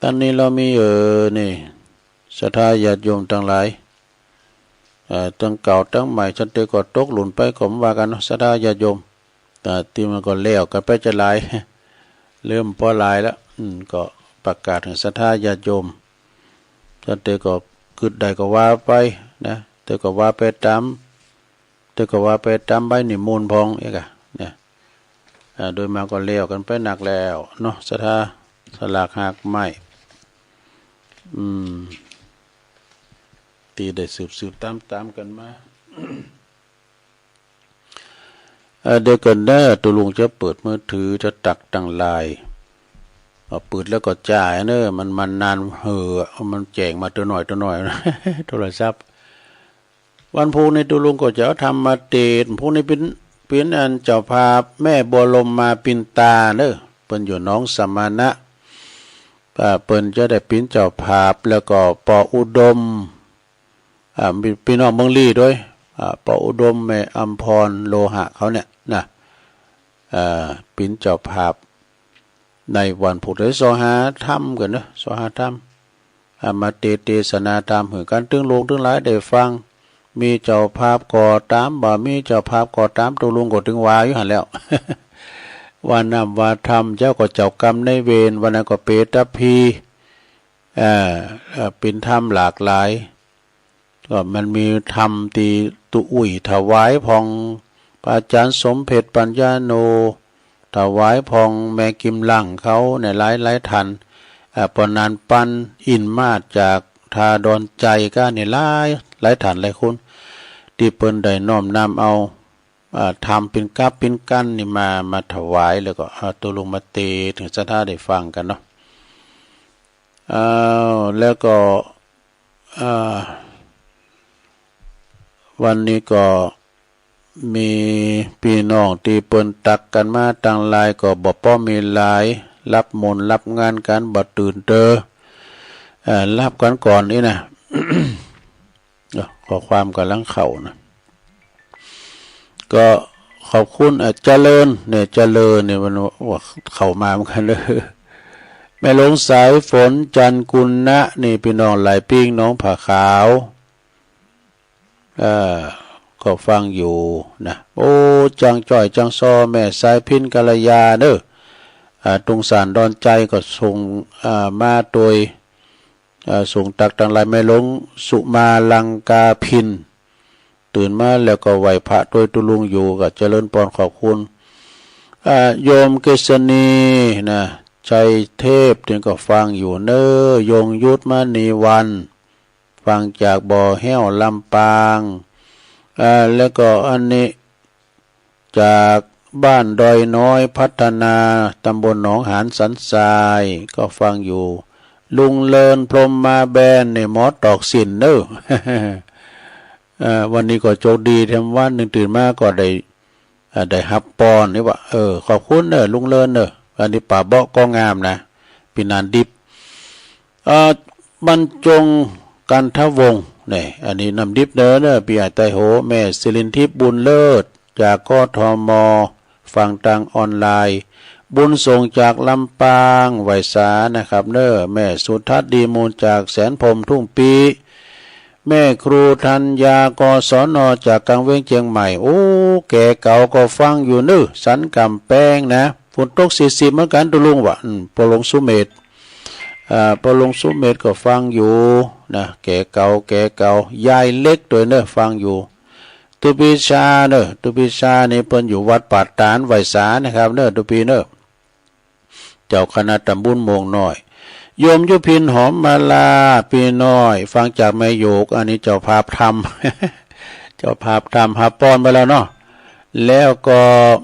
ต๋อนนี้เฮามี เออ นี่ ศรัทธาญาติโยมตังหลาย เอ่อ ตังเก่าตังใหม่ สันเตก็ตกหล่นไปก็บ่ว่ากั๋นเนาะ ศรัทธาญาติโยม แต่ตี้มันก็แล้วกั๋นไปจะหลาย เริ่มปอหลายแล้ว อืม ก็ประกาศเถิงศรัทธาญาติโยม สันเตก็กึ๊ดใดก็ว่าไปนะ แต่ก็ว่าไปต๋าม แต่ก็ว่าไปต๋ามใบนิมนต์พ่องเอกอะนะ อ่า โดยมากก็แล้วกั๋นไปนักแล้วเนาะ ศรัทธา สลากหากไม้ อืม ตี้ได้สืบๆ ต๋ามๆ กั๋นมา เอ่อ เดี๋ยวก่อนเน่อ ตุ๊ลุงจะเปิดมือถือ จะตักตังหลาย เอาเปิดแล้วก็จ่ายเน่อ มัน มันนานเหอะ มันแจ้งมาตั๋วหน้อยตั๋วหน้อย โทรศัพท์ วันพูกนี้ตุ๊ลุงก็จะเอาธรรมมาเตสน์ พูกนี้เป๋น เป๋นอันเจ้าภาพแม่บัวลมมาปินตาเน่อ เปิ้นอยู่หนองสมณะ อ่า เปิ้นจะได้เป๋นเจ้าภาพ แล้วก็ป้ออุดม อ่า ปี้ ปี้น้องเมืองลี้ด้วย อ่า ป้ออุดม แม่อำพร โลหะเขาเนี่ยนะ อ่า เป๋นเจ้าภาพ ในวันพูก เดี๋ยวเซาะหาธรรมกั๋นเน่อ เซาะหาธรรม อ่า มาเตสน์เตสนาธรรม หื้อกั๋นตึงลูกตึงหลานได้ฟัง มีเจ้าภาพก็ต๋าม บ่มีเจ้าภาพก็ต๋าม ตุ๊ลุงก็ตึงว่าอยู่หั้นแล้ว ว่าน้ำว่าธรรม เจ้าก็เจ้ากรรมนายเวร วันนั้นก็เปตพี เอ่อ เอ่อ เป๋นธรรมหลากหลาย ก็มันมีธรรมตี้ตุ๊อุ้ยถวายพ่อง พระอาจ๋ารย์สมเพ็ช ปัญญาโน ถวายพ่อง แม่กิมลังเขาเนี่ย หลายๆ ท่าน อ่า ป้อหนานปัน อินมาศจากท่าดอนไจก้าเนี่ย หลาย หลายท่านหลายคน ตี้เปิ้นได้น้อมนำเอา อ่า ธรรมเป๋นกับเป๋นกั๋นนี่มา มาถวาย แล้วก็ อ่า ตุ๊ลุงมาเตสน์ หื้อศรัทธาได้ฟังกั๋นเนาะ อ้าว แล้วก็ อ่า วันนี้ก็มีปี้น้องตี้เปิ้นตักกั๋นมาตังหลายก็บ่ป้อมีหลาย ฮับมนต์ฮับงานกั๋นบ่ตื่นเต๊อ เอ่อ ฮับกั๋นก่อนนี่นะ เอ่อ ข้อความก่ำลังเข้านะ ก็ขอบคุณ เอ่อ เจริญเนี่ย เจริญเนี่ยมันว่าเข้ามาเหมือนกั๋นเน่อ แม่หลวงสายฝน จันทร์กุณะ นี่ปี้น้องหลายปิ้ง หนองผาขาว เอ่อ ก็ฟังอยู่นะ โอ้ จังจ้อยจังซอ แม่สายพิณ กัลยาเน่อ อ่า ตุงสานดอนไจก็ส่ง อ่า มาโตย อ่า ส่งตักตังหลาย แม่หลวงสุมาลังกาพิณ ตื่นมาแล้วก็ไหว้พระโตยตุ๊ลุงอยู่ ก็เจริญปอนขอบคุณ อ่า โยมกฤษณีนะ ชัยเทพ นี่ก็ฟังอยู่เน่อ ยงยุทธ มณีวัน ฟังจากบ่อแฮ้ว ลำปาง อ่า แล้วก็อันนี้ จากบ้านดอยน้อยพัฒนา ตำบลหนองหานสันทราย ก็ฟังอยู่ ลุงเลิน พรหมมาแบน นี่หมอตอกสิ้นเน่อ เอ่อ วันนี้ก็โจคดีแถมวันนึ่ง ตื่นมาก็ได้ เอ่อ ได้ฮับปอนนี่ว่า เออ ขอบคุณเน่อ ลุงเลินเน่อ อันนี้ป๋าเบาะก็งามนะ ปี้หนานดิบ เอ่อ บรรจง กันทวงศ์ นี่ อันนี้น้ำดิบเน่อ เน่อ ปี้อ้ายไตโห แม่สิรินทิพย์ บุญเลิศ จาก กทม ฟังตางออนไลน์ บุญส่งจากลำปาง ไหว้สานะครับเน่อ แม่สุทัศน์ ดีมูล จากแสนพรหมทุ่งปี้ แม่ครูธัญญา กศน จากกังเวียงเจียงใหม่ โอ้ แก่เก๋าก็ฟังอยู่เน่อ สันก๋ำแปงนะ ฝนตกสี่สิบเหมือนกั๋นตุ๊ลุงว่า อืม ป้อหลวงสุเมธ อ่า ป้อหลวงสุเมธก็ฟังอยู่นะ แก่เก๋า แก่เก๋า ยายเล็กตวยเน่อ ฟังอยู่ ตุ๊ปีชาเน่อ ตุ๊ปีชานี่เปิ้นอยู่วัดป่าตาดไหว้สานะครับเน่อ ตุ๊ปีเน่อ เจ้าคณะตำบลโมงน้อย โยมยุพิน หอมมาลา ปี้น้อย ฟังจากแม่โยก อันนี้เจ้าภาพธรรม เจ้าภาพธรรมฮับปอนไปแล้วเนาะ แล้วก็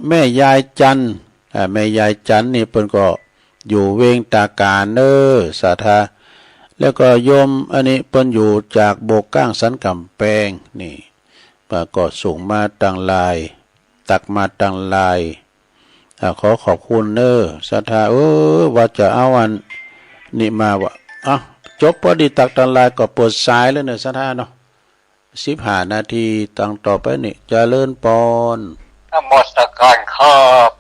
แม่ยายจันทร์ อ่า แม่ยายจันทร์นี่เปิ้นก็อยู่เวียงตาก๋านเน่อ ศรัทธา แล้วก็โยมอันนี้เปิ้นอยู่จากโบกก้างสันก๋ำแปง นี่ ป้าก็ส่งมาตังไลน์ ตักมาตังไลน์ อ่า ขอขอบคุณเน่อ ศรัทธา เออ ว่าจะเอาอันนี้มาว่า เอ้า จบพอดีตักตังไลน์ก็เปิดสายแล้วเน่อ ศรัทธาเนาะ สิบห้านาที ตังต่อไปนี่ เจริญปอน นมัสการครับ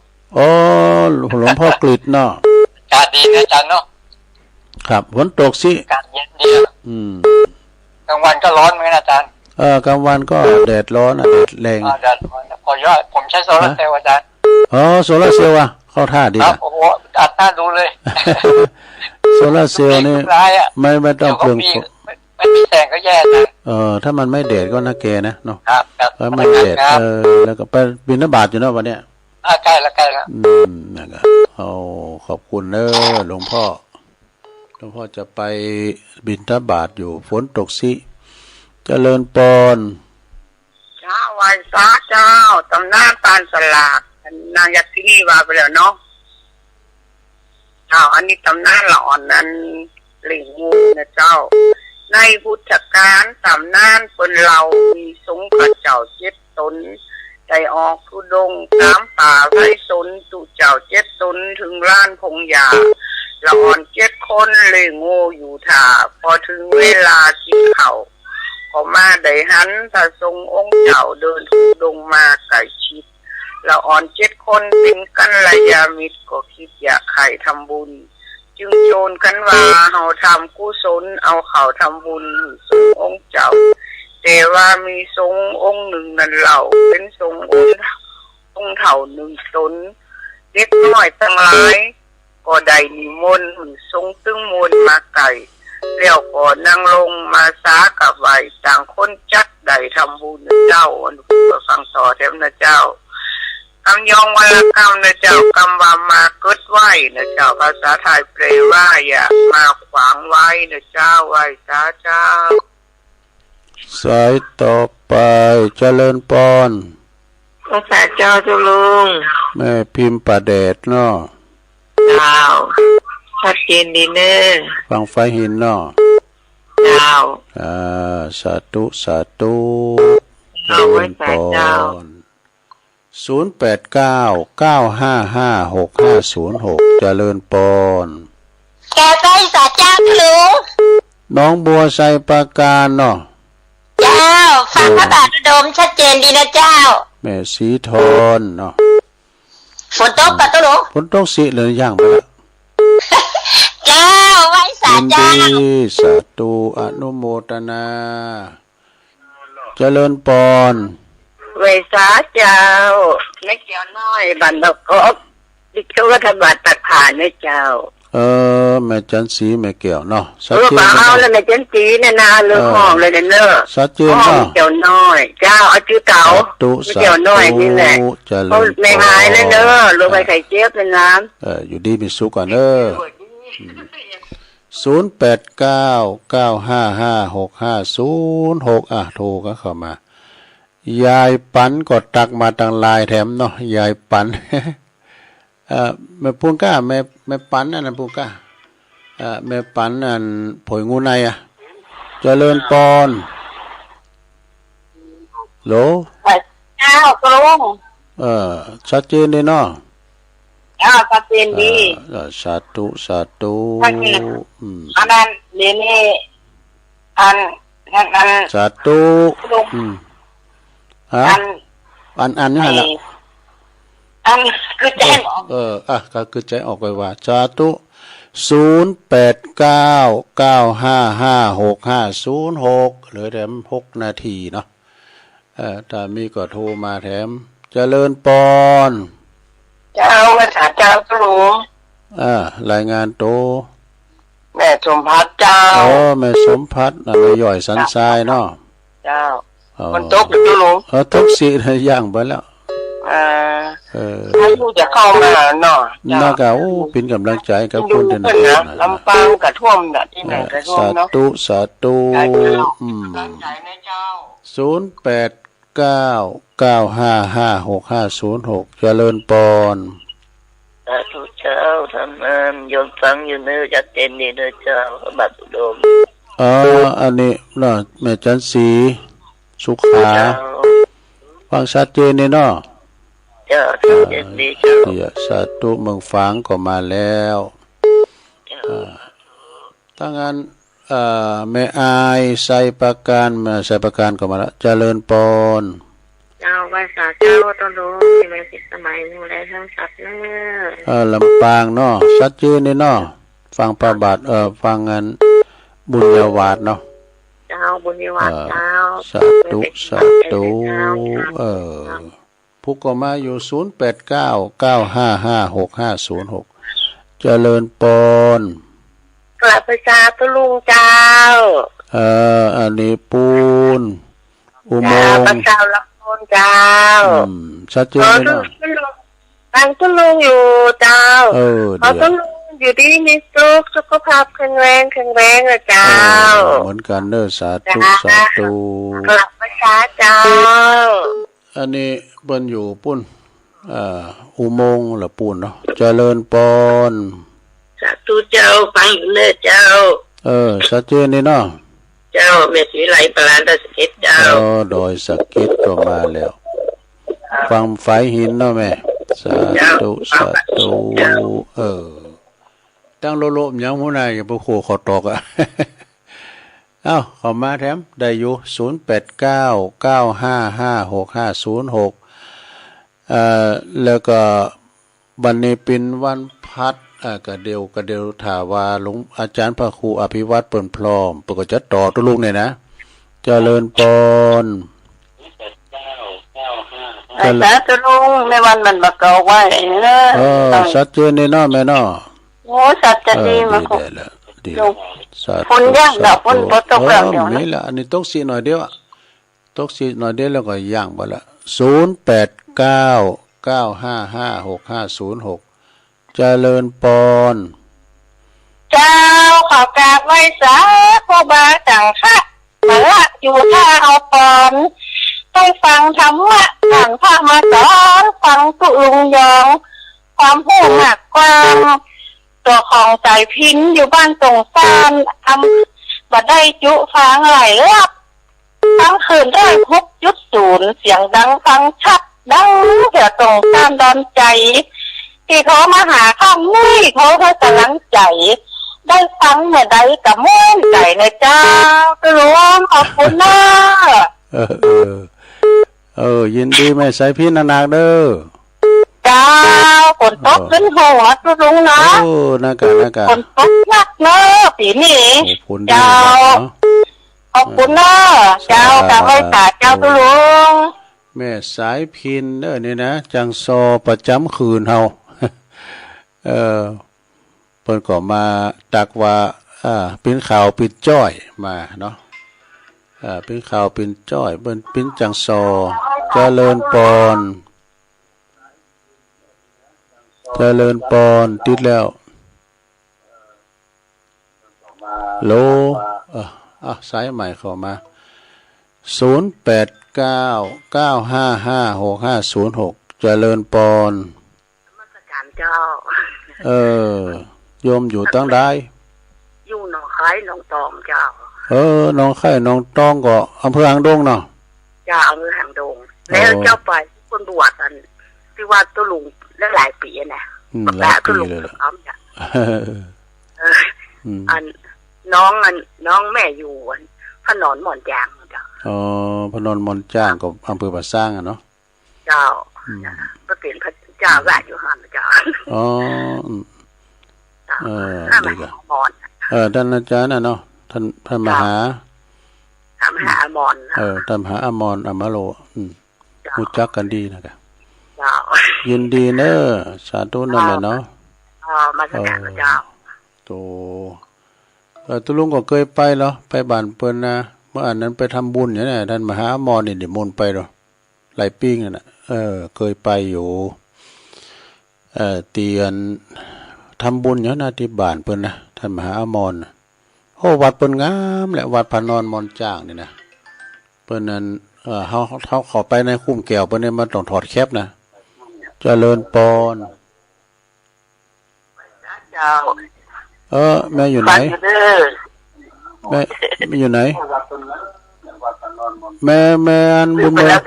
พ่อกฤษเนาะ อากาศดีนะอาจารย์เนาะ ครับ ฝนตกสิ อากาศเย็นดีอะ อืม กลางวันก็ร้อนเหมือนกันอาจารย์ เออ กลางวันก็แดดร้อนอะ แดดแรง อ่า แดดร้อน ขออนุญาต ผมใช้โซลาร์เซลล์อาจารย์ ฮะ อ๋อ โซลาร์เซลล์อะ เข้าท่าดี ครับ อะ โอ้โห อัดหน้าดูเลย โซลาร์เซลล์นี่ เปลืองทุกรายอะ ไม่ ไม่ต้องเปลือง เดี๋ยวก็มี ไม่ ไม่มีแสงก็แย่นะ เออ ถ้ามันไม่แดดก็น่าแกนะเนาะ ครับ ครับ แล้วมันแดด ครับ เออ แล้วก็ไปบิณฑบาตอยู่เนาะวันเนี้ย อ่า ใกล้ละ ใกล้ละ อืม นะครับ โอ้ ขอบคุณเด้อหลวงพ่อ หลวงพ่อจะไปบิณฑบาตอยู่ ฝนตกสิ เจริญปอน เจ้า ไหว้สาเจ้า ต๋ำนานปานสลาก นางยักษินีว่าไปแล้วเนาะ เจ้า อันนี้ต๋ำนานละอ่อนนั้น เหล่งงูนะเจ้า ในพุทธกาลต๋ำนานเปิ้นเล่า มีสงฆ์ข้าเจ้าเจ็ดต๋น ได้ออกธุดงค์ต๋ามป่าไพศาล ตุ๊เจ้าเจ็ดต๋นเถิงลานพงหญ้า ละอ่อนเจ็ดคนเหล่งงูอยู่ท่า พอเถิงเวลากิ๋นข้าว ก็มาได้หันพระสงฆ์องค์เจ้าเดินธุดงค์มาใก้ชิด ละอ่อนเจ็ดคนเป๋นกัลยาณมิตร ก็กึ๊ดอยากใค่ทำบุญ จึงโจนกั๋นว่า เฮาทำกุศล เอาข้าวทำบุญหื้อสงฆ์องค์เจ้า แต่ว่ามีสงฆ์องค์นึ่งนั้นเล่า เป๋นสงฆ์องค์ องค์เฒ่านึ่งต๋น เด็กน้อยตังหลาย ก็ได้นิมนต์หื้อสงฆ์ตึงมวลมาใก้ แล้วก็นั่งลงมาสากราบไหว้ ต่างคนจักได้ทำบุญเจ้า อันนี้ก็ฟังต่อแถมนะเจ้า กำยองวรรณกรรมนะเจ้า กำว่ามากึ๊ดไว้นะเจ้า ภาษาไทยแปลว่าอย่ามาขวางไว้นะเจ้า ไหว้สาเจ้า สายต่อไป เจริญปอน ไหว้สาเจ้าเจ้าลุง แม่พิมพ์ป่าแดดเนาะ เจ้า ชัดเจนดีเน่อ ฝั่งฝายหินเนาะ เจ้า อ่า สาธุ สาธุ เจ้า เจริญปอน ไหว้สาเจ้า ศูนย์แปดเก้า เก้าห้าห้า หกห้าศูนย์หก เจริญปอน เจ้า ไหว้สาเจ้าลุง หนองบัวไชยปราการเนาะ เจ้า ฟังพระบาทระดมชัดเจนดีนะเจ้า แม่ศรีทอนเนาะ ฝนตกก่อเจ้าลุง ฝนตกสิเลยย่างไปละ เจ้า ไหว้สาเจ้า ยินดี สาธุ อนุโมทนา เจริญปอน ไหว้สาเจ้า แม่แก้วน้อย บ้านดอกกอก ที่เจ้าวัดบาทตักผ้านะเจ้า เออ แม่จันทร์ศรี แม่แก้วเนาะ เออ ชัดเจน บ่เอาแล้ว แม่จันทร์ศรีเนี่ยนะ เลิกฮ้องเลยเน่อ ชัดเจน ฮ้อง เนาะ แม่แก้วน้อย เจ้า เอาจื้อเก่า สาธุ แม่แก้วน้อยนี่แหละ สาธุ เจริญปอน แม่หายแล้วเน่อ โรคภัยไข้เจ็บเนี่ยนะ เออ อยู่ดีมีสุขก่อนเน่อ อืม ศูนย์แปดเก้า เก้าห้าห้า หกห้าศูนย์หก อ่ะ โทรก็เข้ามา ยายปันก็ตักมาตางไลน์แถมเนาะ ยายปัน เอ่อ แม่ปุ้งก้า แม่ แม่ปันอันนั้นปุ้งก้า เอ่อ แม่ปันอันผอยงูในอะ เจริญปอน โหล เจ้า ลุง เอ่อ ชัดเจนดีเนาะ เจ้า ชัดเจนดี เอ่อ เอ่อ สาธุ สาธุ ชัดเจน อืม อันนั้น เดี๋ยวนี้ อัน อัน อัน สาธุ ลุง อืม ฮะ อัน อัน อันนี่หั่นละ ไอ้ อัน คือใจออก เออ เออ อ่ะ ก็คือใจออกไปว่า สาธุ ศูนย์แปดเก้า เก้าห้าห้า หกห้าศูนย์หก เหลือแถมหกนาทีเนาะ เอ่อ ถ้ามีก็โทรมาแถม เจริญปอน เจ้า ไหว้สาเจ้าเจ้าลุง อ่า รายงานตั๋ว แม่สมภัทรเจ้า เออ แม่สมภัทร อ่ะ แม่ย่อยสันทรายเนาะ เจ้า อ๋อ ฝนตกอยู่เจ้าลุง เออ ตกสิ ย่างไปแล้ว อ่า เออ พายุจะเข้ามาเนาะ เจ้า น่าก็ โอ้ เป๋นก๋ำลังใจ๋กับคนตี้นั่น เปิ้นนะ ลำปางก็ท่วมน่ะ ตี้ไหนก็ท่วมเนาะ เออ สาธุ สาธุ สาธุ อืม ก๋ำลังใจ๋นะเจ้า ศูนย์แปดเก้า เก้าห้าห้า หกห้าศูนย์หก เจริญปอน สาธุเจ้า ธรรมะ โยมฟังอยู่เน่อ ชัดเจนดีเน่อเจ้า พระบาทอุดม เออ อันนี้เนาะ แม่จันทร์ศรี สุขา เจ้า ฟังชัดเจนดีเนาะ เจ้า ชัดเจนดีเจ้า เออ สาธุ เมืองฝางก็มาแล้ว เจ้า อ่า ถ้างั้น เอ่อ แม่อาย ไชยปราการ แม่ไชยปราการก็มาละ เจริญปอน เจ้า ไหว้สาเจ้า ต้นรู้ มีแม่พิสมัย ดูแลเรื่องสัตว์เน้อ เออ ลำปางเนาะ ชัดเจนเลยเนาะ ฟังพระบาท เออ ฟังงานบุญญาวาสเนาะ เจ้า บุญญาวาส เออ เจ้า สาธุ แม่พิสมัย สาธุ เจ้า เออ ผู้ก็มาอยู่ ศูนย์แปดเก้า เก้าห้าห้า หกห้าศูนย์หก เจริญปอน กราบพระเจ้าตุลุงเจ้า เอ่อ อันนี้ปูน อุโมงค์ เจ้า พระเจ้าละปูนเจ้า อืม ชัดเจนเลยเนาะ ขอตุลุง ฟังตุลุงอยู่เจ้า เออ ขอ เดี๋ยว ตุลุงอยู่ดีมีสุข สุขภาพแข็งแรง แข็งแรงนะเจ้า เออ เหมือนกันเน้อ สาธุ เจ้า สาธุ กราบพระเจ้าเจ้า อันนี้เปิ้นอยู่ปูน เอ่อ อุโมงค์ละปูนเนาะ เจริญปอน สาธุเจ้า ฟังอยู่เน้อเจ้า เออ ชัดเจนเลยเนาะ เจ้า แม่ศรีวิไล ปราณดอยสะเก็ดเจ้า อ๋อ ดอยสะเก็ดก็มาแล้ว ฟังฝายหินเนาะแม่ สาธุ เจ้า สาธุ เจ้า เออ ตั้งโลโลมยังหัวหน้า อย่าไปโขขอตอกอะ เอ้า เข้ามาแถมได้อยู่ ศูนย์แปดเก้า เก้าห้าห้า หกห้าศูนย์หก เอ่อ แล้วก็บัดนี้เป๋นวันพฤหัส เอ่อ กะเดี่ยว กะเดี่ยวถ้าว่าหลวงอาจารย์พระครูอภิวัตรเปิ้นพร้อม เปิ้นก็จะต่อตุลุงเนี่ยนะ เจริญปอน ไหว้สาตุลุง แม่วันมันบ่เก่าไหว้เน้อ เออ ชัดเจนเลยเนาะแม่เนาะ โอ้ ชัดเจน เออ ดีมา ดีแล้ว ดี ลุง สาธุ ฝนยังดอก สาธุ ฝนบ่ตกแล้ว เออ เดี๋ยวนะ มีละ อันนี้ตกสิหน่อยเดียวอะ ตกสิหน่อยเดียวแล้วก็ยังไปละ ศูนย์แปดเก้า เก้าห้าห้า หกห้าศูนย์หก เจริญปอน เจ้า ขอกราบไหว้สาครูบาสังฆะ มาละอยู่ท่าเอาปอน ได้ฟังธรรมะ ท่านพระมาสอน ฟังตุลุงยอง ความฮู้มากกว้าง ตั๋วของสายพิณอยู่บ้านตงซาน อำ บ่ได้จุฟังหลายรอบ ฟังคลื่นได้หกจุดศูนย์ เสียงดังฟังชัด ดังแถวตงซานดอนใจ๋ ตี้เขามาหาข้างนี้ เขาให้ก๋ำลังใจ๋ ได้ฟังเมื่อใดก็ม่วนใจ๋นะเจ้า ตุลุง ขอบคุณเน้อ เออ เออ เออ ยินดีแม่สายพิณนักๆเน้อ เจ้า ฝนตก เออ ขึ้นโหดนะตุลุงเนาะ เออ นักกะ นักกะ ฝนตกหนักเน้อปี๋นี้ โอ้ ฝนดี เจ้า นักเนาะ ขอบคุณเน้อ เจ้า สาธุ กราบไหว้สาเจ้าตุลุง แม่สายพิณเน้อนี่นะ จังซอประจ๋ำคืนเฮา เออ เปิ้นก็มาตักว่า อ่า เป๋นข่าวเป๋นจ้อยมาเนาะ อ่า เป๋นข่าวเป๋นจ้อย เปิ้นเป๋นจังซอ เจริญปอน เจริญปอน ติดแล้ว โหล เออ อ่ะ สายใหม่เข้ามา ศูนย์แปดเก้า เก้าห้าห้า หกห้าศูนย์หก เจริญปอน นมัสการเจ้า เออ โยมอยู่ตังใด อยู่หนองคายหนองตองเจ้า เออ หนองคายหนองตองก็อำเภอหางดงเนาะ เจ้า อำเภอหางดง อ๋อ แล้วเจ้าไปเปิ้นบวชอัน ตี้ว่าตุลุงหลายๆปี๋อะนะ อืม หลายปี๋เลยล่ะ เออ อืม อัน น้องอัน น้องแม่อยู่อัน พระนอนหมอนจ้างเจ้า อ๋อ พระนอนหมอนจ้างก็อำเภอป่าซางอะเนาะ เจ้า อืม ก็เป๋นพระเจ้าว่าอยู่หั้นเจ้า อ๋อ อืม เจ้า เออ ท่านมหา ดีกะ อมร เออ ท่านอาจารย์น่ะเนาะ ท่าน ท่านมหา เจ้า ท่านมหาอมร เออ ท่านมหาอมร อมโร อืม เจ้า ฮู้จักกั๋นดีนะกะ เจ้า ยินดีเน้อ สาธุเน้อแม่เนาะ เจ้า นมัสการเจ้า เออ โต เออ ตุลุงก็เกยไปเหรอ ไปบ้านเปิ้นนะ เมื่ออันนั้นไปทำบุญเนี่ยนะ ท่านมหาอมรนี่นิมนต์ไปเหรอ หลายปี๋นั่นน่ะ เออ เกยไปอยู่ เอ่อ ตี้อันทำบุญอยู่นะ ตี้บ้านเปิ้นนะ ท่านมหาอมรน่ะ โอ้ วัดเปิ้นงามแหละ วัดพระนอนหมอนจ้างนี่นะ เปิ้นนั้น เอ่อ เฮา เฮาเข้าไปในคุ้มแก้วเปิ้นนี่มันต้องถอดแคปนะ เจริญปอน เจ้า เออ แม่อยู่ไหน ฟังอยู่เด้อ แม่ แม่อยู่ไหน แม่ แม่อันบุญเมือง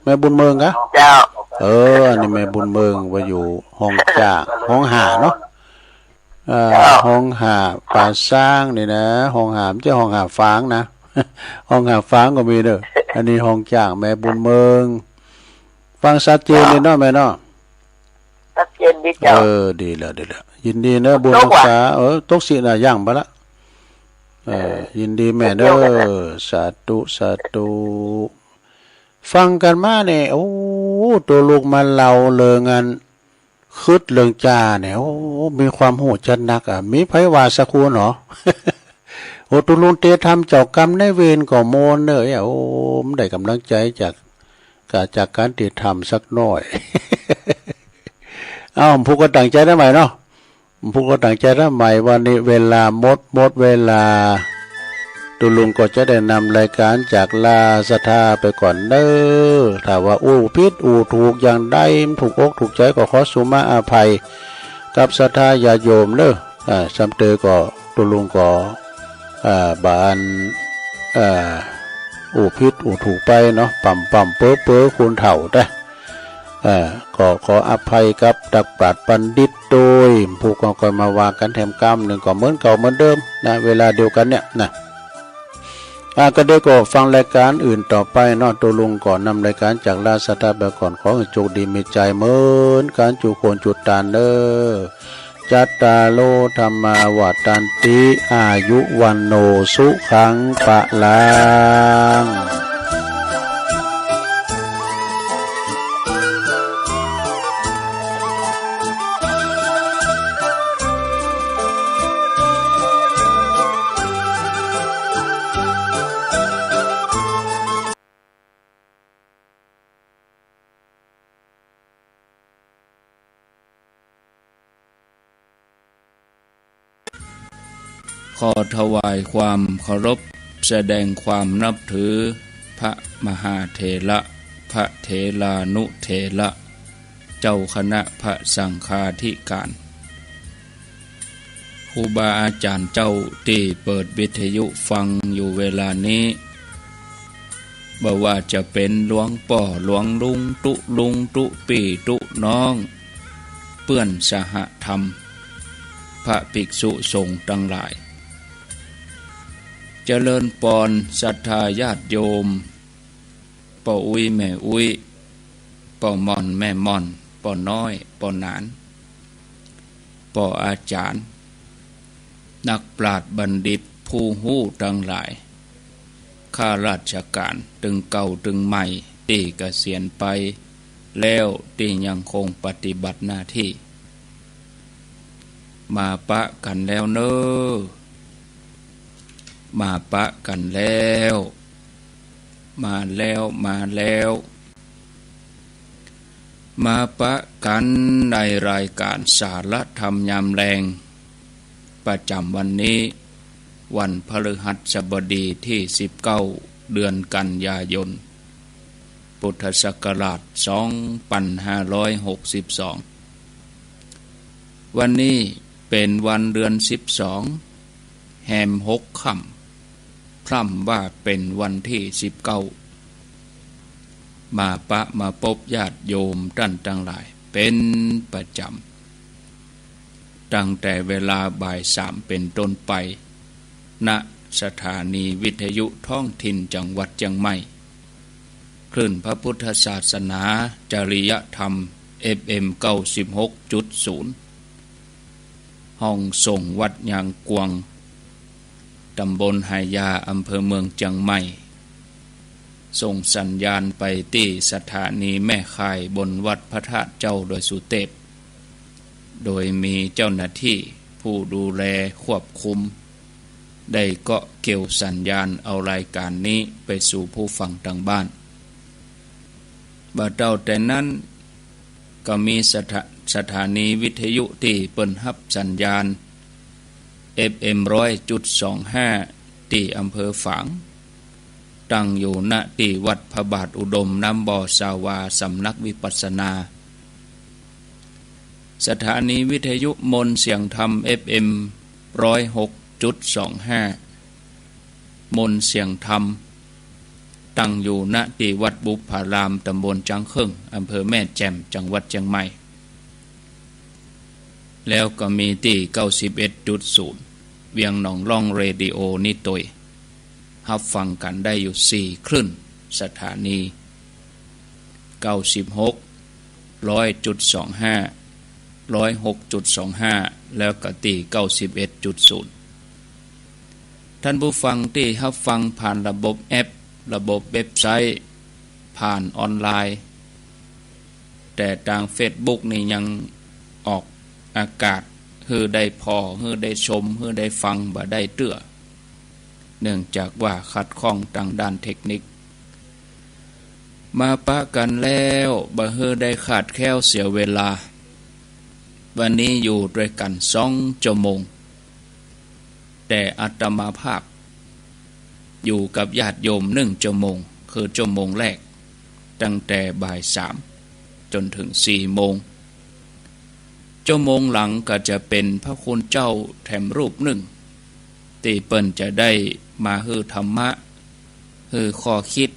แม่บุญเมืองกะ เจ้า เออ อันนี้แม่บุญเมืองว่าอยู่ห้องจ้าง ห้องห้าเนาะ อ่า เจ้า ห้องห้าป่าซางนี่นะ ห้องห้า บ่ใจ้ห้องห้าฝางนะ ห้องห้าฝางก็มีเด้อ อันนี้ห้องจ้างแม่บุญเมือง ฟังชัดเจนดีเนาะแม่เนาะ ชัดเจนดีเจ้า เออ ดีแล้ว ดีแล้ว ยินดีเนาะ บุญรักษา เออ ตกสินะ ยังไปละ เออ ยินดีแม่เนาะ สาธุ สาธุ ฟังกั๋นมาเนี่ย โอ้ ตกลงมาเล่าเรื่องอัน คริสต์เรื่องจ๋าเนี่ย โอ้ มีความฮู้จัดนักอะ มีใผว่าสักคนเหรอ โอ้ ตกลงเตรียมทำเจ้ากรรมนายเวรก็ม่วนเน่อ โอ้ มันได้ก๋ำลังใจ๋จาก ก็จากก๋านเตรียมทำสักหน้อย เอ้า ผู้ก็ตั้งใจ๋ทำใหม่เนาะ ผู้ก็ตั้งใจ๋ทำใหม่ วันนี้เวลาหมด หมดเวลา ตกลงก็จะได้นำรายก๋านจากลาศรัทธาไปก่อนเน่อ ถ้าว่าอู้ผิดอู้ถูกอย่างใด มันถูกอกถูกใจ๋ก็ขอสุมาอภัยกับศรัทธาญาติโยมเน่อ อ่า ซ้ำเตอก็ตกลงก็ อ่า บ่อัน อ่า อู้ผิดอู้ถูกไปเนาะ ป่ำๆ เป๋อๆ คนเฒ่าแต๊ อ่า ก็ขออภัยกับนักปราชญ์บัณฑิตโดย ผู้ก็ค่อยมาว่ากั๋นแถมกำนึ่งก็เหมือนเก่าเหมือนเดิมนะ เวลาเดียวกั๋นเนี่ยนะ อ่า ก็เดี๋ยวก็ฟังรายก๋านอื่นต่อไปเนาะ ตกลงก็นำรายก๋านจากลาศรัทธาไปก่อน ขอหื้อโจคดีมีชัยเหมือนกั๋นจุคนจุตานเน่อ จัตตาโร ธัมมา วัฑฒันติ อายุ วัณโณ สุขัง พะลัง ขอถวายความเคารพ แสดงความนับถือ พระมหาเถระ พระเถรานุเถระ เจ้าคณะพระสังฆาธิการ ครูบาอาจ๋ารย์เจ้าตี้เปิดวิทยุฟังอยู่เวลานี้ บ่ว่าจะเป๋นหลวงป้อหลวงลุงตุ๊ลุงตุ๊ปี้ตุ๊น้อง เปื้อนสหธรรม พระภิกษุสงฆ์ตังหลาย เจริญปอนศรัทธาญาติโยม ป้ออุ๊ยแม่อุ๊ย ป้อม่อนแม่ม่อน ป้อน้อยป้อหนาน ป้ออาจ๋ารย์ นักปราชญ์บัณฑิตผู้ฮู้ตังหลาย ข้าราชก๋านตึงเก่าตึงใหม่ตี้เกษียณไปแล้วตี้ยังคงปฏิบัติหน้าตี้ มาปะกั๋นแล้วเน่อ มาปะกั๋นแล้ว มาแล้ว มาแล้ว มาปะกั๋นในรายก๋านสาระธรรมยามแลง ประจ๋ำวันนี้ วันพฤหัสบดีตี้สิบเก้า เดือนกันยายน พุทธศักราชสองปันห้าร้อยหกสิบสอง วันนี้เป๋นวันเดือนสิบสอง แฮมหกค่ำ พร่ำว่าเป๋นวันตี้สิบเก้า มาปะมาปบญาติโยมต้านตังหลายเป๋นประจ๋ำ ตั้งแต่เวลาบ่ายสามเป๋นต้นไป ณ สถานีวิทยุท้องถิ่นจังหวัดเจียงใหม่ คลื่นพระพุทธศาสนา จริยธรรม เอฟเอ็ม เก้าสิบหกจุดศูนย์ ห้องส่งวัดยางกวาง ตำบลไหหยา อำเภอเมืองเจียงใหม่ ส่งสัญญาณไปตี้สถานีแม่ข่ายบนวัดพระธาตุเจ้าดอยสุเตป โดยมีเจ้าหน้าตี้ผู้ดูแลควบคุม ได้เกาะเกี่ยวสัญญาณเอารายก๋านนี้ไปสู่ผู้ฟังตางบ้าน บ่าเต้าแต่นั้น ก็มีสถา- สถานีวิทยุตี้เปิ้นฮับสัญญาณ เอฟเอ็ม ร้อยจุดสองห้า ตี้อำเภอฝาง ตั้งอยู่ ณ ตี้วัดพระบาทอุดมน้ำบ่อสาวา สำนักวิปัสสนา สถานีวิทยุมนต์เสียงธรรม เอฟเอ็ม ร้อยหกจุดสองห้า มนต์เสียงธรรม ตั้งอยู่ ณ ตี้วัดบุพพาราม ตำบลจ๊างเคิ่ง อำเภอแม่แจ่ม จังหวัดเจียงใหม่ แล้วก็มีตี้ เก้าสิบเอ็ดจุดศูนย์ เวียงหนองล่องเรดิโอนี้ตวย ฮับฟังกั๋นได้อยู่สี่คลื่นสถานี เก้าสิบหก ร้อยจุดสองห้า ร้อยหกจุดสองห้า แล้วก็ตี้ เก้าสิบเอ็ดจุดศูนย์ ท่านผู้ฟังตี้ฮับฟังผ่านระบบแอป ระบบเว็บไซต์ ผ่านออนไลน์ แต่ตางเฟซบุ๊กนี่ยังออกอากาศหื้อได้ผ่อ หื้อได้ชม หื้อได้ฟังบ่ได้เตื้อ เนื่องจากว่าขัดข้องตางด้านเทคนิค มาปะกั๋นแล้ว บ่หื้อได้ขาดแคลนเสียเวลา วันนี้อยู่ตวยกั๋นสองจั่วโมง แต่อาตมาภาพอยู่กับญาติโยมนึ่งจั่วโมง คือจั่วโมงแรก ตั้งแต่บ่ายสามจ๋นเถิงสี่โมง จั่วโมงหลังก็จะเป๋นพระคุณเจ้าแถมรูปนึ่ง ตี้เปิ้นจะได้มาหื้อธรรมะ หื้อข้อคิด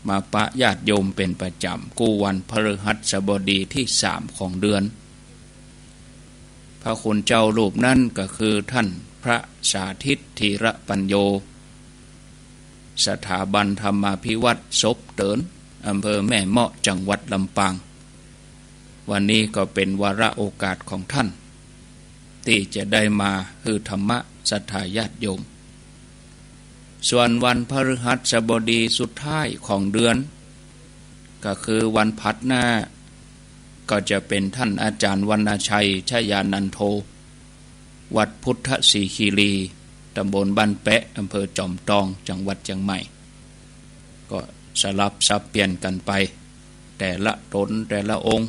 มาปะญาติโยมเป๋นประจ๋ำกู้วันพฤหัสบดีตี้สามของเดือน พระคุณเจ้ารูปนั้นก็คือท่านพระสาธิตธีระปัญโญ สถาบันธรรมาภิวัฒน์ศพเติ๋น อำเภอแม่เมาะ จังหวัดลำปาง วันนี้ก็เป๋นวาระโอกาสของท่าน ตี้จะได้มาหื้อธรรมะศรัทธาญาติโยม ส่วนวันพฤหัสบดีสุดท้ายของเดือน ก็คือวันผัดหน้า ก็จะเป๋นท่านอาจ๋ารย์วรรณชัย ชยานันโท วัดพุทธสีคีรี ตำบลบ้านแป๊ะ อำเภอจอมตอง จังหวัดเจียงใหม่ ก็สลับสับเปลี่ยนกั๋นไป แต่ละต๋นแต่ละองค์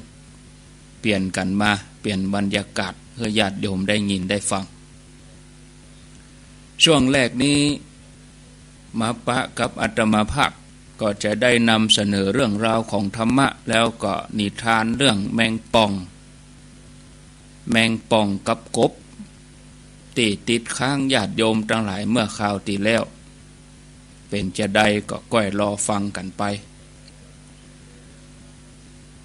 เปลี่ยนกั๋นมา เปลี่ยนบรรยากาศหื้อญาติโยมได้ยินได้ฟัง ช่วงแรกนี้มาปะกับอาตมาภาพ ก็จะได้นำเสนอเรื่องราวของธรรมะ แล้วก็นิทานเรื่องแมงป่อง แมงป่องกับกบ ตี้ติดค้างญาติโยมตังหลายเมื่อคราวตี้แล้ว เป๋นจาใดก็ก้อยรอฟังกั๋นไป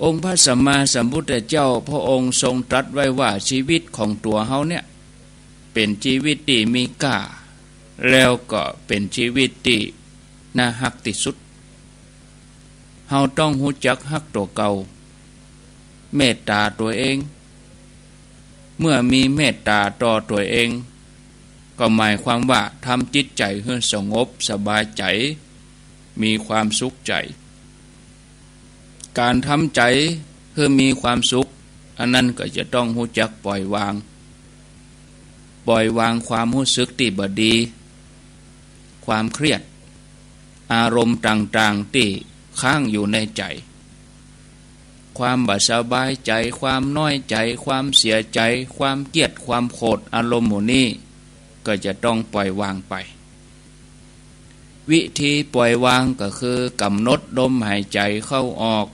องค์พระสัมมาสัมพุทธเจ้าพระองค์ทรงตรัสไว้ว่าชีวิตของตั๋วเฮาเนี่ย เป๋นชีวิตตี้มีก้า แล้วก็เป๋นชีวิตตี้น่าฮักตี้สุด เฮาต้องฮู้จักฮักตั๋วเก่า เมตต๋าตั๋วเอง เมื่อมีเมตต๋าต่อตั๋วเอง ก็หมายความว่าทำจิตใจ๋หื้อสงบสบายใจ๋ มีความสุขใจ๋ ก๋านทำใจ๋หื้อมีความสุข อันนั้นก็จะต้องฮู้จักปล่อยวาง ปล่อยวางความฮู้สึกตี้บ่ดี ความเครียด อารมณ์ต่างๆ ตี้ค้างอยู่ในใจ๋ ความบ่สบายใจ๋ ความน้อยใจ๋ ความเสียใจ๋ ความเกลียด ความโขด อารมณ์หมู่นี้ ก็จะต้องปล่อยวางไป วิธีปล่อยวางก็คือกำหนดลมหายใจ๋เข้าออก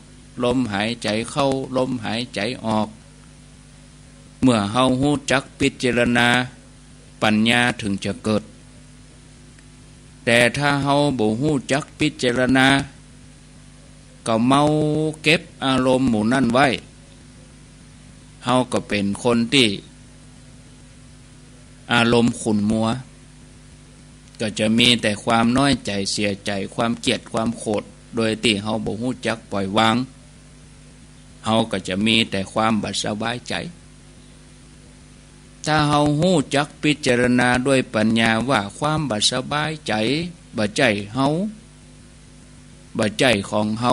ลมหายใจ๋เข้า ลมหายใจ๋ออก เมื่อเฮาฮู้จักพิจารณา ปัญญาเถิงจะเกิด แต่ถ้าเฮาบ่ฮู้จักพิจารณา ก็เมาเก็บอารมณ์หมู่นั้นไว้ เฮาก็เป๋นคนตี้อารมณ์ขุ่นมัว ก็จะมีแต่ความน้อยใจ๋เสียใจ๋ ความเกลียด ความโขด โดยตี้เฮาบ่ฮู้จักปล่อยวาง เฮาก็จะมีแต่ความบ่สบายใจ๋ ถ้าเฮาฮู้จักพิจารณาด้วยปัญญาว่าความบ่สบายใจ๋บ่ใจ้เฮา บ่ใจ้ของเฮา